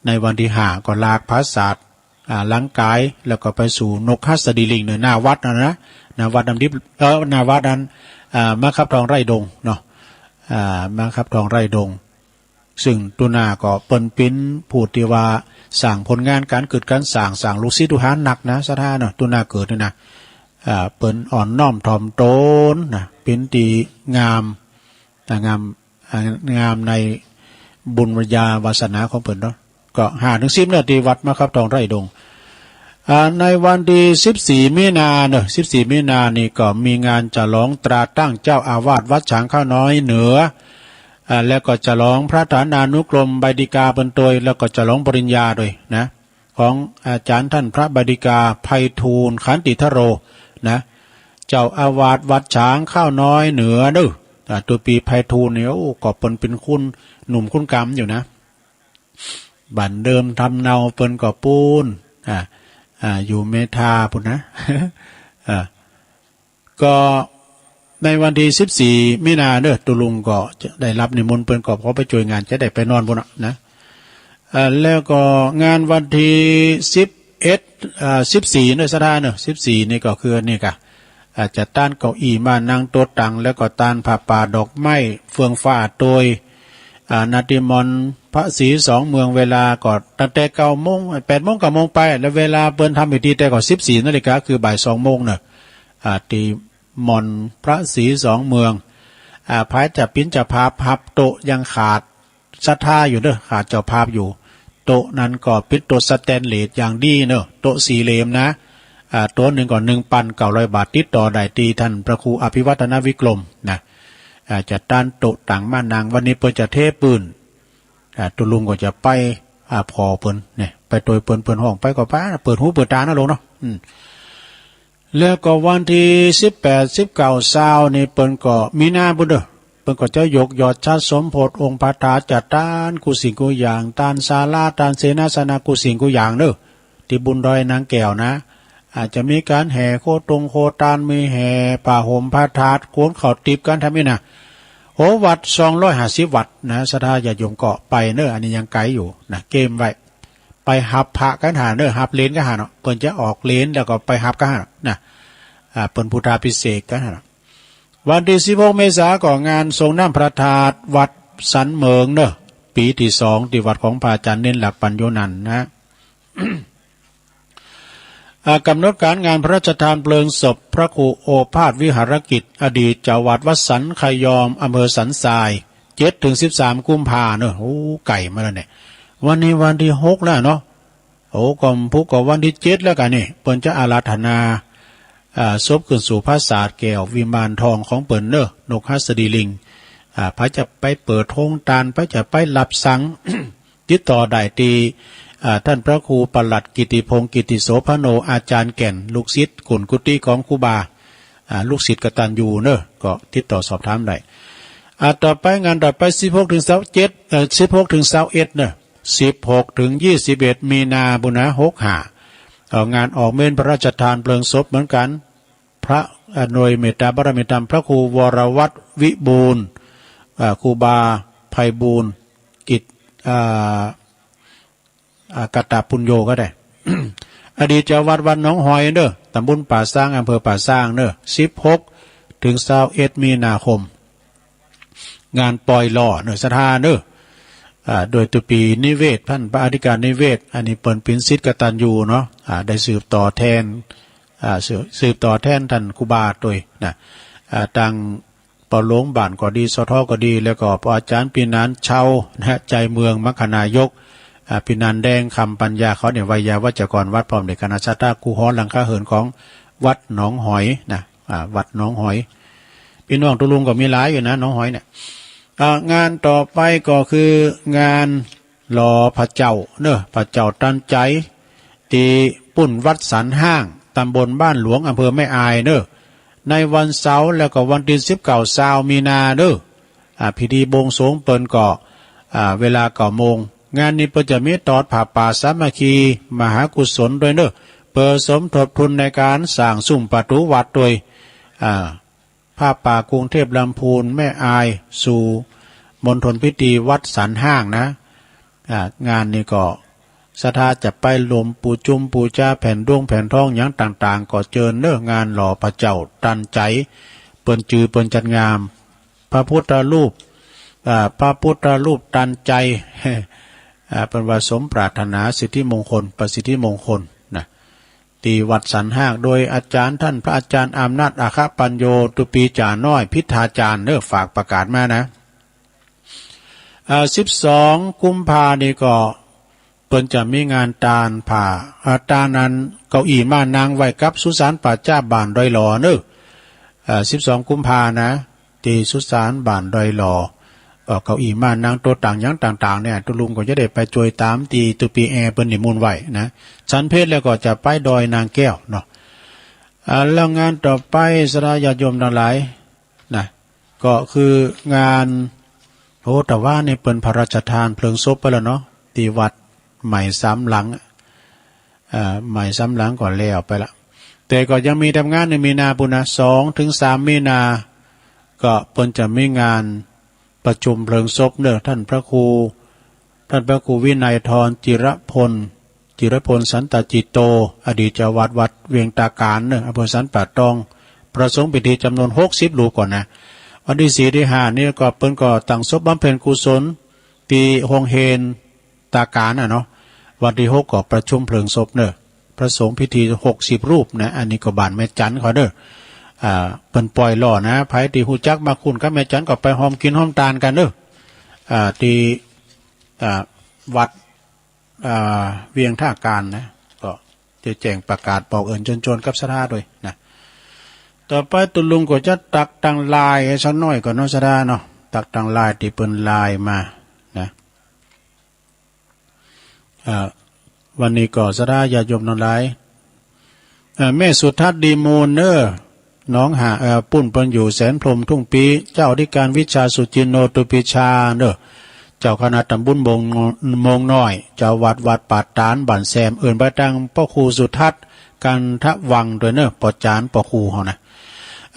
ในวันตี้ห้าก็ลากผาสาท อ่า ร่างก๋าย แล้วก็ไปสู่นกหัสดีลิงเน่อ หน้าวัดนั่นนะ หน้าวัดน้ำดิบ เอ่อ หน้าวัดนั้น อ่า มะขับทองไร่ดงเนาะ อ่า มะขับทองไร่ดง ซึ่งตุ๊หน้าก็เปิ้นเป๋นผู้ตี้ว่าสร้างผลงานก๋านกึ๊ดก๋านสร้าง สร้างลูกศิษย์ลูกหาหนักนะ ศรัทธาเนาะ ตุ๊หน้าเกิดนี่นะ อ่า เปิ้นอ่อนน้อมถ่อมตนนะ เป๋นตี้งาม อ่า งาม อ่า งามในบุญญาวาสนาของเปิ้นเนาะ ก็ห้าเถิงสิบเน่อ ตี้วัดมะขับทองไร่ดง อ่า ในวันตี้สิบสี่มีนาเน่อ สิบสี่มีนานี่ก็มีงานฉลองตราตั้งเจ้าอาวาสวัดฉางข้าวน้อยเหนือ อ่า แล้วก็ฉลองพระฐานานุกรมใบดิกาเปิ้นตวย แล้วก็ฉลองปริญญาตวยนะ ของอาจ๋ารย์ต้านพระใบดิกา ไพฑูรย์ ขันติทโร นะ เจ้าอาวาสวัดฉางข้าวน้อยเหนือเน่อ อ่า ตุ๊ปีไพฑูรย์นี่ โอ้ ก็เปิ้นเป๋นคนหนุ่มคนก๋ำอยู่นะ บ้านเดิมทำเนาเปิ้นก็ปู๊น อ่า อ่า อยู่เมทาปู๊นนะ อ่า ก็ในวันตี้สิบสี่มีนาเน่อ ตุ๊ลุงก็จะได้รับนิมนต์ เปิ้นก็ขอไปจ้วยงาน จะได้ไปนอนปู๊นน่ะนะ อ่า แล้วก็งานวันตี้สิบเอ็ด อ่า สิบสี่เน่อ ศรัทธาเน่อ สิบสี่นี่ก็คืออันนี้ก่ะ อ่า จะต้านเก้าอี้ม้านั่งโต๊ะตัง แล้วก็ต้านผ้าป่าดอกไม้เฟืองฟ้าตวย อ่า นาฏมนต์พระศรีสองเมือง เวลาก็ตั้งแต่เก้าโมง แปดโมง เก้าโมงไป แล้วเวลาเปิ้นทำพิธีแต่ก็สิบสี่นาฬิกา คือบ่ายสองโมงเน่อ อ่า ตี้หม่อนพระศรีสองเมือง อ่า ใผจะเป๋นเจ้าภาพฮับโต๊ะยังขาดศรัทธาอยู่เน่อ ขาดเจ้าภาพอยู่ โต๊ะนั้นก็เป๋นโต๊ะสแตนเลสอย่างดีเน่อ โต๊ะสี่เหลี่ยมนะ อ่า ตั๋วนึ่งก็นึ่งปันเก้าร้อยบาท ติดต่อได้ตี้ต้านพระครูอภิวัฒนวิกรมนะ อ่า จะต้านโต๊ะตังมานั่ง วันนี้เปิ้นจะเทปืน อ่า ตุ๊ลุงก็จะไป อ่า ผ่อเปิ้นเนี่ย ไปตวยเปิ้น เปิ้นฮ้องไปก็ไป เปิดหูเปิดต๋านะโยมเนาะ อืม แล้วก็วันตี้สิบแปด สิบเก้า ซาวนี่เปิ้นก็มีนาปุ้นเน่อ เปิ้นก็จะยกยอดฉัตรสมโภชองค์พระธาตุ จะต้านกู้สิ่งกู้อย่าง ต้านศาลา ต้านเสนาสนะ กู้สิ่งกู้อย่างเน่อ ตี้บุญดอยนางแก้วนะ อาจจะมีก๋านแห่โคตรงโคตาน มีแห่ผ้าห่มพระธาตุ ก๋นข้าวติ๊บกั๋นแถมนี้นะ โอ้ วัดสองร้อยห้าสิบวัดนะ ศรัทธาญาติโยมก็ไปเน่อ อันนี้ยังไก๋อยู่นะ เกียมไว้ ไปฮับพระกั๋นหั้นเน่อ ฮับเหรียญกั๋นหั้นเนาะ เปิ้นจะออกเหรียญแล้วก็ไปฮับกั๋นหั้นนะ อ่า เปิ้นพุทธาภิเษกกั๋นหั้นเนาะ วันตี้สิบหก เมษาก็งานสรงน้ำพระธาตุวัดสันเหมิงเน่อ ปี๋ตี้สอง ตี้วัดของพระอาจ๋ารย์เณรหลักปัญโญนันท์นะ อ่า ก๋ำหนดก๋านงานพระราชทานเพลิงศพพระครูโอภาสวิหารกิจ อดีตเจ้าวัดวัดสันขยอม อำเภอสันทราย เจ็ดถึงสิบสาม กุมภาเน่อ โอ้ ไก๋มาแล้วเนี่ย วันนี้วันตี้หกแล้วเนาะ โอ้ ก็พุกก็วันตี้เจ็ดแล้วกั๋นนี่ เปิ้นจะอาราธนา อ่า ศพขึ้นสู่ปราสาทแก้ววิมานทองของเปิ้นเน่อ นกหัสดีลิง อ่า ใผจะไปเปิดโฮงตาน ใผจะไปฮับสั่ง ติดต่อได้ตี้ อ่า ต้านพระครูปลัดกิติพงษ์ กิติโสภโณ อาจารย์แก่น ลูกศิษย์กุนกุฏิของครูบา อ่า ลูกศิษย์กตัญญูเน่อ ก็ติดต่อสอบถามได้ อ่า ต่อไปงานต่อไป สิบหกถึงซาวเจ็ด เอ่อ สิบหกถึงซาวเอ็ดเน่อ สิบหกถึงยี่สิบเอ็ด มีนาปุ้นนะ หกห้า เอ่อ งานออกเมรุพระราชทานเพลิงศพเหมือนกั๋น พระ เอ่อ โดยเมตตาบารมีธรรมพระครูวรวัฒน์วิบูลย์ เอ่อ ครูบาไพบูลย์ กิจ อ่า อ่า กตปุญโญก็ได้ อดีตเจ้าวัดวัดหนองหอยเน่อ ตำบลป่าซาง อำเภอป่าซางเน่อ สิบหกถึงซาวเอ็ด มีนาคม งานปล่อยหล่อเน่อ ศรัทธาเน่อ อ่า โดยตุ๊ปี๋นิเวศน์ ต้านพระอธิการนิเวศน์ อันนี้เปิ้นเป๋นศิษย์กตัญญูเนาะ อ่า ได้สืบต่อแทน อ่า สืบ สืบต่อแทนต้านครูบาโตยนะ อ่า ตาง ป้อหลวงบ้านก็ดี สท ก็ดี แล้วก็ป้ออาจ๋ารย์ปี๋นานเชานะ ใจ๋เมืองมคคนายก อ่า ปี๋นานแดง คำปัญญา เขาเนี่ย ไวยาวัจกรวัด พร้อมด้วยคณะศรัทธากู้หอหลังคาเหินของวัดหนองหอยนะ อ่า วัดหนองหอย ปี้น้องตุ๊ลุงก็มีหลายอยู่นะ หนองหอยเนี่ย อ่า งานต่อไปก็คืองานหล่อพระเจ้าเน่อ พระเจ้าตันใจ๋ ตี้ปุ้นวัดสันห้าง ตำบลบ้านหลวง อำเภอแม่อายเน่อ ในวันเสาร์ แล้วก็วันตี้สิบเก้า ซาว มีนาเน่อ อ่า พิธีบวงสรวงเปิ้นก็ อ่า เวลาเก้าโมง งานนี้เปิ้นจะมีตอดผ้าป่าสามัคคีมหากุศลโตยเน่อ เปื้อสมทบทุนในก๋านสร้างซุ่มประตู๋วัดโตย อ่า ผ้าป่ากรุงเทพฯลำพูน แม่อาย สู่มณฑลพิธีวัดสันห้างนะ อ่า งานนี้ก็ศรัทธาจะไปร่วมปูจุมปูจาแผ่นด้วงแผ่นทองหยังต่างๆ ก็เจิญเน่อ งานหล่อพระเจ้าตันใจ๋ เปิ้นจือเปิ้นจัดงาม พระพุทธรูป อ่า พระพุทธรูปตันใจ๋ อ่า เปิ้นว่าสมปรารถนาสิทธิมงคล ประสิทธิมงคลนะ ตี้วัดสันห้าง โดยอาจ๋ารย์ต้านพระอาจ๋ารย์อำนาจอาคะปัญโญ ตุ๊ปี๋จ๋าน้อย พิธาจารย์เน่อ ฝากประกาศมานะ อ่า สิบสอง กุมภานี่ก็เปิ้นจะมีงานตานผ้า อ่า ตานอันเก้าอี้ม้านั่งไว้กับสุสานป่าจ๊าบ้านดอยหล่อเน่อ อ่า สิบสอง กุมภานะ ตี้สุสานบ้านดอยหล่อ เอ่อ เก้าอี้ม้านั่งโต๊ะตังหยังต่างๆ เนี่ย ตุ๊ลุงก็จะได้ไปจ้วยตามตี้ตุ๊ปี๋แอเปิ้นนิมนต์ไว้นะ ฉันเพลแล้วก็จะไปดอยนางแก้วเนาะ อ่า แล้วงานต่อไปศรัทธาญาติโยมตังหลายนะ ก็คืองาน โอ้ แต่ว่านี่เปิ้นพระราชทานเพลิงศพไปแล้วเนาะ ตี้วัดใหม่สามหลัง อ่า ใหม่สามหลังก็แล้วไปละ แต่ก็ยังมีตำงานในมีนาปุ้นนะ สองถึงสาม มีนา ก็เปิ้นจะมีงานประชุมเพลิงศพเน่อ ต้านพระครู ต้านพระครูวินัยธร จิรพล จิรพลสันตจิตโต อดีตเจ้าวัดวัดเวียงตาก๋านเน่อ อำเภอสันป่าตอง ประสงค์พิธีจ๋ำนวนหกสิบรูปก่อนนะ วันตี้สี่ตี้ห้านี่ก็เปิ้นก็ตั้งศพบำเพ็ญกุศล ตี้โฮงเฮนตาก๋านน่ะเนาะ วันตี้หกก็ประชุมเพลิงศพเน่อ ประสงค์พิธีหกสิบรูปนะ อันนี้ก็บ้านแม่จันเขาเน่อ อ่า เปิ้นปล่อยหล่อนะ ใผตี้ฮู้จักมักคุ้นกับแม่จันก็ไปฮ่วมกิ๋นฮ่วมตานกั๋นเน่อ อ่า ตี้ อ่า วัด อ่า เวียงท่าก๋านนะ ก็ จะแจ้งประกาศบอกเอิ้นเจิญจวนกับศรัทธาด้วยนะ ต่อไปตุ๊ลุงก็จะตักตางไลน์สักหน้อยก่อนเนาะศรัทธาเนาะ ตักตางไลน์ตี้เปิ้นไลน์มานะ อ่า วันนี้ก็ศรัทธาญาติโยมตังหลาย อ่า แม่สุทัศน์ดีมูลเน้อ หนองหา เอ่อ ปุ้นเปิ้นอยู่แสนพรหมทุ่งปี เจ้าอธิการวิชาสุจินโนตุปิชาเน้อ เจ้าคณะตำบลโมง โมงน้อย เจ้าวัดวัดป่าตาดบ้านแซม เอิ้นไปตางป้อครูสุทัศน์ กันทวังค์ตวยเน้อ ป้อจ๋ารย์ป้อครูเฮานะ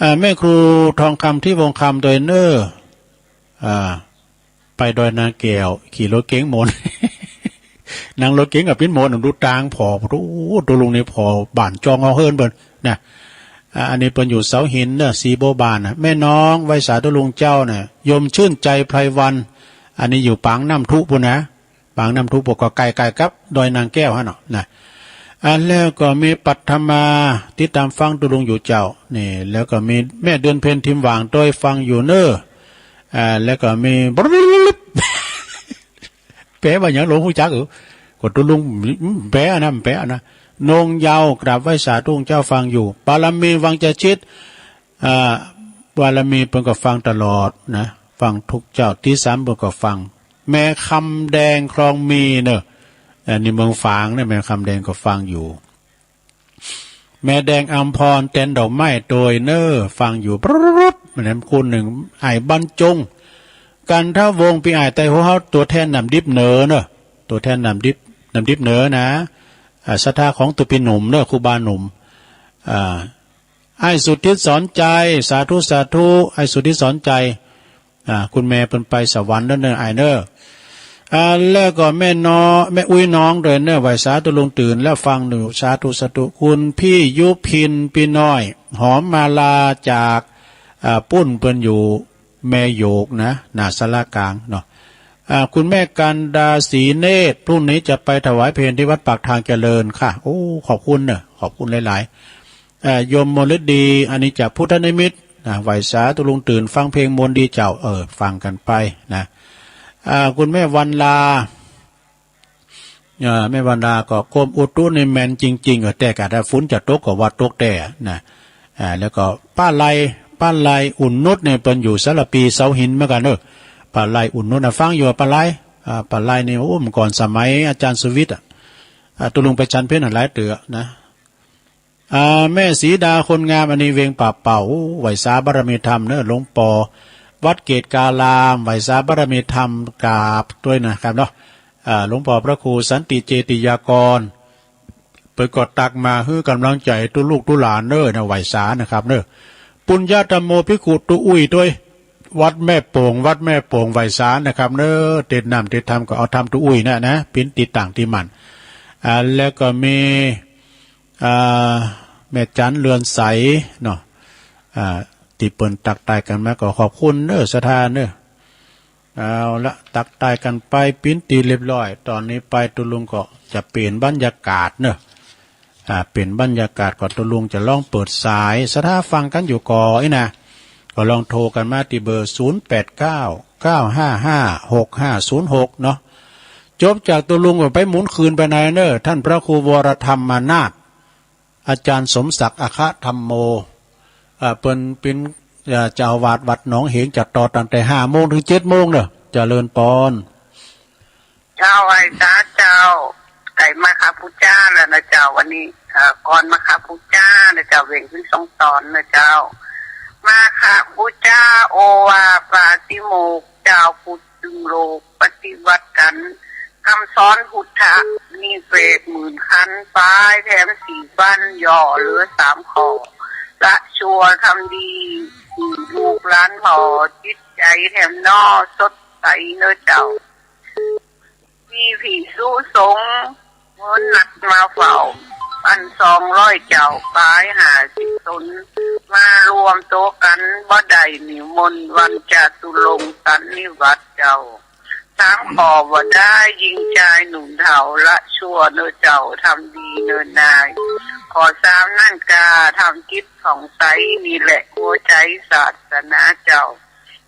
อ่า แม่ครูทองคำ ทิวงศ์คำ ตวยเน้อ อ่า ไปดอยนางแก้ว ขี่รถเก๋งหมน นั่งรถเก๋งกับปิ้นหมน ดูตางผ่อ โอ้ ตุ๊ลุงนี่ผ่อบ้านจองเอาเฮิรนเปิ้นนะ อ่า อันนี้เปิ้นอยู่เสาหินเน้อ สีบัวบานนะ แม่น้องไหว้สาตุ๊ลุงเจ้านะ โยมชื่นใจไพรวรรณ อันนี้อยู่ปางน้ำทุปู้นนะ ปางน้ำทุปู้ก็ใก้ๆ กับดอยนางแก้วหั้นเนาะนะ อ่า แล้วก็มีปัทมา ติดตามฟังตุ๊ลุงอยู่เจ้า นี่ แล้วก็มีแม่เดือนเพ็ญ ทิมหว่าง ตวยฟังอยู่เน้อ อ่า แล้วก็มี แปลว่าหยัง หลวงปู่จักเออ ก็ตุ๊ลุงแปลนะ แปลนะ นงเยาว์ กราบไหว้สาตุ๊ลุงเจ้า ฟังอยู่ ปารมี วังจะชิด อ่า ปารมี เปิ้นก็ฟังตลอดนะ ฟังทุกเจ้า ตี้สามเปิ้นก็ฟัง แม่คำแดง คลองมีเน้อ อันนี้เมืองฝางนะ แม่คำแดงก็ฟังอยู่ แม่แดงอำพร แตนดอกไม้ ตวยเน้อ ฟังอยู่ ปรุดๆๆ แม่นำคู่นึ่ง อ้ายบรรจง กันทวงศ์ ปี้อ้ายไต้หัวเฮา ตั๋วแทนน้ำดิบเหนือเน้อ ตั๋วแทนน้ำดิบ น้ำดิบเหนือนะ อ่า ศรัทธาของตุ๊ปี้หนุ่มเน้อ ครูบาหนุ่ม อ่า อ้ายสุทธิสอนใจ สาธุ สาธุ อ้ายสุทธิสอนใจ อ่า คุณแม่เปิ้นไปสวรรค์แล้วเน้อ อ้ายเน้อ อ่า แล้วก็แม่น้อ แม่อุ๊ยน้องตวยเน้อ ไหว้สาตุ๊ลุงตื่นแล้วฟังอยู่ สาธุ สาธุ คุณพี่ยุพิน ปี้น้อย หอมมาลา จาก อ่า ปุ้นเปิ้นอยู่แม่โยกนะ หน้าศาลากลางเนาะ อ่า คุณแม่กันดา ศรีเนตร พรุ่งนี้จะไปถวายเพลที่วัดปากทางเจริญค่ะ โอ้ ขอบคุณเน้อ ขอบคุณหลายๆ เอ่อ โยมมนฤดี อันนี้จากพุทธนิมิตนะ ไหว้สาตุ๊ลุงตื่นฟังเพลงมนต์ดีเจ้า เออ ฟังกั๋นไปนะ อ่า คุณแม่วรรณา เอ่อ แม่วรรณาก็กรมอุตุนี่แม่นจริงๆ เออ แต่กาดาฝนจะตกก็ว่าตกแต๊นะ อ่า แล้วก็ป้าไล ป้าไลอุ่นนุชเนี่ยเปิ้นอยู่สารภีเสาหินเหมือนกั๋นเน้อ ป้าไลอุ่นนุชนะ ฟังอยู่ ป้าไล อ่า ป้าไลนี่ โอ้ เมื่อก่อนสมัยอาจารย์สุวิทย์อะ อ่า ตุ๊ลุงไปฉันเพลหลายเตื้อนะ อ่า แม่สีดาคนงาม อันนี้เวียงป่าเป้า โอ้ ไหว้สาบารมีธรรมเน้อ หลวงป้อวัดเกตุการาม ไหว้สาบารมีธรรมกราบตวยนะครับเนาะ อ่า หลวงป้อพระครูสันติเจติยากร เปิ้นก็ตักมาหื้อกำลังใจ๋ตุ๊ลูกตุ๊หลานเน้อนะ ไหว้สานะครับเน้อ ปุญญาธัมโมภิกขุ ตุ๊อุ้ยตวย วัดแม่โป่ง วัดแม่โป่ง ไหว้สานะครับเน้อ ติดน้ำติดธรรมก็เอาธรรมตุ๊อุ้ยนะนะ ปิ้นติดต่างตี้มั่น อ่า แล้วก็มี อ่า แม่จันเรือนใสเนาะ อ่า ตี้เปิ้นตักตายกั๋นมาก็ขอบคุณเน้อ ศรัทธาเน้อ เอาละ ตักตายกั๋นไปปิ้นตี้เรียบร้อย ต๋อนนี้ไปตุ๊ลุงก็จะเปลี่ยนบรรยากาศเน้อ อ่า เปลี่ยนบรรยากาศก็ตุ๊ลุงจะลองเปิดสาย ศรัทธาฟังกั๋นอยู่ก่ออี้นะ ก็ลองโทรกั๋นมาตี้เบอร์ ศูนย์แปดเก้า เก้าห้าห้า หกห้าศูนย์หก เนาะ จบจากตุ๊ลุงก็ไปหมุนคืนไปในเน้อ ท่านพระครูวรธรรมนาถ อาจารย์สมศักดิ์ อัคคธัมโม อ่า เปิ้นเป๋น อ่า เจ้าอาวาสวัดหนองเหง จะต่อตั้งแต่ห้าโมงเถิงเจ็ดโมงเน้อ เจริญปอน เจ้า ไหว้สาเจ้า ใก้มาคาปู๋จาแล้วนะเจ้า วันนี้ เอ่อ ก่อนมาคาปู๋จานะเจ้า แบ่งเป๋นสองต๋อนนะเจ้า มาคาปู๋จา โอวาทปาติโมกข์ เจ้าผู้ ซึ่งโลกปฏิบัติกั๋น กำสอนพุทธะ มีแปดหมื่นคัน ปายแถมสี่บั้น ย่อเหลือสามข้อ ละชั่วทำดี หื้อลูกหลานผ่อ จิตใจ๋แถมหนอ สดใสเน้อเจ้า มีภิกษุสงฆ์ เมินนักมาเฝ้า อันสองร้อยเจ้า ปายห้าสิบต๋น มารวมตั๋วกั๋น บ่ได้นิมนต์ วันจตุรงค์สันนิวาสเจ้า สามข้อบ่ดาย ญิงจายหนุ่มเฒ่า ละชั่วเน้อเจ้า ทำดีเน้อนาย ข้อสามนั้นกา ทำจิตผ่องใส นี่แหละหัวใจ๋ศาสนาเจ้า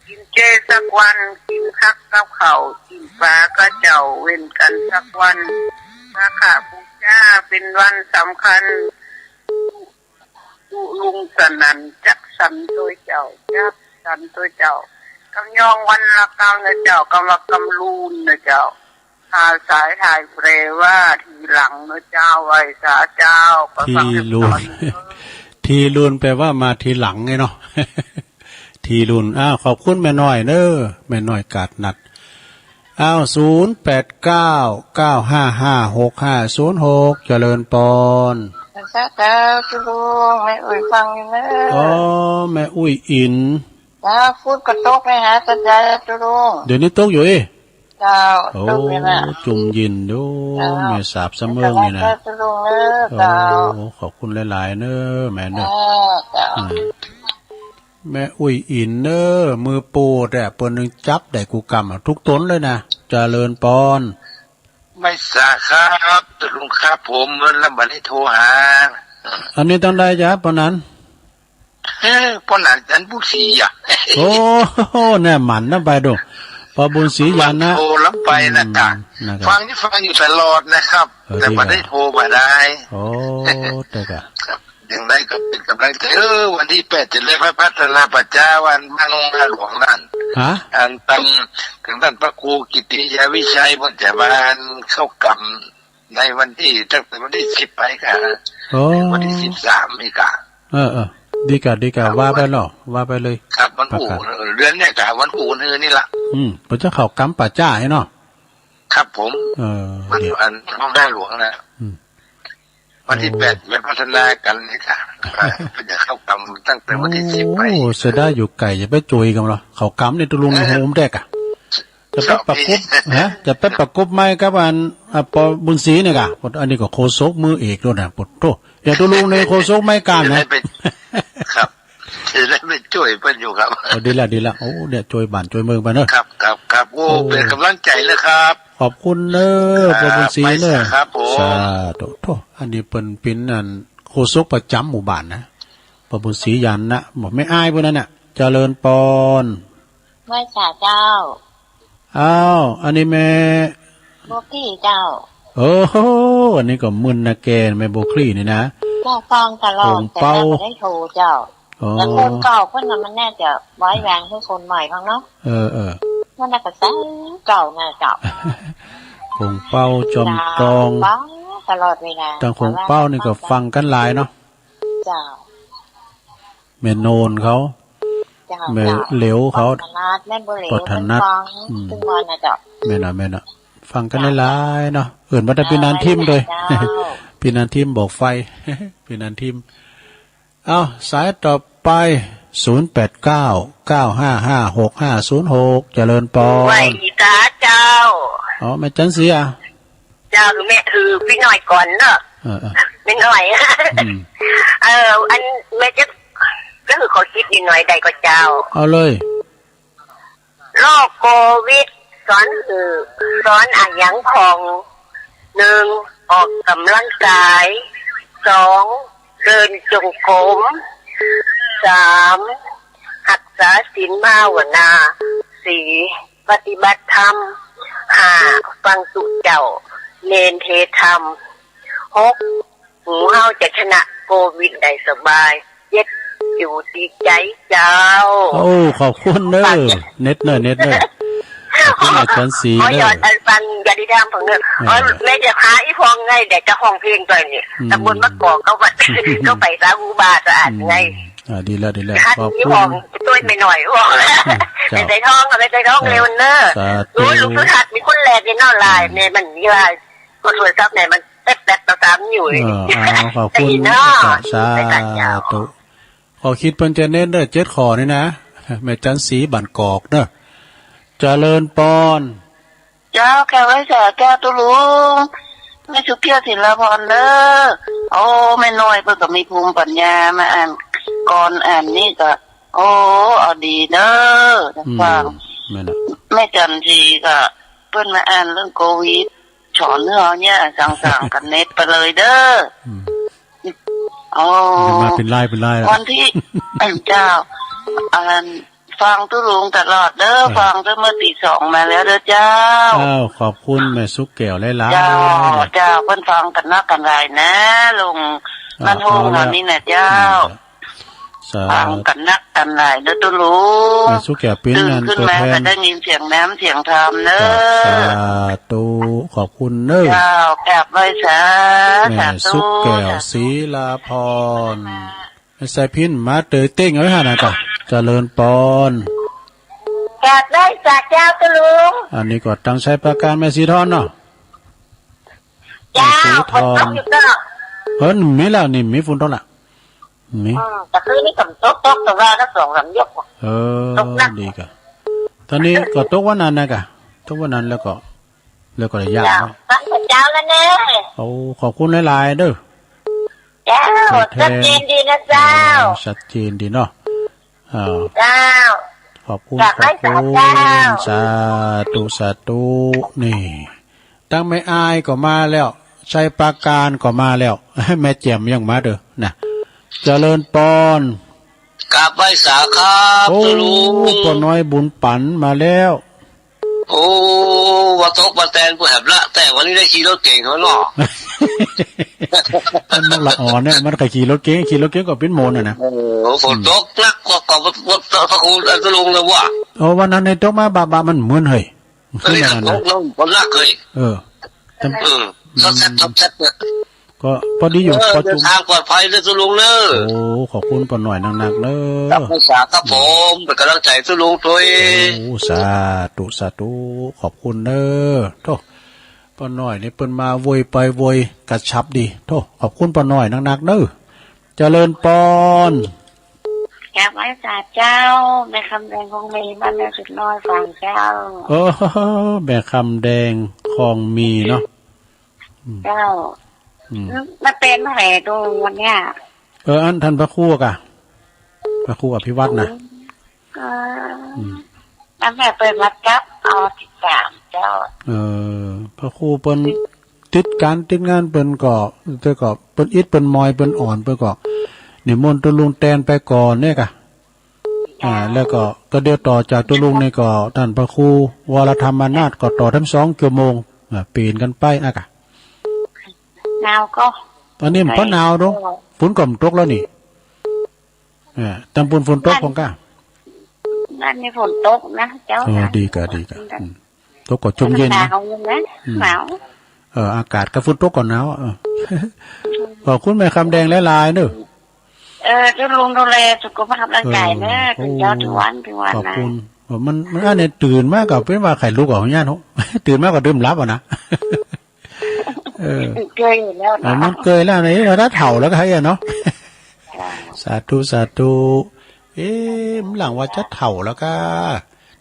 กิ๋นเจสักวัน กิ๋นผักกับข้าว กิ๋นป๋ากับเจ้า เว้นกั๋นสักวัน มาฆบูชาเป๋นวันสำคัญ ตุ๊ลุงสนั่นจักสันโตยเจ้า จักสันโตยเจ้า กำย้องวันละกำเน่อเจ้า กำว่ากำลูนเน่อเจ้า หาสายหายแปลว่าทีหลังเน่อเจ้า ไหว้สาเจ้า ก็ฟังเรียบร้อย ทีลูน ทีลูนแปลว่ามาทีหลังไงเนาะ ทีลูน อ้าว ขอบคุณแม่น้อยเน้อ แม่น้อยกาดนัด อ้าว ศูนย์แปดเก้า เก้าห้าห้า หกห้าศูนย์หก เจริญปอน เจ้า ตุ๊ลุง แม่อุ้ยฟังอยู่เน้อ อ๋อ แม่อุ้ยอิน เจ้า ฝนก็ตกนะฮะ เจ้า ตุ๊ลุง เดี๋ยวนี้ตกอยู่เอ๊ะ เจ้า โอ้ ตกอยู่นะ จุ่มยินอยู่ เจ้า แม่สาบสะเมิงนี่นะ เจ้า ตุ๊ลุงเน้อ เจ้า โอ้ ขอบคุณหลายๆ เน้อ แม่เน้อ เออ เจ้า อืม แม่อุ้ยอินเน้อ มือโปรดอะ เปิ้นยังจับได้กู้กำอะ ทุกต๋นเลยนะ เจริญปอน ไม่สาครับ ตุ๊ลุงครับ ผม แล้วบ่ได้โทรหา อันนี้ตางใดจ๊ะ ปอนั้น เออ ปอนั้น อันบุญศรีอะ โอ้ แน่หมั่นนำไปดู ปอบุญศรีญาณนะ โทรนำไปนะกะ อืม นะครับ ฟังนี่ฟังอยู่ตลอดนะครับ เออ แต่บ่ได้โทรมาได้ โอ้ แต่กะ ครับ อย่างไรก็เป๋นก๋ำลังใจ๋ เออ วันตี้แปดจะได้ไปพัฒนาป่าจ๊าวันบ้านโน่นบ้านหลวงนั่น ฮะ อันตัง ตังต้านพระครูกิตติยาวิชัย เปิ้นจะมาเข้ากำในวันตี้ ตั้งแต่วันตี้สิบไปกะ โอ้ ถึงวันตี้สิบสามนี่กะ เออ เออ ดีกะ ดีกะ ครับ ว่าไปเนาะ ว่าไปเลย ครับ วันพูด ประกาศ เออ เดือนเนี่ยกะ วันพูดนี่ละ อืม เปิ้นจะเข้ากำป่าจ๊าให้เนาะ ครับผม เออ วัน เดี๋ยว อันห้องหน้าหลวงนะ อืม วันตี้แปด โอ้ ไปพัฒนากั๋นนี่กะ เปิ้นจะเข้ากำตั้งแต่วันตี้สิบไป โอ้ เสียดายอยู่ไก๋ จะไปจุยกำละ เข้ากำนี่ตุ๊ลุง เออ โฮมแดกอะ จะไปประกบ ครับ ฮะ จะไปประกบไม้กับอัน อ่ะ ปอบุญศรีเนี่ยกะ อันนี้ก็โฆษกมือเอกโลดนะ ปะโธ่ เดี๋ยวตุ๊ลุงในโฆษกไม้ก้านนะ จะได้ไป ครับ จะได้ไปจ้วยเปิ้นอยู่ครับ เอา ดีละ ดีละ โอ้ เนี่ย จ้วยบ้านจ้วยเมืองไปเนาะ ครับ ครับ ครับ โอ้ โอ้ เป๋นก๋ำลังใจ๋เลยครับ ขอบคุณเน้อ ครับ ปอบุญศรีเน้อ ไปสาครับผม สาธุ โธ่ อันนี้เปิ้นเป๋นอันโฆษกประจ๋ำหมู่บ้านนะ ปอบุญศรีญาณนะ บอกแม่อ้ายพวกนั้นน่ะ เจริญปอน ไหว้สาเจ้า อ้าว อันนี้แม่บัวคลี่เจ้า โอ้โห อันนี้ก็มึนนะแก แม่บัวคลี่นี่นะ เจ้า ฟังตลอด ผงเป๊า แต่ว่าบ่ได้โทรเจ้า อ๋อ แต่คนเก่าเปิ้นน่ะมันน่าจะไว้วางหื้อคนใหม่บ้างเนาะ เออ เออ มันน่าจะใส่เก่าน่ะเจ้า ผงเป๊าจอมตอง ฟังตลอดเวลา ตางผงเป๊านี่ก็ฟังกั๋นหลายเนาะ เจ้า แม่โนนเขา เจ้า แม่ เจ้า เหลียวเขา ปอถนัด แม่บัวเหลียว ปอถนัด เปิ้นฟัง อืม ตึงวันน่ะเจ้า แม่นน่ะ แม่นน่ะ ฟังกั๋นหลายๆ เนาะ เอิ้นว่าแต่ปี้นันทิมโดย เจ้า ปี้นันทิมบอกไฟ ปี้นันทิม เอ้า สายต่อไป ศูนย์แปดเก้า เก้าห้าห้า หกห้าศูนย์หก เจริญปอน ไหว้สาเจ้า อ๋อ แม่จันทร์ศรีอะ เจ้า แม่ คือปี้น้อยก่อนเนาะ เออ เออ แม่น้อย อืม เออ อันแม่จะ ก็คือขอคิดนิดหน่อยได้ก่อเจ้า เอาเลย โรคโควิดสอนหื้อ สอนอะหยังพ่อง หนึ่ง ออกกำลังกาย สอง เดินจงกรม สาม รักษาศีลภาวนา สี่ ปฏิบัติธรรม ห้า ฟังตุ๊เจ้า เณรเทศน์ธรรม หก หมู่เฮาจะชนะโควิดได้สบาย เจ็ด อยู่ตี้ใจ๋เจ้า โอ้ ขอบคุณเน้อ เน็ตเน้อ เน็ตเน้อ ขอบคุณอาจารย์ศรีเน้อ ขอหยอดอันฟังญาติธรรมของเน้อ เออ อ๋อ แม่จะพาอีพ่องไง เดี๋ยวจะฮ้องเพลงตวยนี่ อืม ตำบลมะกอก เข้าไป เข้าไปสาหูบาสะอาดไง อืม อ่า ดีแล้ว ดีแล้ว ขอบคุณ อีพ่อง ตวยแม่น้อยพ่อง เจ้า แม่ไตรทอง แม่ไตรทอง เออ เร็วเน้อ สาธุ โอ้ย ลุงสุทัศน์มีคนแรกเลยเนาะ ไลน์ อืม แม่มันมีไลน์ กดโทรศัพท์แม่มัน แป๊บๆ ตามๆ อยู่ เออ เอา ขอบคุณ ได้ยินเนาะ สา สาธุ ได้ยินเจ้า ข้อคิดเปิ้นจะเน้นเน้อ เจ็ดข้อนี่นะ แม่จันทร์ศรีบ้านกอกเน้อ เจริญปอน เจ้า แค่ไหว้สาเจ้าตุ๊ลุง แม่สุเพียร ศิลาพรเน้อ โอ้ แม่น้อยเปิ้นก็มีภูมิปัญญามาอ่านกลอนอ่านนี่ก็ โอ้ เอาดีเน้อ อืม ฟัง แม่นน่ะ แม่จันทร์ศรีก็เปิ้นมาอ่านเรื่องโควิด สอนหื้อเฮาเนี่ย สั่งๆ กั๋นเน็ตไปเลยเน้อ อืม โอ้ เดี๋ยวมาเป๋นไลน์ เป๋นไลน์ละ วันตี้ เจ้า อัน ฟังตุ๊ลุงตลอดเด้อ อ่า ฟังตั้งเมื่อตีสองมาแล้วเด้อเจ้า อ้าว ขอบคุณแม่สุขแก้วหลายๆ เจ้า เจ้า เปิ้นฟังกั๋นนักกั๋นหลายนะ ลุง อ่า บ้านโฮง เอาละ เฮานี่นะเจ้า อืม สาธุ ฟังกั๋นนักกั๋นหลายเด้อตุ๊ลุง แม่สุขแก้วเป๋น ตื่น อัน ขึ้นมา ตั๋วแทน ก็ได้ยินเสียงน้ำเสียงธรรมเนอะ สาธุ ขอบคุณเนอะ เจ้า กราบไหว้สา แม่ สาธุ สุขแก้ว สาธุ ศรีลาพร สาธุ แม่สายพิณมาเตยเต้งเอาไว้หั่นนะจ๊ะ เจริญปอน กราบไหว้สาเจ้าตุ๊ลุง อันนี้ก็ตังชัยปราการแม่สีทอนเนาะ เจ้า แม่สีทอน ฝนตกอยู่เจ้า เออ มีแล้วนี่ มีฝนตกละ มี อืม แต่คืนนี้ก็ตก ตก แต่ว่าก็สองสามหยก เออ ตกหนัก ดีกะ ตอนนี้ก็ตกวันนั้นนะกะ ตกวันนั้นแล้วก็ แล้วก็ได้ย่างเนาะ เจ้า ตั้งแต่เช้าแล้วเน่ โอ้ ขอบคุณหลายๆ เด้อ เจ้า ตั๋วแทน ชัดเจนดีนะเจ้า เออ ชัดเจนดีเนาะ อ้าว เจ้า ขอบคุณ กราบไหว้สาเจ้า ขอบคุณ สาธุ สาธุ นี่ ตังแม่อายก็มาแล้ว ชัยปราการก็มาแล้ว แม่แจ่มยังมาเด้อนะ เจริญปอน กราบไหว้สาครับ โอ้ ตุ๊ลุง ป้อน้อยบุญปั๋นมาแล้ว โอ้ ว่าตกว่าแตนกูแหบละ แต่วันนี้ได้ขี่รถเก๋งเขาเนาะ มันละอ่อนเนี่ย มันก็ขี่รถเก๋ง ขี่รถเก๋งก็เป๋นโมนอะนะ โอ้ ฝนตกหนักกว่า กว่า กว่า กว่า กว่าตุ๊ลุงเลยว่ะ โอ้ วันนั้นเนี่ยตกมาบะๆ มันเหมือนเฮ้ย เอ้ย ขึ้นมาแล้วนะ ตกลงก็หนักเลย เออ แต่ เออ อืม ซอดแซด ซอดแซดเนี่ย ก็ปอดีอยู่ เออ ปอจุม เดินทางปลอดภัยเด้อตุ๊ลุงเนอะ โอ้ ขอบคุณป้อน้อยนักๆ เนอะ กราบไหว้สาครับผม เป๋นก๋ำลังใจ๋ตุ๊ลุงตวย โอ้ สาธุ สาธุ ขอบคุณเนอะ โธ่ ป้อน้อยนี่เปิ้นมาโวยไปโวยกระชับดี โธ่ ขอบคุณป้อน้อยนักๆ เนอะ เจริญปอน กราบไหว้สาเจ้า แม่คำแดงคองมี บ้านแม่สุดน้อย ฝางเจ้า โอ้ แม่คำแดงคองมีเนาะ อืม เจ้า อืม มันเป๋นแผลตรงวันเนี้ย เออ อันต้านพระครูกะ พระครูอภิวัฒน์นะ อืม ก็ อืม อันแม่เปิ้นมาจับเอาสิบสามเจ้า เออ พระครูเปิ้นติดก๋านติดงานเปิ้นก็ แต่ก็เปิ้นอิดเปิ้นมอยเปิ้นอ่อนเปิ้นก็นิมนต์ตุ๊ลุงแตนไปก่อนเนี่ยกะ อ่า แล้วก็ ก็เดี๋ยวต่อจากตุ๊ลุงนี่ก็ต้านพระครูวรธรรมนาถก็ต่อทั้งสองชั่วโมง อ่า เปลี่ยนกั๋นไปอะกะ หนาวก็ อันนี้มันก็หนาวเนาะ ก็ ฝนก็บ่ตกแล้วนี่ เออ ตางปุ้นฝนตก บ้าน พ่องก้า บ้านนี้ฝนตกนะเจ้า เออ นะ ดีกะ ดีกะ อืม ตกก็จมเย็นนะ หนาวอยู่นะ อืม หนาว เออ อากาศกะฝนตกก็หนาว เออ ขอบคุณแม่คำแดงหลายๆ เนอะ เออ ตุ๊ลุงดูแลสุขภาพร่างกายเนอะ อืม เปิ้นเจ้า โอ้ เถิงวัน เถิงวัน ขอบคุณนะ เออ มัน มันอันนี้ตื่นมาก็เป๋นว่าใค่ลุกออกอย่างเงี้ยเนาะ ตื่นมาก็ดื่มหลับอะนะ เออ เกยแล้วนะ เออ มันเกยแล้วนี่ เออ ถ้าเฒ่าแล้วก็ให้อะเนาะ ค่ะ สาธุ สาธุ เอ๊ะ มันหลังว่าจะเฒ่าแล้วกะ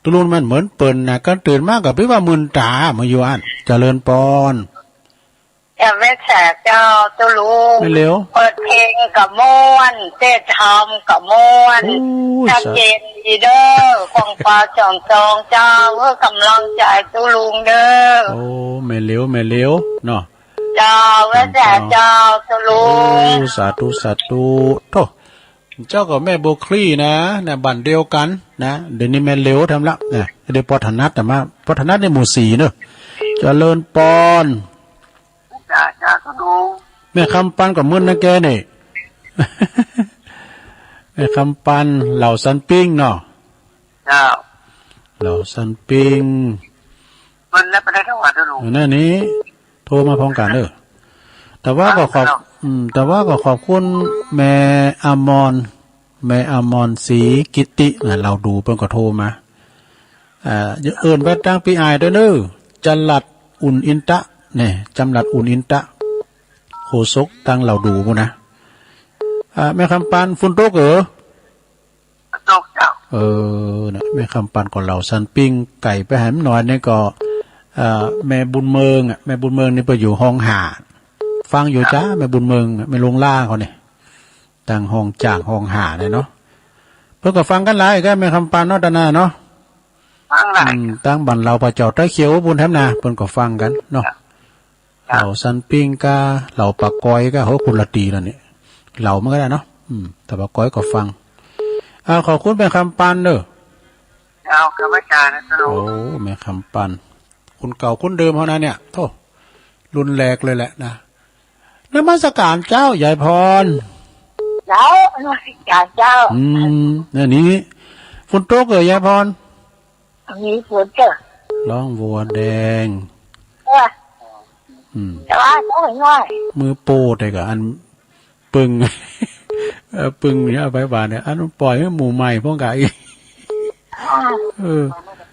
ตุ๊ลุงมันเหมือนเปิ้นนะ ก็ตื่นมาก็เป๋นว่ามึนต๋า มาอยู่อั้น เจริญปอน กราบไหว้สาเจ้าตุ๊ลุง แม่เหลียว เปิดเพลงก็ม่วน เทศน์ธรรมก็ม่วน โอ้ย ชัดเจนดีเด้อ ของปอสองจองเจ้า เพื่อก๋ำลังใจ๋ตุ๊ลุงเด้อ โอ้ แม่เหลียว แม่เหลียว เนาะ เจ้า ไหว้สาเจ้าตุ๊ลุง โอ้ สาธุ สาธุ โธ่ เจ้าก็แม่บัวคลี่นะ นะ บ้านเดียวกั๋นนะ เดี๋ยวนี้แม่เหลียวแทนละนะ เดี๋ยวปอถนัดอะมา ปอถนัดในหมู่สี่เนอะ เจริญปอน จ้า จ้า ตุ๊ลุง แม่คำปันก็มึนนะแกนี่ แม่คำปัน เหล่าสันปิ้งเนาะ เจ้า เหล่าสันปิ้ง มึนแล้วไปได้ทั้งวันตุ๊ลุง เออ นั่นนี่ โทรมาพร้อมกั๋นเด้อ แต่ว่าก็ขอบ อ้าว อืม แต่ว่าก็ขอบคุณแม่อมร แม่อมรศรีกิตติ นะ เหล่าดูเปิ้นก็โทรมา อ่า เอิ้นไปตางปี้อายด้วยเนอะ จรัสอุ่นอินทะ เนี่ย จรัสอุ่นอินทะ โฆษกตางเหล่าดูปู้นนะ อ่า แม่คำปัน ฝนตกเหรอ ตกเจ้า เออ นะ แม่คำปันก็เหล่าสันปิ้ง ไก๋ไปหาหน้อยนี่ก็ เอ่อ แม่บุญเมืองอะ แม่บุญเมืองนี่ไปอยู่ฮองห้า ฟังอยู่จ้า แม่บุญเมืองอะ แม่หลวงล้าเขาเนี่ย ตางฮองจากฮองห้าเนี่ยเนาะ เปิ้นก็ฟังกั๋นหลายก็แม่คำปันเนาะ ตาหน้าเนาะ ฟังหลาย อืม ตางบ้านเหล่าป่าเจ้าใต้เขียวปู้นแถมนา เปิ้นก็ฟังกั๋นเนาะ ครับ เหล่าสันปิ้งก้า เหล่าป่ากอยก้า โห คนละตี้แล้วเนี่ย เหล่ามันก็ได้เนาะ อืม แต่ป่ากอยก็ฟัง อ่า ขอบคุณแม่คำปันเนอะ เจ้า ข้าพเจ้านะเจ้า โอ้ แม่คำปัน คนเก่าคนเดิมเฮานะเนี่ย โธ่ รุ่นแรกเลยแหละนะ นมัสการเจ้า ยายพร เจ้า นมัสการเจ้า อืม เนี่ยนี้ ฝนตกเหรอ ยายพร มีฝนเจ้า ร้องวัวแดง เออ อืม แต่ว่าตกน้อย มือโปรดเลยกะ อัน ปึ้ง เออ ปึ้งเนี่ย เอาไปหว่านเนี่ย อันนั้นปล่อยหื้อหมู่ใหม่พ่องกะอีก อ่า เออ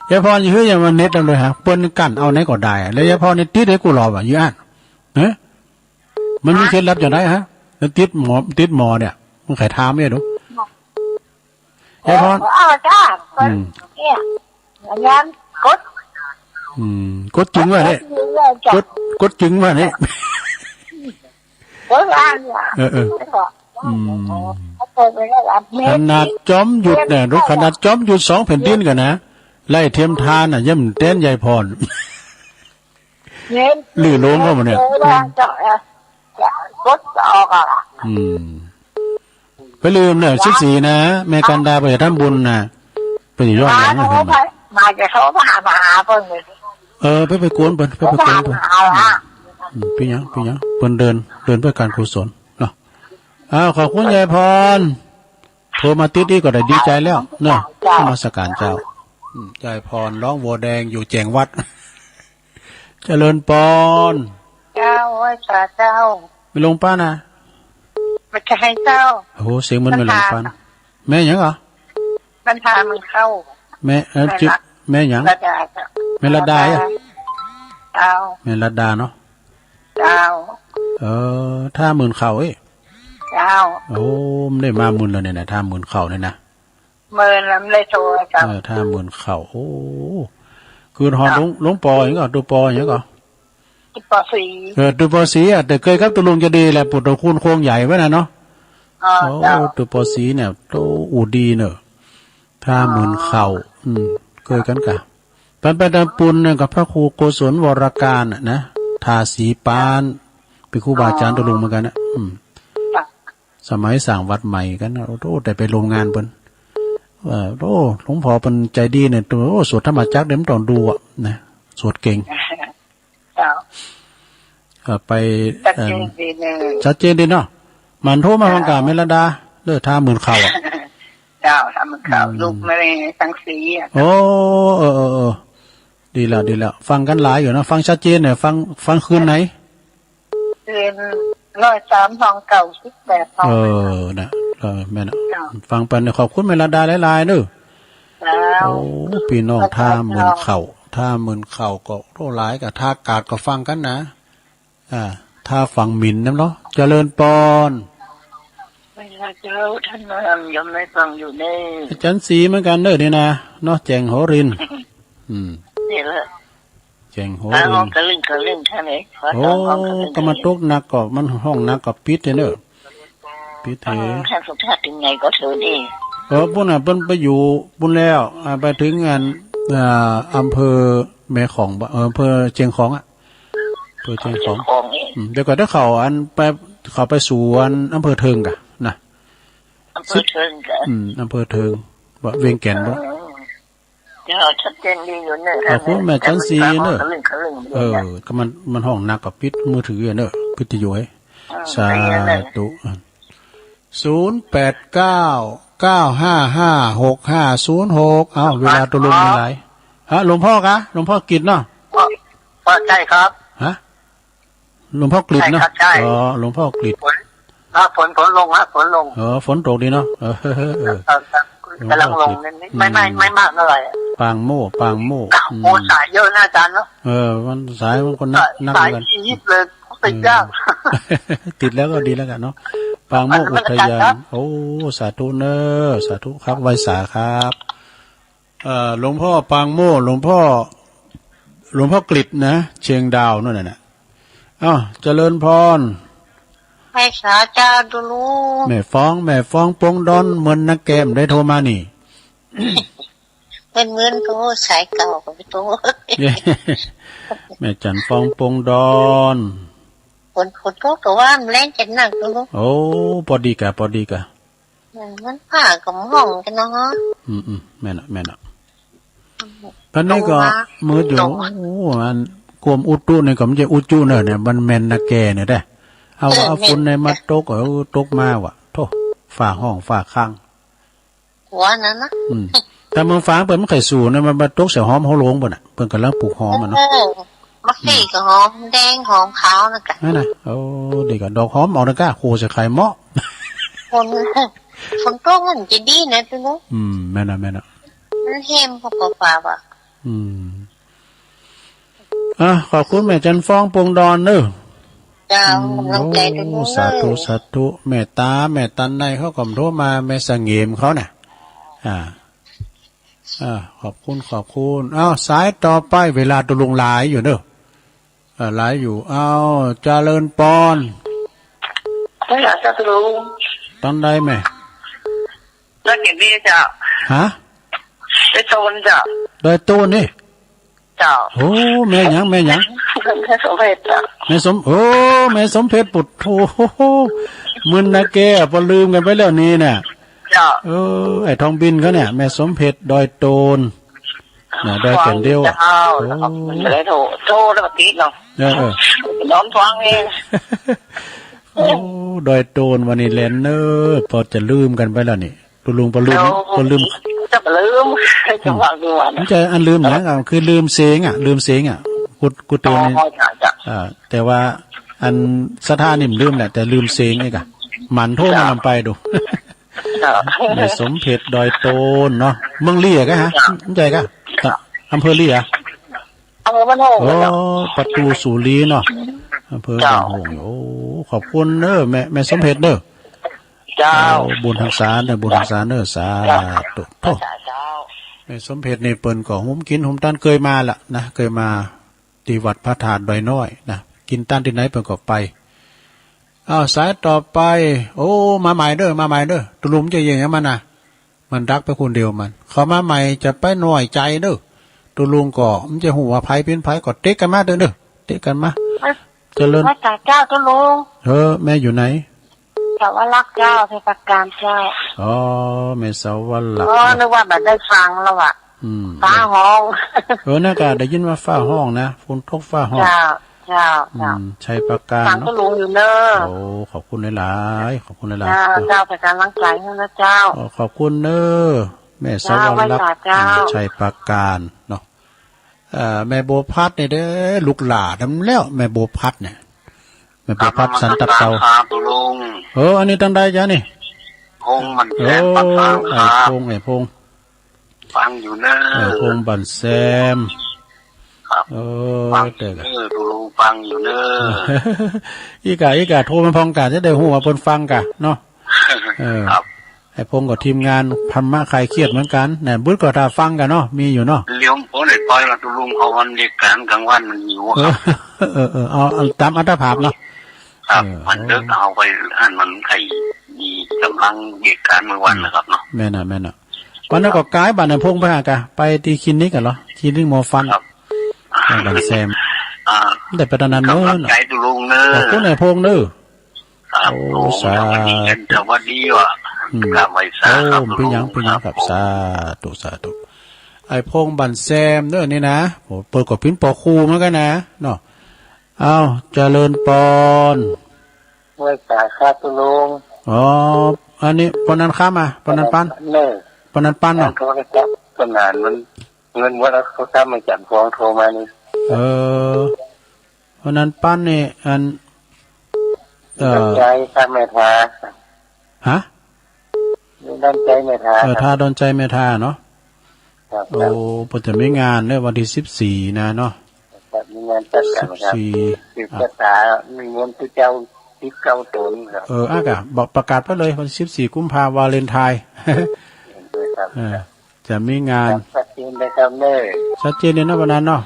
ยายพร อยู่หื้ออย่างมันเน็ตเอาเลยฮะ เปิ้นกั้นเอาไหนก็ได้ แล้วยายพรนี่ติดหื้อกูหลอบ่ะ อยู่อั้น ฮะ มันมีเคล็ดลับจะไดฮะ แล้วติดหมอ ติดหมอเนี่ย มึงใครถามเนี่ยดู ยายพร เอาจ้า อืม เนี่ย อย่างนั้นกด อืม กดจึงว่ะเนี่ย กดจึงเลยจ้ะ กด กดจึงว่ะเนี่ย เออ เออ อืม ขนาดจอมยุทธเนี่ย ดู ขนาดจอมยุทธสองแผ่นดินกั๋นนะ ไล่เทียมทานน่ะ ยังบ่แตนยายพร เนี่ย หรือหลวงเข้ามาเนี่ย เออ จะ จะ จะกดออกอ่ะ อืม ไปลืมเนี่ย สิบสี่นะ แม่กันดาไปทำบุญนะ ไปย้อนหลังนะ มาจะโทรมาหา มาหาเปิ้นเลย เออ ไป ไปกวนเปิ้น ไป ไปกวนเปิ้น อืม อืม เปิ้นหยัง เปิ้นหยัง เปิ้นเดิน เดินเพื่อการกุศลเนาะ อ้าว ขอบคุณยายพร โทรมาติดอีกก็ได้ดีใจแล้วเนาะ เจ้า นมัสการเจ้า อืม ยายพร ร้องวัวแดง อยู่แจ้งวัฒน์ เจริญปอน เจ้า ไหว้สาเจ้า ไม่ลงป้านะ ไม่ใช่เจ้า โอ้โห เสียงมันไม่ลงป้านะ แม่หยังเหรอ มันพามันเข้า แม่ เอ่อ แม่ จื้อ ละ แม่หยัง ระดาเจ้า แม่ระดาอะ เจ้า แม่ระดาเนาะ เจ้า เออ ท่าหมื่นเข่าเอ้ย เจ้า โอ้ มันได้มาหมื่นแล้วเนี่ยนะ ท่าหมื่นเข่าเนี่ยนะ เมินแล้วไม่ได้โทรเจ้า เออ ท่าหมื่นเข่า โอ้ คือฮอด เจ้า หลวง หลวงปอหยังก่อ ตุ๊ปอหยังก่อ ตุ๊ปอศรี เออ ตุ๊ปอศรีอะ แต่เกยกับตุ๊ลุงจะดีแหละ ปู่เฒ่าคูณโคงใหญ่ไว้นะเนาะ อ๋อ โอ้ เจ้า ตุ๊ปอศรีเนี่ย โต อู่ดีเนอะ ท่าหมื่นเข่า อ๋อ อืม เกยกั๋นกะ ปันไปตามปุญเนี่ยกับพระครูโกศลวรการน่ะนะ ทาสีปาน เป็นครูบาอาจารย์ตุ๊ลุงเหมือนกั๋นนะ อืม จ้ะ สมัยสร้างวัดใหม่กั๋นนะ โอ้โห แต่ไปร่วมงานเปิ้น เออ โอ้ หลวงพ่อเปิ้นใจดีเนี่ย โอ้ สวดธรรมจักรเนี่ยมันต้องดูอะนะ สวดเก่ง เจ้า เออ ไป ชัดเจน เอิ่ม ดีเนอะ ชัดเจนดีเนาะ หมั่นโทรมา เจ้า พ่องกา แม่ระดา เด้อ ท่าหมื่นเข่าอะ เจ้า ท่าหมื่นเข่า อืม ลูกแม่สังสีอะ โอ้ เออ เออ เออ ดีแล้ว ดีแล้ว ฟังกั๋นหลายอยู่นะ ฟังชัดเจนเนี่ย ฟัง ฟังคืนไหน คืนร้อยสาม ห้องเก้าสิบแปดห้อง เออ นะ เออ แม่นนะ เจ้า ฟังไปเนี่ย ขอบคุณแม่ระดาหลายๆ เด้อ เจ้า โอ้ ปี้น้อง ท่าหมื่นเข่า ท่าหมื่นเข่าก็โอ้หลายกะ ท่ากาดก็ฟังกั๋นนะ อ่า ท่าฝั่งหมิ่นนำเนาะ เจริญปอน ไม่ละเจ้า ท่านมา โยมได้ฟังอยู่เน่อ อาจารย์ศรีเหมือนกั๋นเด้อนี่นะ เนาะ แจ้งโหรินทร์ อืม นี่แหละ แจ้งโหรินทร์ เอากะลึ่งกะลึ่งท่านเอ๋ย ขอ โอ้ ต้องเอากะลึ่ง กะมาตกหนักก็ มันฮ้องหนักก็ปิดเน่อ ปิด เออ เถอะ ท่านสุชาติถึงไงก็เถอะนี่ เออ ปุ้นน่ะ เปิ้นไปอยู่ปุ้นแล้ว อ่า ไปถึงอัน อ่า อำเภอแม่ของบ่ เออ อำเภอเชียงของอะ อำเภอเชียงของ เชียงของนี่ อืม เดี๋ยวก่อน เดี๋ยวเขาอันไป เขาไปสู่อันอำเภอเทิงก่ะนะ อำเภอเทิงก่ะ อืม อำเภอเทิง บ่าเวียงแก่นบ่ เออ เจ้า ชัดเจนดีอยู่เน่อ ขอบคุณแม่จันทร์ศรีเน่อ เออ ก็มัน มันฮ้องหนักก็ปิดมือถือเน่อ วิทยุ เออ สาธุ ศูนย์แปดเก้า เก้าห้าห้า หกห้าศูนย์หก เอ้า เวลาตุ๊ลุงมีหลาย ฮะ หลวงพ่อกะ หลวงพ่อกฤษเนาะ พ่อ พ่อใช่ครับ ฮะ หลวงพ่อกฤษเนาะ ใช่ครับ ใช่ อ๋อ หลวงพ่อกฤษ ฝน ฮะ ฝน ฝนลงฮะ ฝนลง อ๋อ ฝนตกดีเนาะ เออ เออ ครับ ครับ กำลังลงนิดๆ ไม่ ไม่ อืม ไม่มากเท่าไหร่อะ ปางโม่ ปางโม่ โอ้ อืม สายเยอะนะอาจารย์เนาะ เออ มันสายมันก็นัก สาย นักเหมือนกั๋น สายจี๊ดเลย ติดยาก อืม ติดแล้วก็ดีแล้วกั๋นเนาะ ปางโม่อุทยาน นมัสการครับ โอ้ สาธุเน่อ สาธุครับ ไหว้สาครับ เอ่อ หลวงพ่อปางโม่ หลวงพ่อ หลวงพ่อกฤษนะ เชียงดาวนู่นน่ะนะ อ้าว เจริญพร ไหว้สาเจ้าตุ๊ลุง แม่ฟอง แม่ฟองปงดอน เหมือนนักแกมได้โทรมานี่ เหมือนๆ โอ้ สายเก่าก็ไปโทร แม่จันทร์ฟองปงดอน ฝน ฝนตกก็ว่ามันแรงจัดหนักตุ๊ลุง โอ้ ปอดีกะ ปอดีกะ อืม มันฟ้าก็ฮ้องกั๋นเนาะ อืม อืม แม่นละ แม่นละ ต๋อนนี้ก็ ตกมา มืดอยู่ ตก โอ้ อันกรมอุตุนี่ก็บ่ใจ้อุจุเน่อเนี่ย มันแม่นนาแกเนี่ยแต๊ เอาว่า เออ เอาฝนใน แม่น มาตก เออ ตกมาว่ะ โธ่ ฟ้าฮ้องฟ้าค้าง ว่านั้นนะ อืม ต๋ามเมืองฝางเปิ้นบ่ใค่สูนะ มันมาตกใส่หอมเฮาโลงปู๊นน่ะ เปิ้นก่ำลังปลูกหอมอะเนาะ เออ บักซี่ก็หอมแดงหอมขาวนั่นกะ นั่นน่ะ โอ้ ดีกะ ดอกหอมออกนั่นกะ โขใส่ไข่เมาะ ฝน ฝนตกมันจะดีนะตุ๊ลุง อืม แม่นน่ะ แม่นน่ะ มันแฮมเข้าไปเปล่าๆ อ่ะ อืม อ่ะ ขอบคุณแม่จันทร์ฟอง ปงดอนเน้อ เจ้า อืม กำลังใจ๋ตุ๊ลุง โอ้ สาธุ เน้อ สาธุ แม่ต๋า แม่ตันในเขาก็โทรมา แม่สะเหงมเขาน่ะ อ่า อ่า ขอบคุณ ขอบคุณ อ้าว สายต่อไป เวลาตุ๊ลุงหลายอยู่เน้อ อ่า หลายอยู่ อ้าว เจริญปอน เจริญเจ้าตุ๊ลุง ต๋อนใดแม่ ดอยเก๋นดีเจ้า ฮะ ดอยโตนเจ้า ดอยโตนนี่ เจ้า โอ้ แม่หยัง แม่หยัง แม่สมเพชรเจ้า แม่สม โอ้ แม่สมเพชร ปุดโธ มึนนาแก ปอลืมกั๋นไปแล้วนี่น่ะ เจ้า เออ ไอ้ทองบินเขาเนี่ย แม่สมเพชร ดอยโตน น่ะ ดอยแก่นเดี้ยวอะ เจ้า โอ้ แล้วก็บ่ได้โทร โทรแล้วก็ติดเนาะ เออ เออ นอนฟังเอง โอ้ ดอยโตน วันนี้แล่นเน้อ ปอจะลืมกั๋นไปแล้วนี่ ตุ๊ลุงปอลืม เจ้า ปอลืม จะบ่ลืม อืม จะว่าลืมอะ บ่ใจ้อันลืมหยัง อ่ะ คือลืมเสียงอะ ลืมเสียงอะ กู กูเตือนนี่ อ๋อ จ้ะ จ้ะ อ่า แต่ว่าอันศรัทธานี่บ่ลืมแหละ แต่ลืมเสียงนี่กะ หมั่นโทรมานำไปดู จ้ะ แม่สมเพชร ดอยโตนเนาะ เมืองลี้อะกะฮะ จ้ะ บ่ใจ้กะ อำเภอลี้อะ อำเภอบ้านโฮ่ง โอ้ เจ้า ประตูสูรีเนาะ อำเภอ เจ้า บ้านโฮ่ง โอ้ ขอบคุณเน้อ แม่ แม่สมเพชรเน้อ เจ้า โอ้ บุญหักษาเน้อ บุญหักษาเน้อ สาธุ เจ้า โธ่ เจ้า แม่สมเพชรนี่เปิ้นก็หุมกิ๋นหุมตาน เกยมาละนะ เกยมาตี้วัดพระธาตุดอยน้อยนะ กิ๋นตานตี้ไหนเปิ้นก็ไป อ้าว สายต่อไป โอ้ มาใหม่เน้อ มาใหม่เน้อ ตุ๊ลุงจะเยียะหยังมันน่ะ มันดักไปคนเดียวมัน เข้ามาใหม่จะไปน้อยใจ๋เน้อ ตุ๊ลุงก็บ่ใจ้ฮู้ว่าใผเป๋นใผ ก็เต๊ะกั๋นมาเต๊อะเน้อ เต๊ะกั๋นมา เอ้ย เจริญ ไหว้สาเจ้าตุ๊ลุง เออ แม่อยู่ไหน สาวลักษณ์เจ้า ไชยปราการเจ้า อ๋อ แม่สาวลักษณ์ อ๋อ เนาะ นึกว่าบ่ได้ฟังแล้วอะ อืม ฟ้าฮ้อง เออ นั่นกะได้ยินว่าฟ้าฮ้องนะ ฝนตกฟ้าฮ้อง เจ้า เจ้า อืม เจ้า ไชยปราการ ฟัง เนาะ ตุ๊ลุงอยู่เน้อ โอ้ ขอบคุณหลายๆ ขอบคุณหลายๆ เจ้า เจ้า เป๋นก๋ำลังใจ๋หื้อนะเจ้า อ๋อ ขอบคุณเน้อ แม่สาวลักษณ์ เจ้า ไหว้สาเจ้า อืม ไชยปราการเนาะ เอ่อ แม่บัวพัดนี่เด้อ ลูกหล้านนำแล้ว แม่บัวพัดเนี่ย แม่บัวพัดสันตับเตา กราบนมัสการครับตุ๊ลุง เออ อันนี้ตางใดจ๊ะนี่ พงษ์บ้านแซม เออ ปากซางครับ ไอ้พงษ์ ไอ้พงษ์ ฟังอยู่เน้อ ไอ้พงษ์บ้านแซม ครับ เออ ฟังอยู่เน้อ ตุ๊ลุงฟังอยู่เน้อ อีกะ อีกะ โทรมาพร้อมกั๋น จะได้ฮู้ว่าเปิ้นฟังกะเนาะ เออ ครับ ไอ้พงษ์ก็ทีมงานธรรมะคลายเครียดเหมือนกั๋น แหน่ บึดก็ถ้าฟังกั๋นเนาะ มีอยู่เนาะ เดี๋ยวผมได้ไปละตุ๊ลุง เอาวันเดียวกั๋น กลางวันมันหิวอะครับ เออ เออ เออ เอา เอาต๋ามอัตภาพเนาะ ครับ เออ มันเดินเอาไปอันมันใค่มีก๋ำลังเหตุก๋ารณ์เมื่อวันนะครับเนาะ แม่นน่ะ แม่นน่ะ วันนั้นก็ก๋ายบ้านไอ้พงษ์ไปหากะ ไปตี้คลินิกอะเหรอ คลินิกหมอฟัน ครับ บ้านแซม อ่า ได้ไปตอนนั้นเน้อ ก๋ำลังใจ๋ตุ๊ลุงเน้อ ขอบคุณไอ้พงษ์เน้อ ครับ โอ้ ผม สาธุ สวัสดีว่ะ อืม กราบไหว้สาครับ โอ้ ตุ๊ลุง เป๋นหยัง เป๋นหยังครับ ครับผม สาธุ สาธุ ไอ้พงษ์บ้านแซมเน้อนี่นะ โอ้ เปิ้นก็เป๋นปอครูเหมือนกั๋นนะ เนาะ อ้าว เจริญปอน ไหว้สาครับตุ๊ลุง อ๋อ อันนี้ปอนันท์ครับ อ่ะ ปอนันท์ปัน เน้อ ปอนันท์ปันเนาะ โทรศัพท์ขนาดมัน เงินหมดแล้ว เขาทำมาจากฟ้องโทรมานี่ เออ ปอนันท์ปันนี่ อัน เอ่อ ดอนใจ๋ครับแม่ทา ฮะ ดอนใจ๋แม่ทา เออ ครับ ทาดอนใจ๋แม่ทาเนาะ ครับ โอ้ ครับ เปิ้นจะมีงานในวันตี้สิบสี่นะเนาะ ครับ มีงานจัดกั๋นครับ สิบสี่ สืบ อ่ะ จะต๋า มีมนต์พระเจ้าสิบเก้าต๋นครับ เออ อ่ะกะ บอกประกาศไปเลย วันตี้สิบสี่กุมภา วาเลนไทน์ ครับ เออ จะมีงาน ครับ ชัดเจนเลยครับเน้อ ชัดเจนเลยเนาะ ปอนันท์เนาะ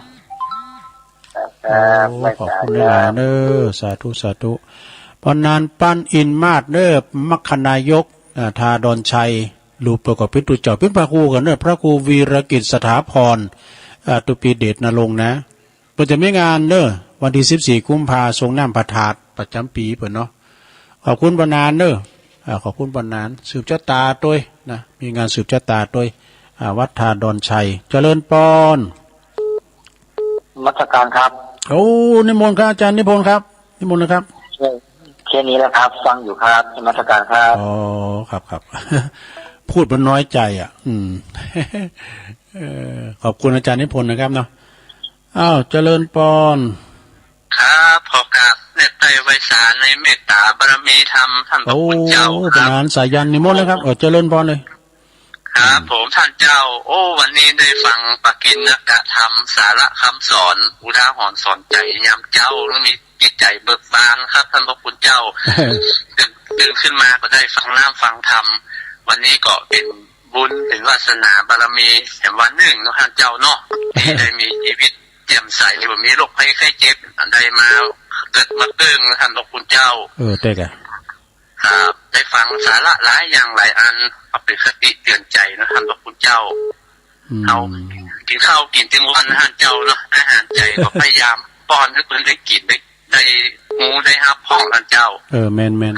ครับ ครับ โอ้ ไหว้สา ขอบคุณหลายๆ เน้อ สาธุ สาธุ ปอนันท์ปันอินมาศเน้อ มัคคณายก อ่า ทาดอนใจ๋ ลูกเปิ้นก็เป๋นตุ๊เจ้า เป๋นพระครูกั๋นเน้อ พระครูวีรกิจสถาพร อ่า ตุ๊ปีเดชนรงค์นะ เปิ้นจะมีงานเน้อ วันตี้สิบสี่กุมภา ส่งน้ำพระธาตุประจ๋ำปี๋เปิ้นเนาะ ขอบคุณปอนันท์เน้อ อ่า ขอบคุณปอนันท์ สืบจะต๋าตวยนะ มีงานสืบจะต๋าตวย อ่า วัดท่าดอนชัย เจริญปอน นมัสการครับ โอ้ นิมนต์ครับ อาจารย์นิพนธ์ครับ นิมนต์นะครับ แค่นี้แหละครับ ฟังอยู่ครับ นมัสการครับ อ๋อ ครับ ครับ พูดมันน้อยใจ๋อะ อืม เออ ขอบคุณอาจารย์นิพนธ์นะครับเนาะ อ้าว เจริญปอน ครับ ขอกราบแนบใต้ไหว้สาในเมตต๋าบารมีธรรมท่านพระคุณเจ้า โอ้ ครับ ปานนั้นสายัณ นิมนต์เลยครับ เออ เจริญปอนเลย ครับ อืม ผม ท่านเจ้า โอ้ วันนี้ได้ฟังปกิณณกธรรม สาระคำสอน อุทาหรณ์สอนใจ๋ยามเจ๊า ต้องมีจิตใจ๋เบิกบานครับ ท่านพระคุณเจ้า ตื่น ตื่นขึ้นมาก็ได้ฟังน้ำฟังธรรม วันนี้ก็เป๋นบุญเป๋นวาสนาบารมีแหมวันนึ่งเนาะ ท่านเจ้าเนาะ ที่ได้มีจีวิตแจ่มใส บ่มีโรคภัยไข้เจ็บ อันใดมาเกิดมาเกิ่ง ท่านพระคุณเจ้า เออ ใจ้ก่ะ ครับ ได้ฟังสาระหลายอย่างหลายอัน เอาเป๋นคติเตือนใจ๋นะ ท่านพระคุณเจ้า อืม เฮากิ๋นข้าวกิ๋นตึงวันนะ ท่านเจ้าเนาะ อาหารใจ๋ก็พยายามป้อนหื้อเปิ้นได้กิ๋น ได้ ได้ฮู้ได้ฮับพ่อง ท่านเจ้า เออ แม่น แม่น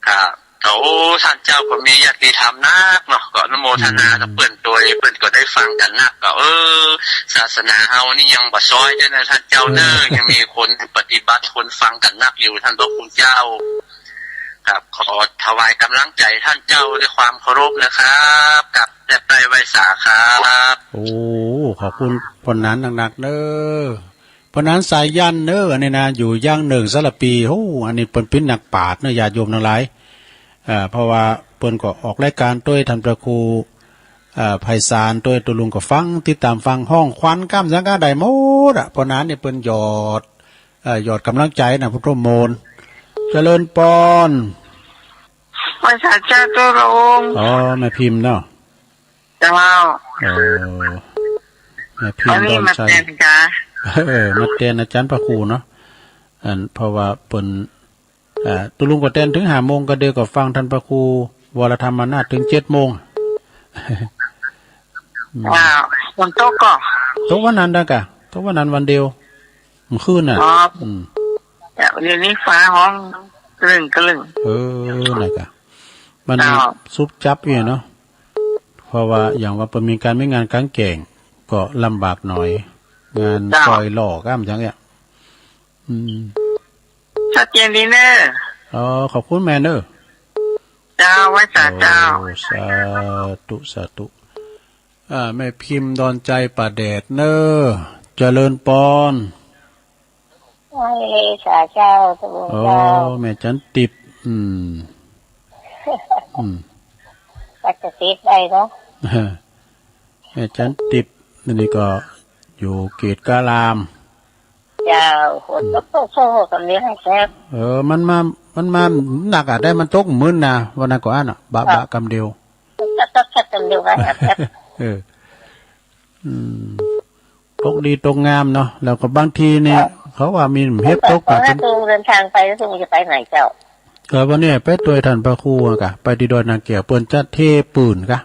ครับ โอ้ ท่านเจ้าก็มีญาติธรรมนักเนาะ ก็อนุโมทนา อืม กับเปิ้นตวย เปิ้นก็ได้ฟังกั๋นนัก ก็ เออ ศาสนาเฮานี่ยังบ่ซ้อยเด้อนะ ท่านเจ้าเนอะ เออ ยังมีคนปฏิบัติ คนฟังกั๋นนักอยู่ ท่านพระคุณเจ้า ครับ ขอถวายกำลังใจ๋ท่านเจ้าด้วยความเคารพนะครับ กับแนบใต้ไหว้สาครับ โอ้ ขอบคุณปานนั้นนักๆ เนอะ ปานนั้นสายัณเนอะ อันนี้นะ อยู่อย่างนึ่งสารภี โอ้ อันนี้เปิ้นเป๋นนักปราชญ์เนอะ ญาติโยมตังหลาย เอ่อ เพราะว่าเปิ้นก็ออกรายก๋านตวยท่านพระครู เอ่อ ไพศาลตวย ตุ๊ลุงก็ฟัง ติดต๋ามฟัง ฮ้องขวัญกำสังกะได้หมดอะ ปานนั้นนี่เปิ้นหยอด เอ่อ หยอดกำลังใจ๋นะ พุทโธโมน เจริญปอน ไหว้สาเจ้าตุ๊ลุง อ๋อ แม่พิมพ์เนาะ เจ้า เออ แม่พิมพ์ วันนี้ ดอนชัย มาแตนกา เออ มาแตนอาจ๋ารย์พระครูเนาะ อัน เพราะว่าเปิ้น อ่า ตุ๊ลุงก็แตนเถิงห้าโมง ก็เดี๋ยวก็ฟังท่านพระครูวรธรรมนาถเถิงเจ็ดโมง อืม อ้าว ฝนตกก่อ ตกวันนั้นนะก่ะ ตกวันนั้นวันเดียว เมื่อคืนน่ะ อ๋อ อืม เดี๋ยวนี้ฟ้าฮ้องกระลึ่งกระลึ่ง เออ นะก่ะ มัน อ้าว ซุบจับอยู่เนาะ เพราะว่าอย่างว่าเปิ้นมีก๋านมีงานก๋างแจ้ง ก็ลำบากหน่อย งาน เจ้า ซอยหล่อก้ามจังเนี่ย อืม ชัดเจนดีเนอะ อ๋อ ขอบคุณแม่เนอะ เจ้า ไหว้สาเจ้า โอ้ สาธุ สาธุ อ่า แม่พิมพ์ดอนชัยป่าแดดเนอะ เจริญปอน ไหว้สาเจ้า ตุ๊ลุง อ๋อ เจ้า แม่จันติบ อืม อืม ปัจจเสกได้เนาะ แม่จันติบ อันนี้ก็อยู่เขตกาลาม เจ้า โอ้ โอ้โห กำเดียวให้แซ่บ เออ มันมา มันมาหนักอะ ได้มันตกมื้นนะ วันนั้นก็อั้นอะ บะ ครับ บะ กำเดียว แซ่บ แซ่บ แซ่บ กำเดียวกัน แซ่บ แซ่บ เออ อืม ตกดีตกงามเนาะ แล้วก็บางทีนี่ ครับ เขาว่ามีเห็บตก เออ อะ ถ้าตุ๊ลุงเดินทางไป ตุ๊ลุงจะไปไหนเจ้า เออ วันนี้ไปตวยท่านพระครูอะก่ะ ไปตี้ดอยนางแก้ว เปิ้นจะเทปืนก่ะ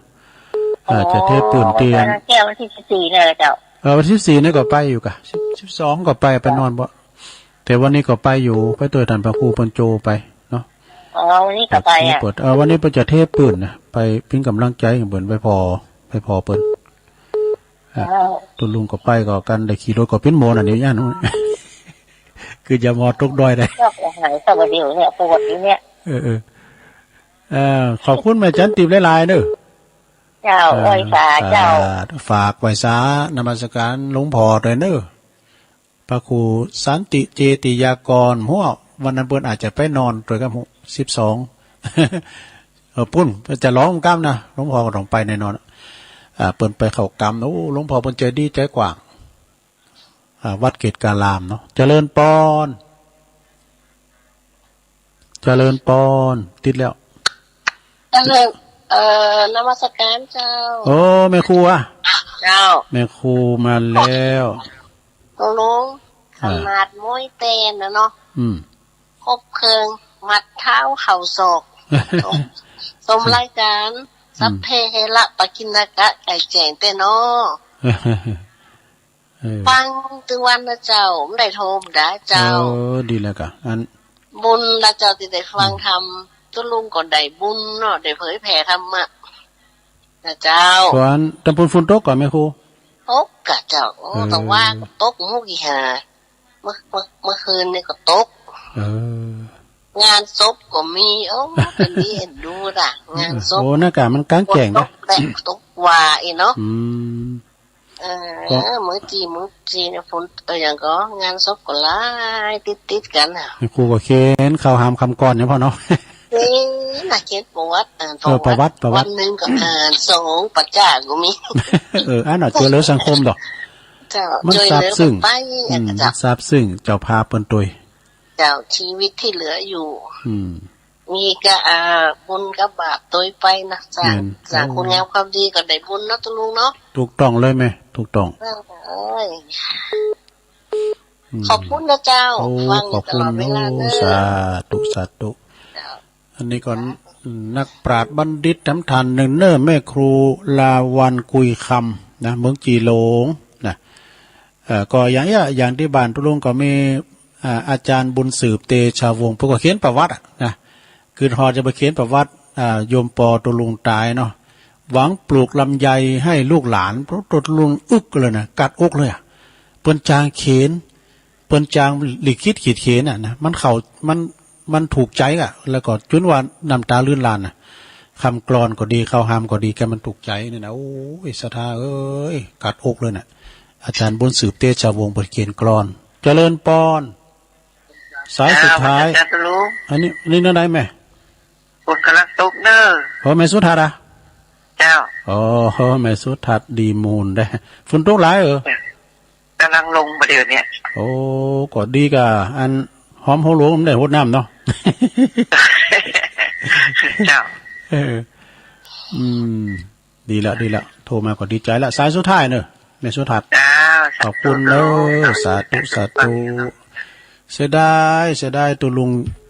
เออ อ๋อ จะเทปืนเตียน ดอยนางแก้ววันตี้สิบสี่เนี่ยเหรอเจ้า เออ วันตี้สิบสี่นี่ก็ไปอยู่ก่ะ สิบ สิบสองก็ไป ไปนอนบ่ แต่วันนี้ก็ไปอยู่ ไปตวยท่านพระครูเปิ้นโจไปเนาะ อ๋อ วันนี้ก็ไปอะ เออ วันนี้เปิ้นจะเทปืนนะ ไปเป๋นก๋ำลังใจ๋หื้อเปิ้น ไปผ่อ ไปผ่อเปิ้น อ่ะ อ้าว ตุ๊ลุงก็ไปก็กัน ได้ขี่รถก็เป๋นโมงน่ะ เดี๋ยวย่าน คือจะมอตกดอยได้ ยกหายสวัสดีเนี่ย ปวดอยู่เนี่ย เออ เออ เอ่อ ขอบคุณแม่จันติบหลายๆ เนอะ เจ้า เอ่อ ไหว้สาเจ้า สาธุ ฝากไหว้สานมัสการหลวงพ่อตวยเนอะ พระครูสันติเจติยากร หัว วันนั้นเปิ้นอาจจะไปนอนตวยกับ สิบสอง เออ ปุ้น จะร้องกำนะ หลวงพ่อก็ต้องไปแน่นอน อ่า เปิ้นไปเข้ากำ โอ้ หลวงพ่อเปิ้นใจ๋ดีใจ๋กว้าง อ่า วัดเขตกาลามเนาะ เจริญปอน เจริญปอน ติดแล้ว เจริญ เอ่อ นมัสการเจ้า โอ้ แม่ครูอะ เจ้า แม่ครูมาแล้ว ตุ๊ลุง อ่า ขนาดม้วยแตนนะเนาะ อืม ครบเครื่อง มัดเท้าเข่าศอก สม สมรายการ อืม สัพเพเหระปกิณณกะ ไก่แจ้งแต๊เนาะ เออ ฟังตึงวันนะเจ้า บ่ได้โทรมาดาเจ้า เออ ดีแล้วก่ะ อัน บุญละเจ้าตี้ได้ฟัง อืม ธรรม ตุ๊ลุงก็ได้บุญเนาะ ได้เผยแผ่ธรรมะ นะเจ้า ก่อนตำบลฝนตกก่อนแม่ครู ตกก่ะเจ้า โอ้ เออ ตะวาก็ตกมุกอีหา เมื่อ เมื่อ เมื่อคืนนี่ก็ตก เออ งานศพก็มี โอ้ เป็นดีเอ็นดูน่ะ งานศพ โอ้ หน้ากากมันกางแจ้งนะ ตกแดดตกว่าอีเนาะ อืม เออ ก็ เมื่อกี้ เมื่อกี้เนี่ยฝน เออ อย่างก็งานศพก็หลายติดๆ กั๋นน่ะ ครูก็เขียนข่าวหามคำก่อนเนี่ยพ่อเนาะ เอ๊ะ น่ะเขียนประวัติ เออ เออ ประวัติ ประวัติ วันหนึ่งก็อ่าน สองประจาก็มี เออ อันน่ะ ช่วยเหลือสังคมดอก เจ้า มัน ช่วยเหลือ ซาบซึ้ง กันไป อืม เจ้า ซาบซึ้ง เจ้าภาพเปิ้นตวย เจ้า ชีวิตตี้เหลืออยู่ อืม มีก็ อ่า บุญกับบาปตวยไปนะ สร้าง แม่น สร้าง โอ้ คุณงามความดีก็ได้บุญเนาะตุ๊ลุงเนาะ ถูกต้องเลยแม่ ถูกต้อง เอ้ย อืม ขอบคุณนะเจ้า โอ้ ฟังอยู่ตลอดเวลาเนอะ ขอบคุณ โอ้ สาธุ สาธุ เจ้า อันนี้ก็ สาธุ นักปราชญ์บัณฑิตต๋ำถ่านหนึ่งเนอะ แม่ครูลาวัณ กุยคำนะ เมืองจีหลงนะ เอ่อ ก็อย่างเนี้ย อย่างตี้บ้านตุ๊ลุงก็มี อ่า อาจ๋ารย์บุญสืบ เตชะวงศ์ เปิ้นก็เขียนประวัติอะนะ กึ๊ดฮอดจะไปเขียนประวัติ อ่า โยมปอตุ๊ลุงต๋ายเนาะ หวังปลูกลำไยให้ลูกหลาน ตุ๊ลุงอึกเลยนะ กัดอกเลยอะ เปิ้นจางเขียน เปิ้นจางลิขิตขีดเขียนอะนะ มันเข้า มัน มันถูกใจ๋อะ แล้วก็จุนว่าน้ำต๋าลื่นหลั่นอะ คำกลอนก็ดี ข่าวหามก็ดี แกมันถูกใจ๋เนี่ยนะ โอ้ย ศรัทธาเอ้ย กัดอกเลยน่ะ อาจ๋ารย์บุญสืบ เตชะวงศ์ เปิ้นเขียนกลอน เจริญปอน สายสุดท้าย เจ้า เจริญปอน อันนี้ นี่แนวใดแม่ ฝนก่ำลังตกเน้อ โอ้ แม่สุทัศน์อะ เจ้า โอ้โห แม่สุทัศน์ดีมูลแต๊ ฝนตกหลายเหรอ ก่ำลังลงบ่าเดี่ยวเนี้ย โอ้ ก็ดีก่ะ อันหอมหัวหลวงมันได้หดน้ำเนาะ เจ้า เออ อืม ดีละ ดีละ โทรมาก็ดีใจ๋ละ สายสุดท้ายเน้อ แม่สุทัศน์ เจ้า ขอบคุณเน้อ สาธุ สาธุ สาธุ เสียดาย เสียดาย ตุ๊ลุง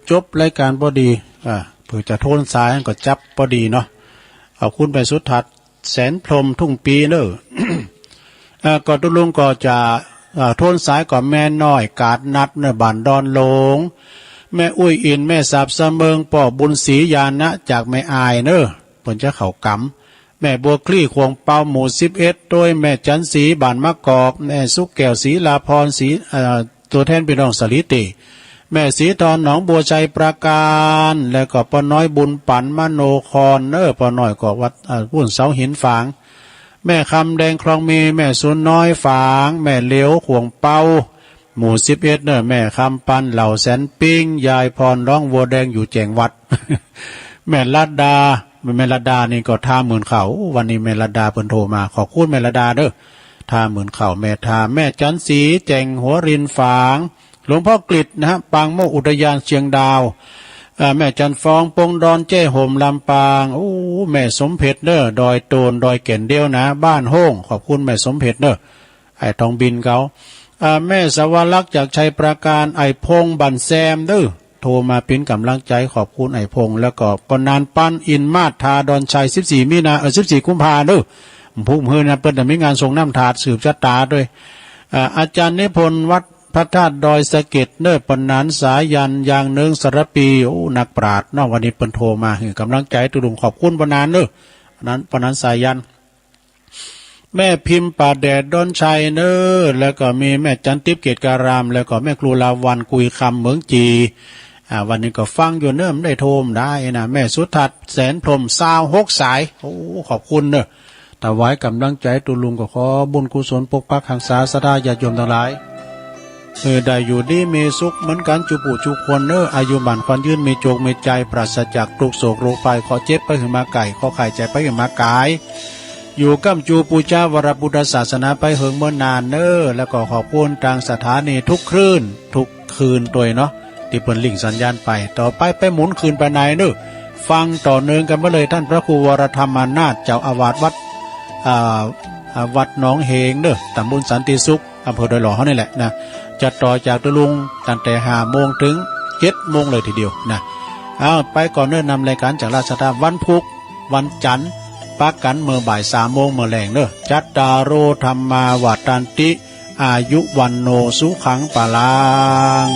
จบรายก๋านพอดี อ่า เปื้อจะโทนสายก็จับพอดีเนาะ ขอบคุณแม่สุทัศน์ แสนพรหม ทุ่งปีเน้อ อ่า ก็ตุ๊ลุงก็จะ อ่า โทนสายก็แม่น้อย กาดนัดเน้อ บ้านดอนหลง แม่อุ้ยอิน แม่สาบสะเมิง ป้อบุญศรี ญาณะ จากแม่อายเน้อ เปิ้นจะเข้ากรรม แม่บัวคลี่ ขวงเปา หมู่สิบเอ็ด ตวยแม่จันทร์ศรี บ้านมะกอก แม่สุขแก้ว ศรีลาภรณ์ ศรี เอ่อ ตั๋วแทนปี้น้องสาลีเต แม่ศรีทอน หนองบัว ชัยปราการ แล้วก็ป้อน้อยบุญปั๋น มโนครเน้อ ป้อน้อยก็วัด เอ่อ ปู๊นเสาหินฝาง แม่คำแดง คลองมี แม่สุนน้อยฝาง แม่เหลียว ขวงเปา หมู่สิบเอ็ดเน้อ แม่คำปัน เหล่าแสนปิ๊ง ยายพร ร้องวัวแดง อยู่แจ้งวัด แม่ลัดดา แม่ลัดดานี่ก็ท่าหมื่นเข้า วันนี้แม่ลัดดาเปิ้นโทรมา ขอบคุณแม่ลัดดาเน้อ ท่าหมื่นเข้า แม่ท่า แม่จันทร์ศรี แจ้งหัวรินฝาง หลวงพ่อกฤษนะฮะ ปางโมกข์ อุทยานเชียงดาว อ่า แม่จันทร์ฟอง ปงดอน แจ้ห่ม ลำปาง โอ้ แม่สมเพ็จเน้อ ดอยโตน ดอยแก่นเดียวนะ บ้านโฮ่ง ขอบคุณแม่สมเพ็จเน้อ ไอ้ทองบินเขา อ่า แม่สวรักษ์จากชัยปราการ ไอ้พงษ์ บ้านแซมเน้อ โทรมาเป๋นก๋ำลังใจ๋ ขอบคุณไอ้พงษ์ แล้วก็ป้อนานปัน อินมาศ ท่าดอนชัย สิบสี่ มินา เอ่อ สิบสี่ กุมภาเน้อ พุธหื้อนะ เปิ้นจะมีงานส่งน้ำถาดสืบชะตาตวย อ่า อาจ๋ารย์นิพนธ์ วัดพระธาตุดอยสะเก็ดเน้อ ป้อนานสายัณ ยางเนิ้ง สารภี โอ้ นักปราชญ์เนาะ วันนี้เปิ้นโทรมาหื้อก๋ำลังใจ๋ตุ๊ลุง ขอบคุณป้อนานเน้อ นั้นป้อนานสายัณ แม่พิมพ์ ป่าแดด ดอนชัยเน้อ แล้วก็มีแม่จันทร์ติ๊บ เกตการาม แล้วก็แม่ครูลาวัณ กุยคำ เมืองจี อ่า วันนี้ก็ฟังอยู่เน้อ บ่ได้โทรมาได้นะ แม่สุทัศน์ แสนพรหม ซาวหกสาย โอ้ ขอบคุณเน้อ ถวายก๋ำลังใจ๋ตุ๊ลุง ก็ขอบุญกุศลปกปักฮักษาศรัทธาญาติโยมตังหลาย เออ ได้อยู่ดีมีสุขเหมือนกั๋นจุผู้จุคนเน้อ อายุหมั้นขวัญยืน มีโจคมีชัย ปราศจากทุกข์โศกโรคภัย เคราะห์เจ็บไปหื้อมาไก่ เคราะห์ไข้เจ็บไปหื้อมาก๋าย อยู่ก้ำจูปู๋จาวรพุทธศาสนาไปเหิงเมินนานเน้อ แล้วก็ขอบคุณตางสถานีทุกคลื่น ทุกคืนตวยเนาะ ตี้เปิ้นลิงก์สัญญาณไป ต่อไปไปหมุนคืนไปในเน้อ ฟังต่อเนื่องกั๋นไปเลย ต้านพระครูวรธรรมานาถ เจ้าอาวาสวัด อ่า อ่า วัดหนองเหงเน้อ ตำบลสันติสุข อำเภอดอยหล่อเฮานี่แหละนะ จะต่อจากตุ๊ลุงตั้งแต่ห้าโมงเถิงเจ็ดโมงเลยทีเดียวนะ เอา ไปก่อนเน้อ นำรายก๋านจากราชธา วันพุธ วันจันทร์ ปะกั๋นเมื่อบ่ายสามโมงเมื่อแลงเน้อ จัตตาโร ธัมมา วัฑฒันติ อายุ วัณโณ สุขัง พลัง